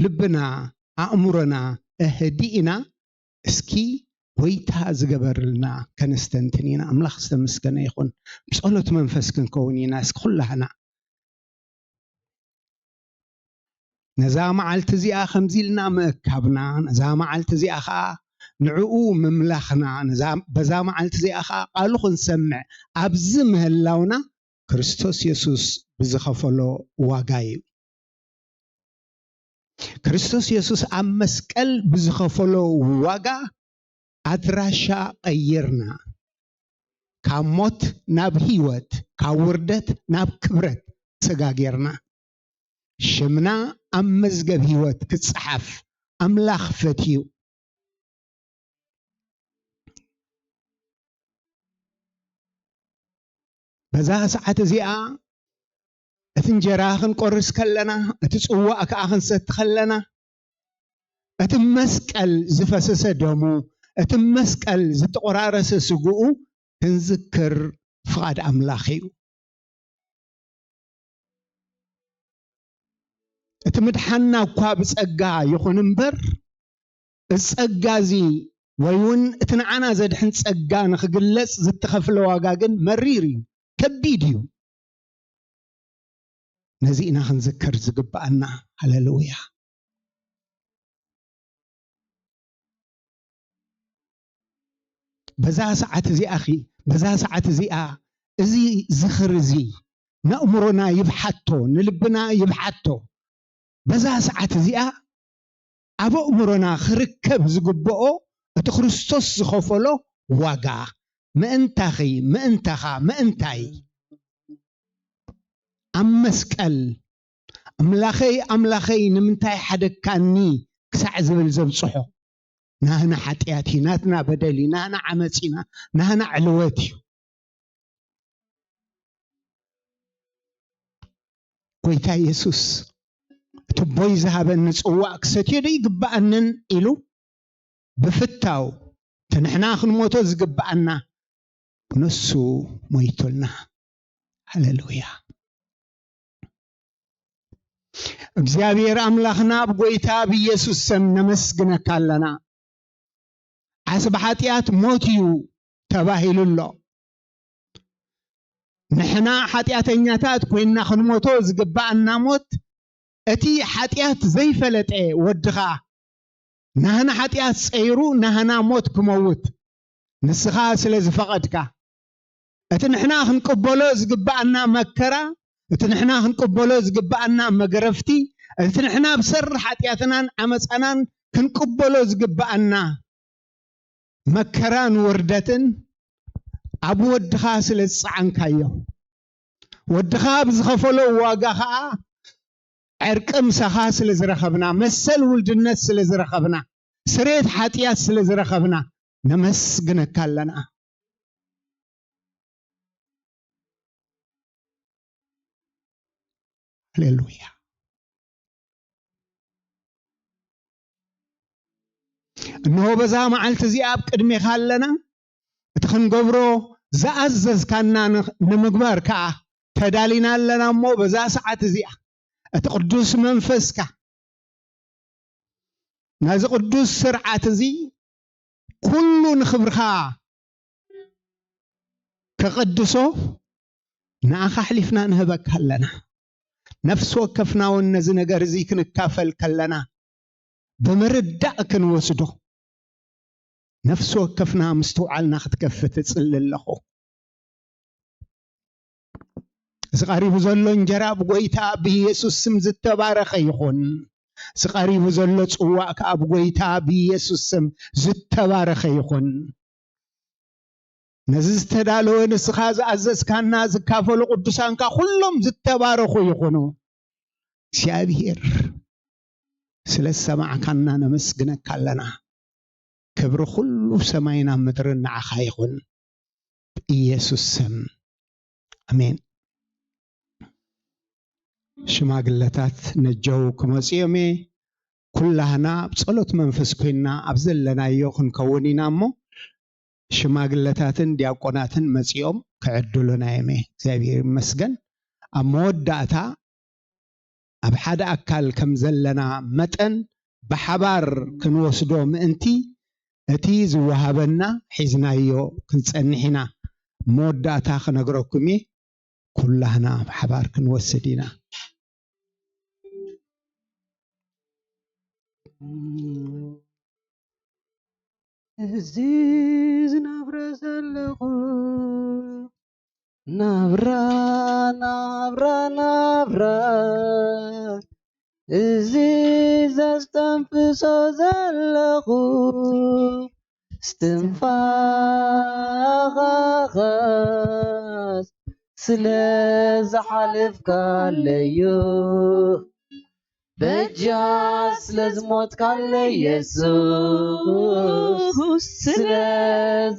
ልብና፣ ኣእምሮና ኣህዲእና እስኪ ጐይታ ዝገበርልና ከነስተንትን ኢና። ኣምላኽ ዝተመስገነ ይኹን። ብጸሎት መንፈስ ክንከውን ኢና። እስኪ ኩላህና ነዛ መዓልቲ እዚኣ ከምዚ ኢልና ምእካብና፣ ነዛ መዓልቲ እዚኣ ኸኣ ንዕኡ ምምላኽና፣ ነዛ፣ በዛ መዓልቲ እዚኣ ኸኣ ቃሉ ክንሰምዕ ኣብዚ ምህላውና ክርስቶስ የሱስ ብዝኸፈሎ ዋጋ እዩ። ክርስቶስ የሱስ ኣብ መስቀል ብዝኸፈሎ ዋጋ ኣድራሻ ቀይርና፣ ካብ ሞት ናብ ህይወት፣ ካብ ውርደት ናብ ክብረት ተሰጋጊርና። ሽምና ኣብ መዝገብ ህይወት ክጸሓፍ ኣምላኽ ፈትዩ። በዛ ሰዓት እዚኣ እቲ እንጀራ ክንቆርስ ከለና፣ እቲ ጽዋእ ከኣ ክንሰቲ ከለና፣ እቲ መስቀል ዝፈሰሰ ደሙ፣ እቲ መስቀል ዝተቖራረሰ ስግኡ ክንዝክር ፍቓድ ኣምላኽ እዩ። እቲ ምድሓንና እኳ ብጸጋ ይኹን እምበር፣ እዚ ጸጋ እዚ ወይ እውን እቲ ንዓና ዘድሕን ጸጋ ንኽግለጽ ዝተኸፍለ ዋጋ ግን መሪር እዩ፣ ከቢድ እዩ። ነዚ ኢና ክንዝክር ዝግብኣና። ሃሌሉያ። በዛ ሰዓት እዚኣ ኺ፣ በዛ ሰዓት እዚኣ እዚ ዝኽሪ እዚ ነእምሮና ይብሓቶ፣ ንልብና ይብሓቶ። በዛ ሰዓት እዚኣ ኣብ ኣእምሮና ክርከብ ዝግብኦ እቲ ክርስቶስ ዝኸፈሎ ዋጋ፣ ምእንታኺ፣ ምእንታኻ፣ ምእንታይ ኣብ መስቀል ኣምላኸይ፣ ኣምላኸይ፣ ንምንታይ ሓደግካኒ ክሳዕ ዝብል ዘብጽሖ ናህና ሓጢኣት እዩ፣ ናትና በደል እዩ፣ ናህና ዓመፅ ኢና፣ ናህና ዕልወት እዩ። ጎይታ የሱስ፣ እቲ ኣቦይ ዝሃበኒ ጽዋእ ክሰትዮ ዶ ይግብኣንን? ኢሉ ብፍታው፣ እቲ ንሕና ክንሞቶ ዝግብኣና፣ ነሱ ሞይቱልና። ሃሌሉያ። እግዚኣብሔር ኣምላኽና፣ ኣብ ጎይታ ብኢየሱስ ስም ነመስግነካ ኣለና። ዓስቢ ሓጢኣት ሞት እዩ ተባሂሉ ኣሎ። ንሕና ሓጢኣተኛታት ኮይንና ክንሞቶ ዝግብኣና ሞት፣ እቲ ሓጢኣት ዘይፈለጠ ወድኻ ናህና ሓጢኣት ጸይሩ ናህና ሞት ክመውት ንስኻ ስለ ዝፈቐድካ፣ እቲ ንሕና ክንቅበሎ ዝግብኣና መከራ፣ እቲ ንሕና ክንቅበሎ ዝግብኣና መገረፍቲ፣ እቲ ንሕና ብሰሪ ሓጢኣትናን ዓመፃናን ክንቅበሎ ዝግብኣና መከራን ውርደትን ኣብ ወድኻ ስለ ዝፀዓንካዮ፣ ወድኻ ብዝኸፈሎ ዋጋ ኸዓ ዕርቂ ምሳኻ ስለ ዝረኸብና፣ መሰል ውልድነት ስለ ዝረኸብና፣ ስርየት ሓጢኣት ስለ ዝረኸብና ነመስግነካ ኣለና። ሃሌሉያ። እንሆ በዛ መዓልቲ እዚኣ ኣብ ቅድሜኻ ኣለና። እቲ ክንገብሮ ዝኣዘዝካና ን-፣ ንምግባር ከኣ ተዳሊና ኣለና እሞ፣ በዛ ሰዓት እዚኣ እቲ ቅዱስ መንፈስካ ነዚ ቅዱስ ስርዓት እዚ ኩሉ ንኽብርኻ ከቐድሶ ንኣኻ ኣሕሊፍና ንህበካ ኣለና። ነፍሲ ወከፍና እውን ነዚ ነገር እዚ ክንካፈል ከለና ብምርዳእ ክንወስዶ፣ ነፍሲ ወከፍና ምስትውዓልና ክትከፍት እጽሊ ኣለኹ። እዚ ቀሪቡ ዘሎ እንጀራ ብጎይታ ብኢየሱስ ስም ዝተባረኸ ይኹን። ዝቐሪቡ ዘሎ ጽዋእ ከኣ ብጎይታ ብኢየሱስ ስም ዝተባረኸ ይኹን። ነዚ ዝተዳለወ ንስኻ ዝኣዘዝካና ዝካፈሉ ቅዱሳንካ ኩሎም ዝተባረኹ ይኹኑ። እግዚኣብሔር ስለ ዝሰማዕካና ነመስግነካ ኣለና። ክብሪ ኩሉ ሰማይና ምድርን ንዓኻ ይኹን። ብኢየሱስ ስም ኣሜን። ሽማግለታት ነጀው ክመጽኡ እዮም። ኩላህና ኣብ ጸሎት መንፈስ ኮይንና ኣብ ዘለናዮ ክንከውን ኢና እሞ ሽማግለታትን ዲያቆናትን መጺኦም ክዕድሉና እዮም። እግዚኣብሔር ይመስገን። ኣብ መወዳእታ ኣብ ሓደ ኣካል ከም ዘለና መጠን ብሓባር ክንወስዶ ምእንቲ እቲ ዝወሃበና ሒዝናዮ ክንጸንሕ ኢና። መወዳእታ ክነግረኩም እየ። ኩላህና ብሓባር ክንወስድ ኢና። እዚ ዝነብረ ዘለኹ ናብራ ናብራ ናብራ፣ እዚ ዘስተንፍሶ ዘለኹ እስትንፋስ ስለ ዝሓለፍካለዩ፣ በጃ ስለ ዝሞትካለይ የሱስ፣ ስለ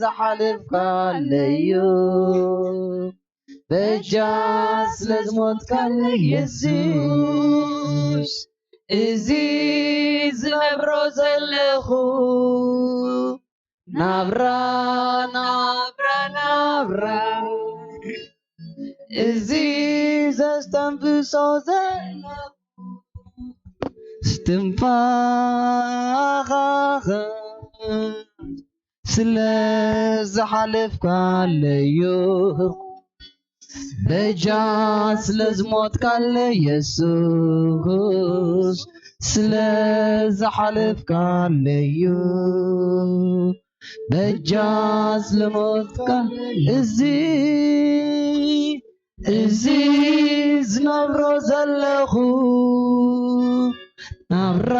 ዝሓለፍካለዩ፣ በጃ ስለ ዝሞትካለይ የሱስ፣ እዚ ዝነብሮ ዘለኹ ናብራ ናብራ ናብራ፣ እዚ ዘስተንፍሶ ዘለኹ እስትንፋኻ ስለ ዝሓለፍካለዩ፣ በጃ ስለ ዝሞትካለይ የሱስ፣ ስለ ዝሓለፍካለዩ፣ በጃ ስለ ሞትካለይ። እዚ፣ እዚ ዝነብሮ ዘለኹ ናብራ፣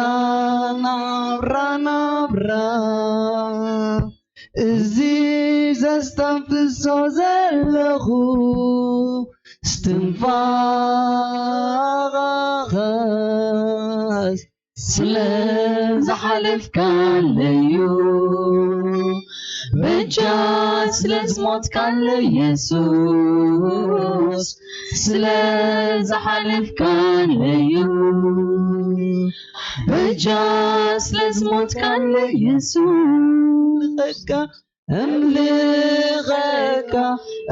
ናብራ፣ ናብራ፣ እዚ ዘስተንፍሶ ዘለኹ እስትንፋስ ስለ ዝሓለፍካለዩ፣ በጃ ስለ ዝሞትካለይ የሱስ፣ ስለ ዝሓለፍካለዩ፣ በጃ ስለ ዝሞትካለይ የሱስ። እምልኸካ፣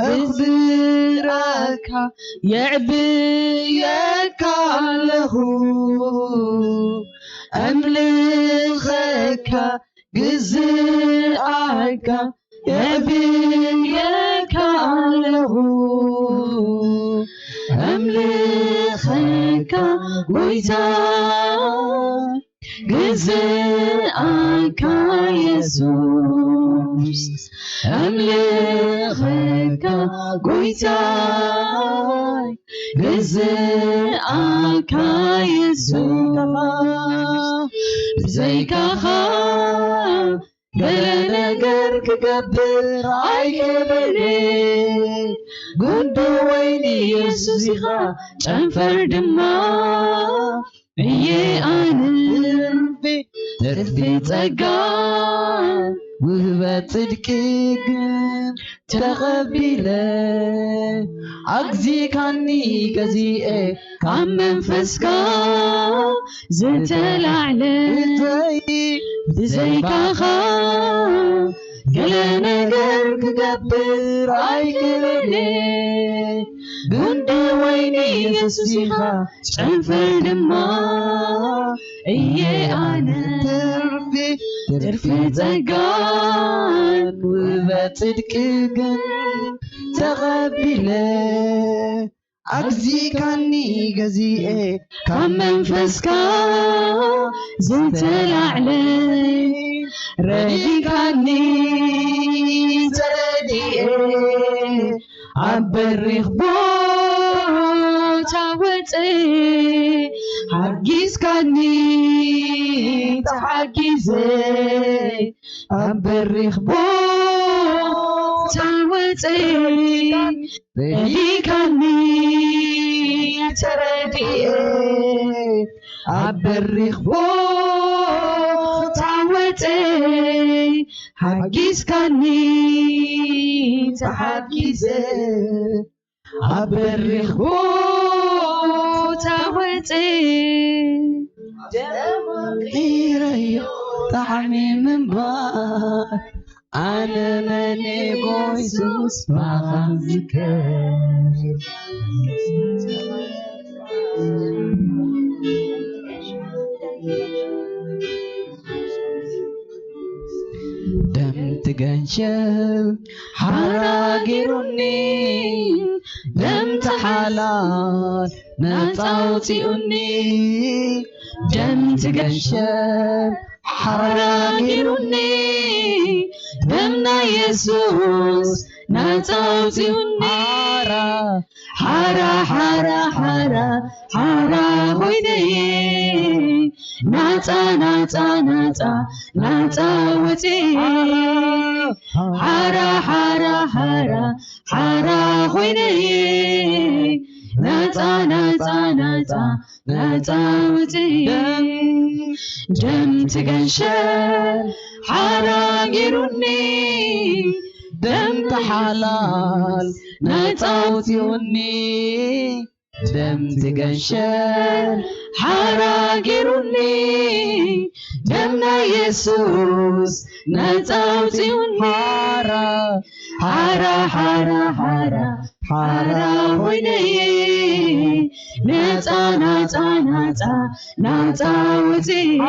እኽብረካ፣ የዕብየካ ኣለኹ። እምልኸካ፣ ግዝኣካ፣ የዕብየካ ኣለኹ። እምልኸካ ጎይታ፣ ግዝኣካ የሱስ፣ ኣምልኸካ ጎይታይ፣ ግዝኣካ የሱስ። ብዘይካኻ ገለ ነገር ክገብር ኣይክእልን። ጉንዲ ወይኒ የሱስ ኢኻ፣ ጨንፈር ድማ እየ ኣነ። ትርፊ፣ ትርፊ ጸጋ ውህበት ጽድቂ ግን ተቐቢለ፣ ኣግዚካኒ ገዚኤ ካብ መንፈስካ ዝተላዕለ። ብዘይ-፣ ብዘይካኻ ገለ ነገር ክገብር ኣይክእልን። ጉንዲ ወይኒ የሱስ ኢኻ፣ ጨንፈር ድማ እየ ኣነ። ትርፊ፣ ትርፊ ጸጋን ውህበት ጽድቂ ግን ተቐቢለ፣ ኣግዚካኒ ገዚኤ ካብ መንፈስካ ዝተላዕለ። ረዲካኒ ተረዲኤ ኣብ በሪኽ ቦታ ተወፀ ሓጊዝካኒ ተሓጊዘ ኣብ በሪኽ ቦታ ወፀ ረዲካኒ ተረዲኤ ኣብ በሪኽ ቦታ ወፀ ሓጊዝካኒ ተሓጊዘ ኣብ በሪኽ ቦታ ወፀ ደሞ ቀይረዮ ጣዕሚ ምንባር ኣነ መን ጎይሱስ ባኻ ዝከር ደም ትገንሸል ሓራ ገይሩኒ ደም ተሓላል ነፃ ኣውፂኡኒ ደም ትገንሸል ሓራ ገይሩኒ ደም ናይ የሱስ ነፃ ኣውፂኡኒ ሓራ ሓራ ሓራ ሓራ ሓራ ኮይነየ ናፃ ናፃ ናፃ ናፃ ወፅየ ሓራ ሓራ ሓራ ሓራ ኮይነየ ናፃ ናፃ ናፃ ናፃ ወፅየ ደም ትገንሸል ሓራ ገይሩኒ ደም ተሓላል ናፃ ኣውፅኡኒ ደም ትገንሸል ሓራ ገይሩኒ ደም ናይ የሱስ ነፃ ኣውፂኡኒ ሓራ ሓራ ሓራ ሓራ ሓራ ኮይነየ ነፃ ናፃ ናፃ ናፃ ወፅየ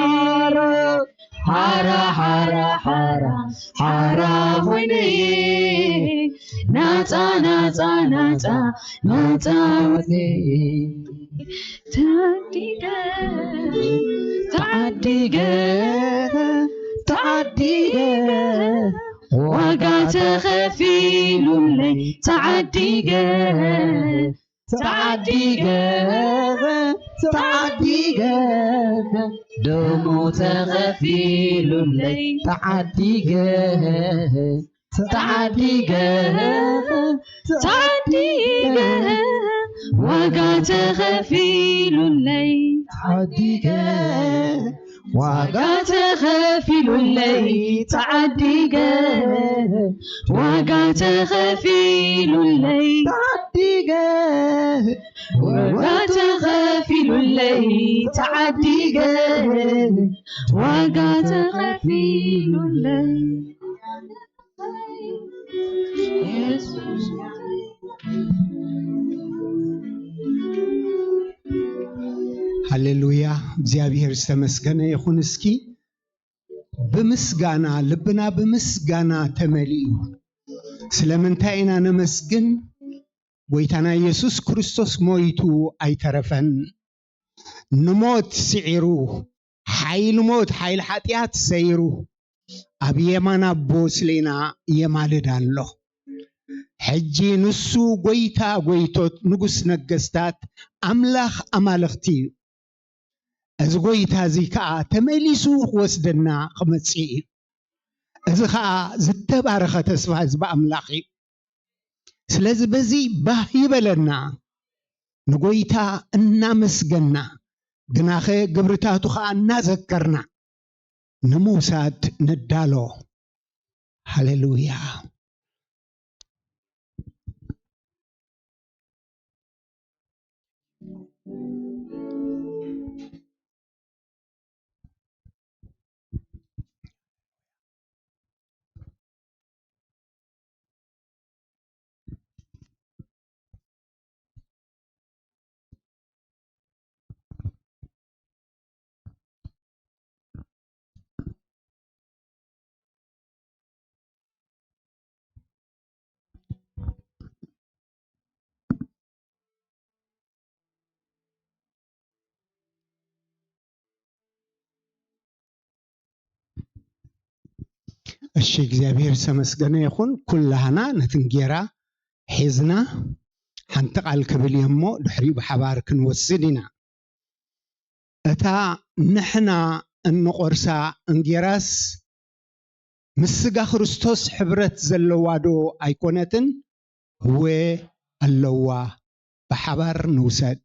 ሓራ ሓራ ሓራ ሓራ ኮይነየ ናፃ ናፃ ናፃ ናፃ ወፅየ ተዓዲገ ተዓዲገ ተዓዲገ ዋጋ ተኸፊሉለይ ተዓዲገ ተዓዲገ ተዓዲገ ደሙ ተኸፊሉለይ ተዓዲገ ተዓዲገ ተዓዲገ ዋጋ ተኸፊሉለይ ተዓዲገ ዋጋ ተኸፊሉለይ ተዓዲገ ዋጋ ተኸፊሉለይ ተዓዲገ ዋጋ ተኸፊሉለይ ተዓዲገ ዋጋ ተኸፊሉለይ ሃሌሉያ እግዚኣብሔር ዝተመስገነ ይኹን። እስኪ ብምስጋና ልብና ብምስጋና ተመሊኡ ስለምንታይ ኢና ነመስግን? ጎይታና ኢየሱስ ክርስቶስ ሞይቱ ኣይተረፈን። ንሞት ስዒሩ ሓይሊ ሞት ሓይሊ ሓጢኣት ሰይሩ ኣብ የማን ኣቦ ስሌና የማልድ ኣሎ። ሕጂ ንሱ ጎይታ ጎይቶት ንጉስ ነገስታት ኣምላኽ ኣማልኽቲ እዩ። እዚ ጎይታ እዚ ከኣ ተመሊሱ ክወስደና ክመጽእ እዩ። እዚ ከኣ ዝተባረኸ ተስፋ ህዝቢ ኣምላኽ እዩ። ስለዚ በዚ ባህ ይበለና፣ ንጎይታ እናመስገና፣ ግናኸ ግብርታቱ ከኣ እናዘከርና ንምውሳድ ንዳሎ። ሃሌሉያ። እሺ እግዚኣብሔር ዝተመስገነ ይኹን። ኩላህና ነቲ እንጌራ ሒዝና ሓንቲ ቃል ክብል እየ እሞ ድሕሪኡ ብሓባር ክንወስድ ኢና። እታ ንሕና እንቆርሳ እንጌራስ ምስ ስጋ ክርስቶስ ሕብረት ዘለዋ ዶ ኣይኮነትን? እወ ኣለዋ። ብሓባር ንውሰድ።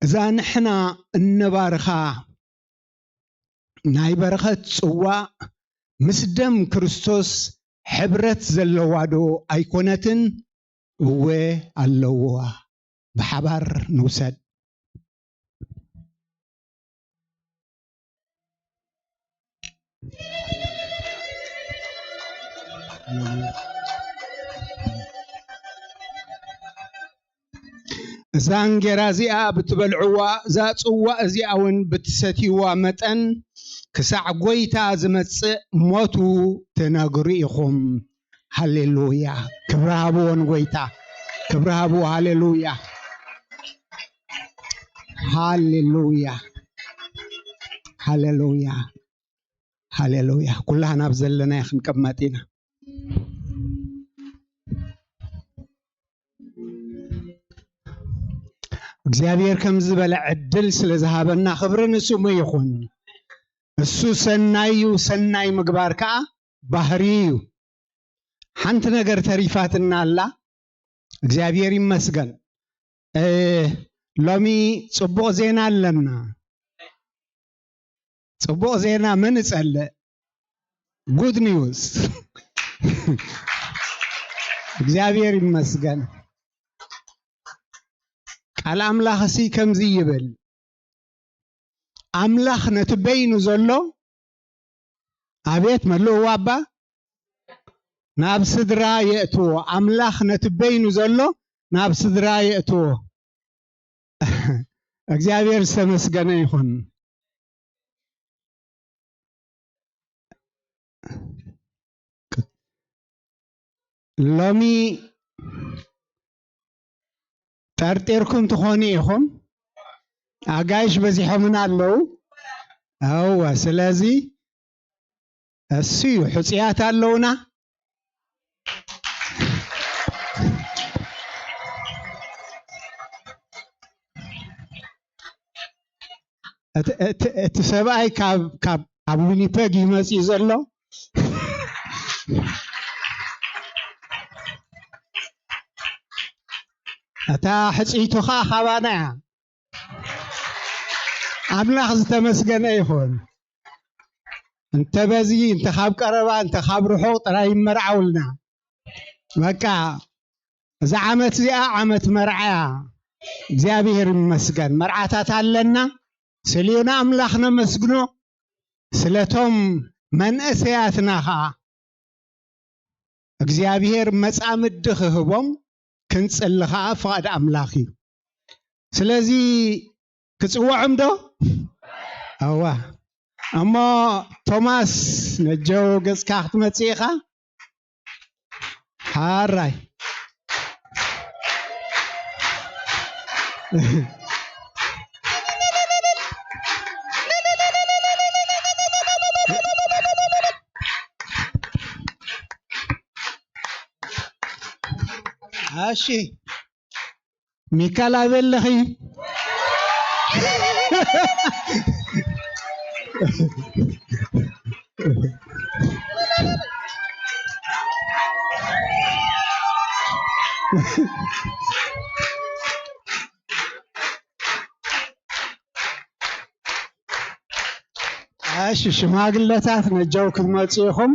እዛ ንሕና እነባርኻ ናይ በረኸት ጽዋእ ምስ ደም ክርስቶስ ሕብረት ዘለዋ ዶ ኣይኮነትን? እወ ኣለዋ። ብሓባር ንውሰድ። እዛ እንጌራ እዚኣ ብትበልዕዋ፣ እዛ ጽዋእ እዚኣ እውን ብትሰትይዋ መጠን፣ ክሳዕ ጐይታ ዝመጽእ ሞቱ ትነግሩ ኢኹም። ሃሌሉያ! ክብሪ ሃብዎ ንጐይታ፣ ክብሪ ሃብዎ። ሃሌሉያ! ሃሌሉያ! ሃሌሉያ! ሃሌሉያ! ኩላህና ኣብ ዘለናዮ ክንቅመጥ ኢና። እግዚኣብሔር ከም ዝበለ ዕድል ስለ ዝሃበና ክብሪ ንስሙ ይኹን። እሱ ሰናይ እዩ፣ ሰናይ ምግባር ከኣ ባህሪ እዩ። ሓንቲ ነገር ተሪፋትና ኣላ። እግዚኣብሔር ይመስገን። እ፣ ሎሚ ጽቡቕ ዜና ኣለና። ጽቡቕ ዜና መን እጸልእ? ጉድ ኒውስ። እግዚኣብሔር ይመስገን። ቃል ኣምላኽ እሲ ከምዚ ይብል፣ ኣምላኽ ነቲ በይኑ ዘሎ፣ ኣቤት መልእዎ ኣባ፣ ናብ ስድራ የእትዎ። ኣምላኽ ነቲ በይኑ ዘሎ ናብ ስድራ የእትዎ። እግዚኣብሔር ዝተመስገነ ይኹን። ሎሚ ጠርጢርኩም ትኾኑ ኢኹም። ኣጋይሽ በዚሖምና ኣለዉ። እወ፣ ስለዚ እሱ እዩ፣ ሕጹያት ኣለዉና። እቲ፣ እቲ፣ እቲ ሰብኣይ ካብ፣ ካብ፣ ካብ ዊኒፐግ እዩ መጺኡ ዘሎ። እታ ሕጽይቱ ኸኣ ካባና እያ። ኣምላኽ ዝተመስገነ ይኹን። እንተ በዚ፣ እንተ ካብ ቀረባ፣ እንተ ካብ ርሑቕ ጥራይ ይመርዓውልና። በቃ፣ እዛ ዓመት እዚኣ ዓመት መርዓ እያ። እግዚኣብሔር ይመስገን። መርዓታት ኣለና። ስልዩ ንኣምላኽ ነመስግኖ። ስለቶም መንእሰያትና ኸኣ እግዚኣብሔር መጻምዲ ክህቦም ክንጽሊ ኸኣ ፍቓድ ኣምላኽ እዩ። ስለዚ ክጽውዖም ዶ? እዋ። እሞ ቶማስ ነጀው ገጽካ ክትመጽእ ኢኻ። ሓራይ። እሺ፣ ሚካል ኣበይ ኣለኺ? እሺ፣ ሽማግለታት ነጀው ክትመጹ ኢኹም።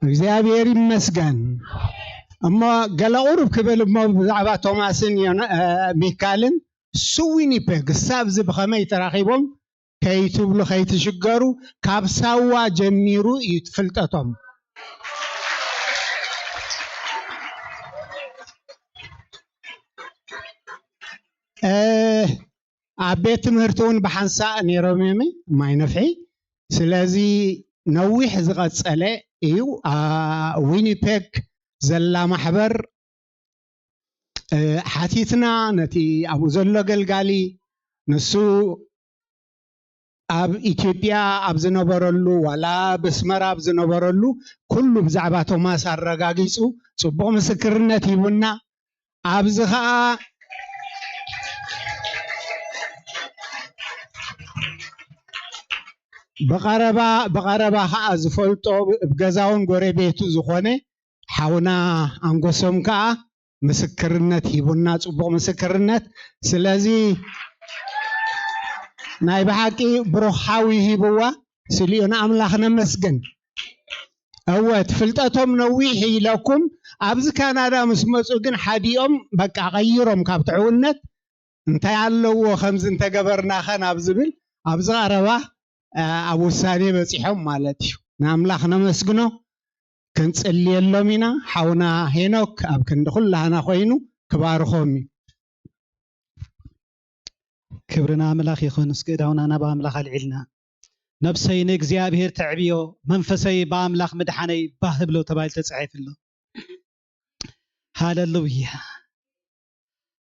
እግዚኣብሔር ይመስገን። እሞ ገለ ቁሩብ ክብል እሞ ብዛዕባ ቶማስን ዮና-፣ እ፣ ሚካልን እሱ ዊኒፔግ ክሳብ እዚ ብኸመይ ተራኺቦም ከይትብሉ ከይትሽገሩ፣ ካብ ሳዋ ጀሚሩ እዩ ፍልጠቶም። እ፣ ኣብ ቤት ትምህርቲ እውን ብሓንሳእ ነይሮም እዮም፣ ማይ ነፍሒ። ስለዚ ነዊሕ ዝቐጸለ እዩ። ዊኒፔግ ዘላ ማሕበር ሓቲትና፣ ነቲ ኣብኡ ዘሎ ገልጋሊ፣ ንሱ ኣብ ኢትዮጵያ ኣብ ዝነበረሉ ዋላ ኣብ ኣስመራ ኣብ ዝነበረሉ ኩሉ ብዛዕባ ቶማስ ኣረጋጊጹ ጽቡቕ ምስክርነት ሂቡና። ኣብዚ ኸኣ ብቐረባ ብቐረባ ኸኣ ዝፈልጦ፣ ብ ገዛውን ጎረቤቱ ዝኾነ ሓውና ኣንጎሶም ከኣ ምስክርነት ሂቡና፣ ጽቡቕ ምስክርነት። ስለዚ ናይ ብሓቂ ብሩኽ ሓው ሂብዋ ስልኡ ንኣምላኽ ነመስግን። እወ፣ እቲ ፍልጠቶም ነዊሕ ኢለኩም፣ ኣብዚ ካናዳ ምስ መጹ ግን ሓዲኦም በቃ ቀይሮም፣ ካብ ትሕውነት እንታይ ኣለዎ ከምዚ እንተገበርናኸ ናብ ዝብል ኣብዚ ቀረባ ኣብ ውሳኔ በጺሖም ማለት እዩ። ንኣምላኽ ነመስግኖ። ክንጽልየሎም ኢና። ሓውና ሄኖክ ኣብ ክንዲ ኩላህና ኮይኑ ክባርኾም እዩ። ክብሪ ንኣምላኽ ይኹን። እስኪ እዳውና ናብ ኣምላኽ ኣልዒልና፣ ነብሰይ ንእግዚኣብሔር ተዕብዮ፣ መንፈሰይ ብኣምላኽ ምድሓነይ ባህ ብሎ ተባሂሉ ተጻሒፉ ኣሎ። ሃለሉያ።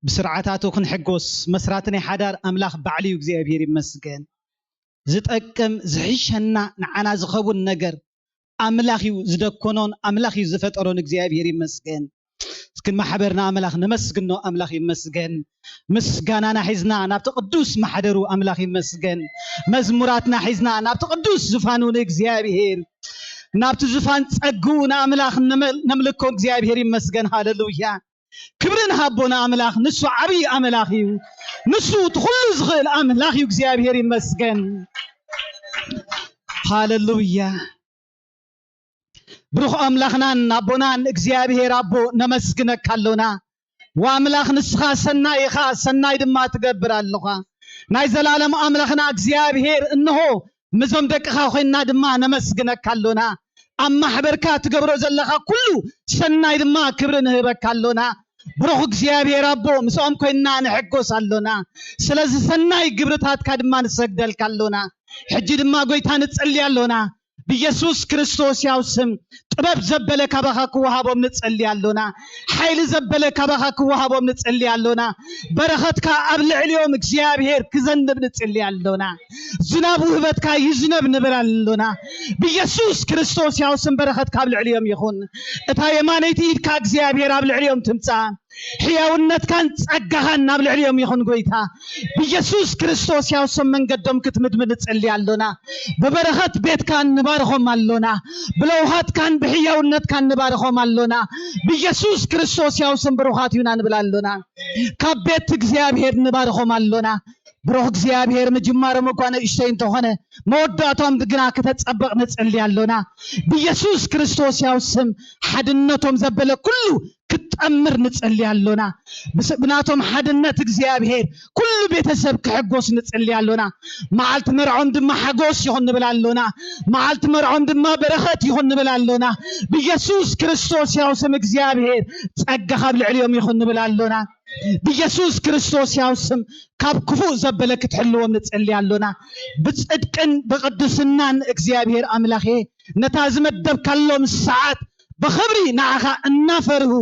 ብስርዓታቱ ክንሕጎስ መስራቲ ናይ ሓዳር ኣምላኽ ባዕሉ እዩ። እግዚኣብሔር ይመስገን። ዝጠቅም ዝሕሸና ንዓና ዝኸውን ነገር ኣምላኽ እዩ ዝደኮኖን ኣምላኽ እዩ ዝፈጠሮን። እግዚኣብሔር ይመስገን። እስኪ ማሕበርና ኣምላኽ ነመስግኖ። ኣምላኽ ይመስገን። ምስጋናና ሒዝና ናብቲ ቅዱስ ማሕደሩ ኣምላኽ ይመስገን። መዝሙራትና ሒዝና ናብቲ ቅዱስ ዝፋኑ ንእግዚኣብሔር፣ ናብቲ ዝፋን ጸግኡ ንኣምላኽ ነምልኮ። እግዚኣብሔር ይመስገን። ሃለሉያ። ክብሪ ንሃቦ ንኣምላኽ። ንሱ ዓብዪ ኣምላኽ እዩ። ንሱ እቲ ኩሉ ዝኽእል ኣምላኽ እዩ። እግዚኣብሔር ይመስገን። ሃለሉያ። ብሩኽ ኣምላኽናን ኣቦናን እግዚኣብሔር ኣቦ ነመስግነካ ኣሎና። ወኣምላኽ ንስኻ ሰናይ ኢኻ፣ ሰናይ ድማ ትገብር ኣሎኻ። ናይ ዘላለም ኣምላኽና እግዚኣብሔር እንሆ ምስዞም ደቅኻ ኮይንና ድማ ነመስግነካ ኣሎና። ኣብ ማሕበርካ ትገብሮ ዘለኻ ኩሉ ሰናይ ድማ ክብሪ ንህበካ ኣሎና። ብሩኽ እግዚኣብሔር ኣቦ ምስኦም ኮይንና ንሕጎስ ኣሎና። ስለዚ ሰናይ ግብርታትካ ድማ ንሰግደልካ ኣሎና። ሕጂ ድማ ጎይታ ንጸሊ ኣሎና። ብየሱስ ክርስቶስ ያው ስም ጥበብ ዘበለ ካባኻ ክወሃቦም ንጸሊ ኣሎና። ሓይሊ ዘበለ ካባኻ ክወሃቦም ንጸሊ ኣሎና። በረኸትካ ኣብ ልዕሊኦም እግዚኣብሔር ክዘንብ ንጸሊ ኣሎና። ዝናብ ውህበትካ ይዝነብ ንብል ኣሎና። ብየሱስ ክርስቶስ ያው ስም በረኸትካ ኣብ ልዕሊኦም ይኹን። እታ የማነይቲ ኢድካ እግዚኣብሔር ኣብ ልዕሊኦም ትምጻእ። ሕያውነትካን ጸጋኻን ናብ ልዕሊኦም ይኹን ጎይታ። ብየሱስ ክርስቶስ ያው ስም መንገዶም ክትምድምድ ንጸሊ ኣሎና። ብበረኸት ቤትካን ንባርኾም ኣሎና። ብለውሃትካን ብሕያውነትካን ንባርኾም ኣሎና። ብየሱስ ክርስቶስ ያው ስም ብሩኻት እዩና ንብል ኣሎና። ካብ ቤት እግዚኣብሔር ንባርኾም ኣሎና። ብሩኽ እግዚኣብሔር ምጅማሮም እኳ ንእሽተይ እንተኾነ መወዳእቶም ግና ክተጸብቕ ንጸሊ ኣሎና። ብየሱስ ክርስቶስ ያው ስም ሓድነቶም ዘበለ ኩሉ ክጠምር ንጸሊ ኣሎና። ብስ- ብናቶም ሓድነት እግዚኣብሔር ኩሉ ቤተሰብ ክሕጎስ ንጸሊ ኣሎና። መዓልቲ መርዖም ድማ ሓጎስ ይኹን ንብል ኣሎና። መዓልቲ መርዖም ድማ በረኸት ይኹን ንብል ኣሎና። ብየሱስ ክርስቶስ ያው ስም እግዚኣብሔር ጸጋ ካብ ልዕሊኦም ይኹን ንብል ኣሎና። ብየሱስ ክርስቶስ ያው ስም ካብ ክፉእ ዘበለ ክትሕልዎም ንጸሊ ኣሎና። ብጽድቅን ብቕድስናን እግዚኣብሔር ኣምላኽ ነታ ዝመደብካሎም ሰዓት ብኽብሪ ንዓኻ እናፈርሁ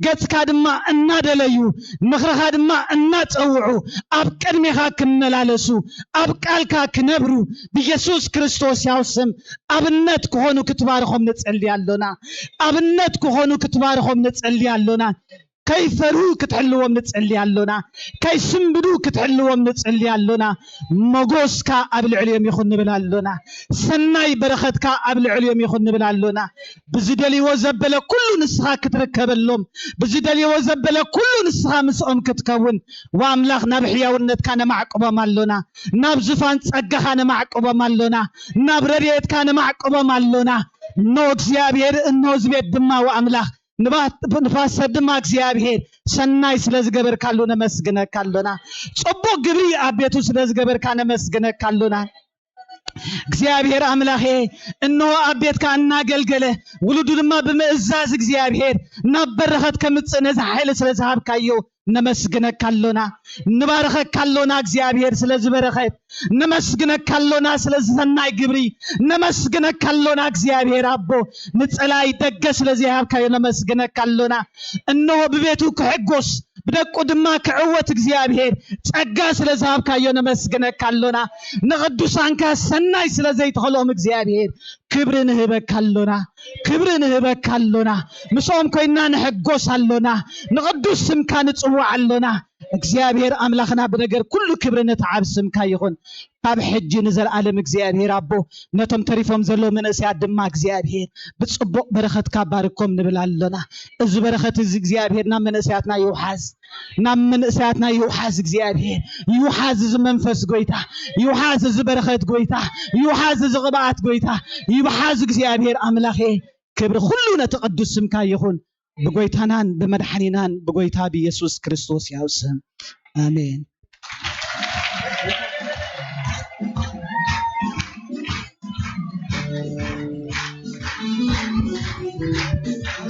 ገጽካ ድማ እናደለዩ ምኽርኻ ድማ እናጸውዑ ኣብ ቅድሜኻ ክመላለሱ ኣብ ቃልካ ክነብሩ ብየሱስ ክርስቶስ ያው ስም ኣብነት ክኾኑ ክትባርኾም ንጸሊ ኣሎና። ኣብነት ክኾኑ ክትባርኾም ንጸሊ ኣሎና። ከይፈርሁ ክትሕልዎም ንጸሊ ኣሎና። ከይስንብዱ ክትሕልዎም ንጸሊ ኣሎና። መጎስካ ኣብ ልዕሊኦም ይኹን ንብል ኣሎና። ሰናይ በረኸትካ ኣብ ልዕሊኦም ይኹን ንብል ኣሎና። ብዝደልይዎ ዘበለ ኩሉ ንስኻ ክትርከበሎም፣ ብዝደልይዎ ዘበለ ኩሉ ንስኻ ምስኦም ክትከውን፣ ወኣምላኽ ናብ ሕያውነትካ ነማዕቅቦም ኣሎና። ናብ ዝፋን ጸጋኻ ነማዕቅቦም ኣሎና። ናብ ረድኤትካ ነማዕቅቦም ኣሎና። እኖ እግዚኣብሔር፣ እኖ ዝቤት ድማ ወኣምላኽ ንባ- ንፓስተር ድማ እግዚኣብሔር ሰናይ ስለ ዝገበርካሉ ነመስግነካ ኣሎና። ጽቡቕ ግብሪ ኣብ ቤቱ ስለ ዝገበርካ ነመስግነካ ኣሎና። እግዚኣብሔር ኣምላኸ እንሆ ኣብ ቤትካ እናገልገለ ውሉዱ ድማ ብምእዛዝ እግዚኣብሔር ናብ በረኸት ከምጽእ ነዚ ሓይሊ ስለ ዝሃብካዮ ነመስግነካ ኣሎና፣ ንባርኸካ ኣሎና እግዚኣብሔር ስለዚ በረኸት፣ ነመስግነካ ኣሎና ስለዚ ሰናይ ግብሪ፣ ነመስግነካ ኣሎና እግዚኣብሔር ኣቦ፣ ንጸላይ ደገ ስለዚ ሃብካዮ ነመስግነካ ኣሎና። እንሆ ብቤቱ ክሕጎስ ብደቁ ድማ ክዕወት እግዚኣብሔር ጸጋ ስለዚ ሃብካዮ ነመስግነካ ኣሎና። ንቕዱሳንካ ሰናይ ስለ ዘይትኸሎም እግዚኣብሔር ክብሪ ንህበካ ኣሎና፣ ክብሪ ንህበካ ኣሎና። ምስኦም ኮይና ንሕጎስ ኣሎና፣ ንቕዱስ ስምካ ንጽውዕ ኣሎና። እግዚኣብሔር ኣምላኽና ብነገር ኩሉ ክብሪ ንትዓብ ስምካ ይኹን። ካብ ሕጂ ንዘለኣለም እግዚኣብሔር ኣቦ ነቶም ተሪፎም ዘለዉ መንእሰያት ድማ እግዚኣብሔር ብጽቡቕ በረኸትካ ባርኮም ንብል ኣሎና። እዚ በረኸት እዚ እግዚኣብሔር ናብ መንእሰያትና ይውሓዝ፣ ናብ መንእሰያትና ይውሓዝ እግዚኣብሔር ይውሓዝ። እዚ መንፈስ ጎይታ ይውሓዝ፣ እዚ በረኸት ጎይታ ይውሓዝ፣ እዚ ቅብኣት ጎይታ ይውሓዝ። እግዚኣብሔር ኣምላኸ ክብሪ ኩሉ ነቲ ቅዱስ ስምካ ይኹን ብጎይታናን ብመድሓኒናን ብጎይታ ብየሱስ ክርስቶስ ያው ስም ኣሜን።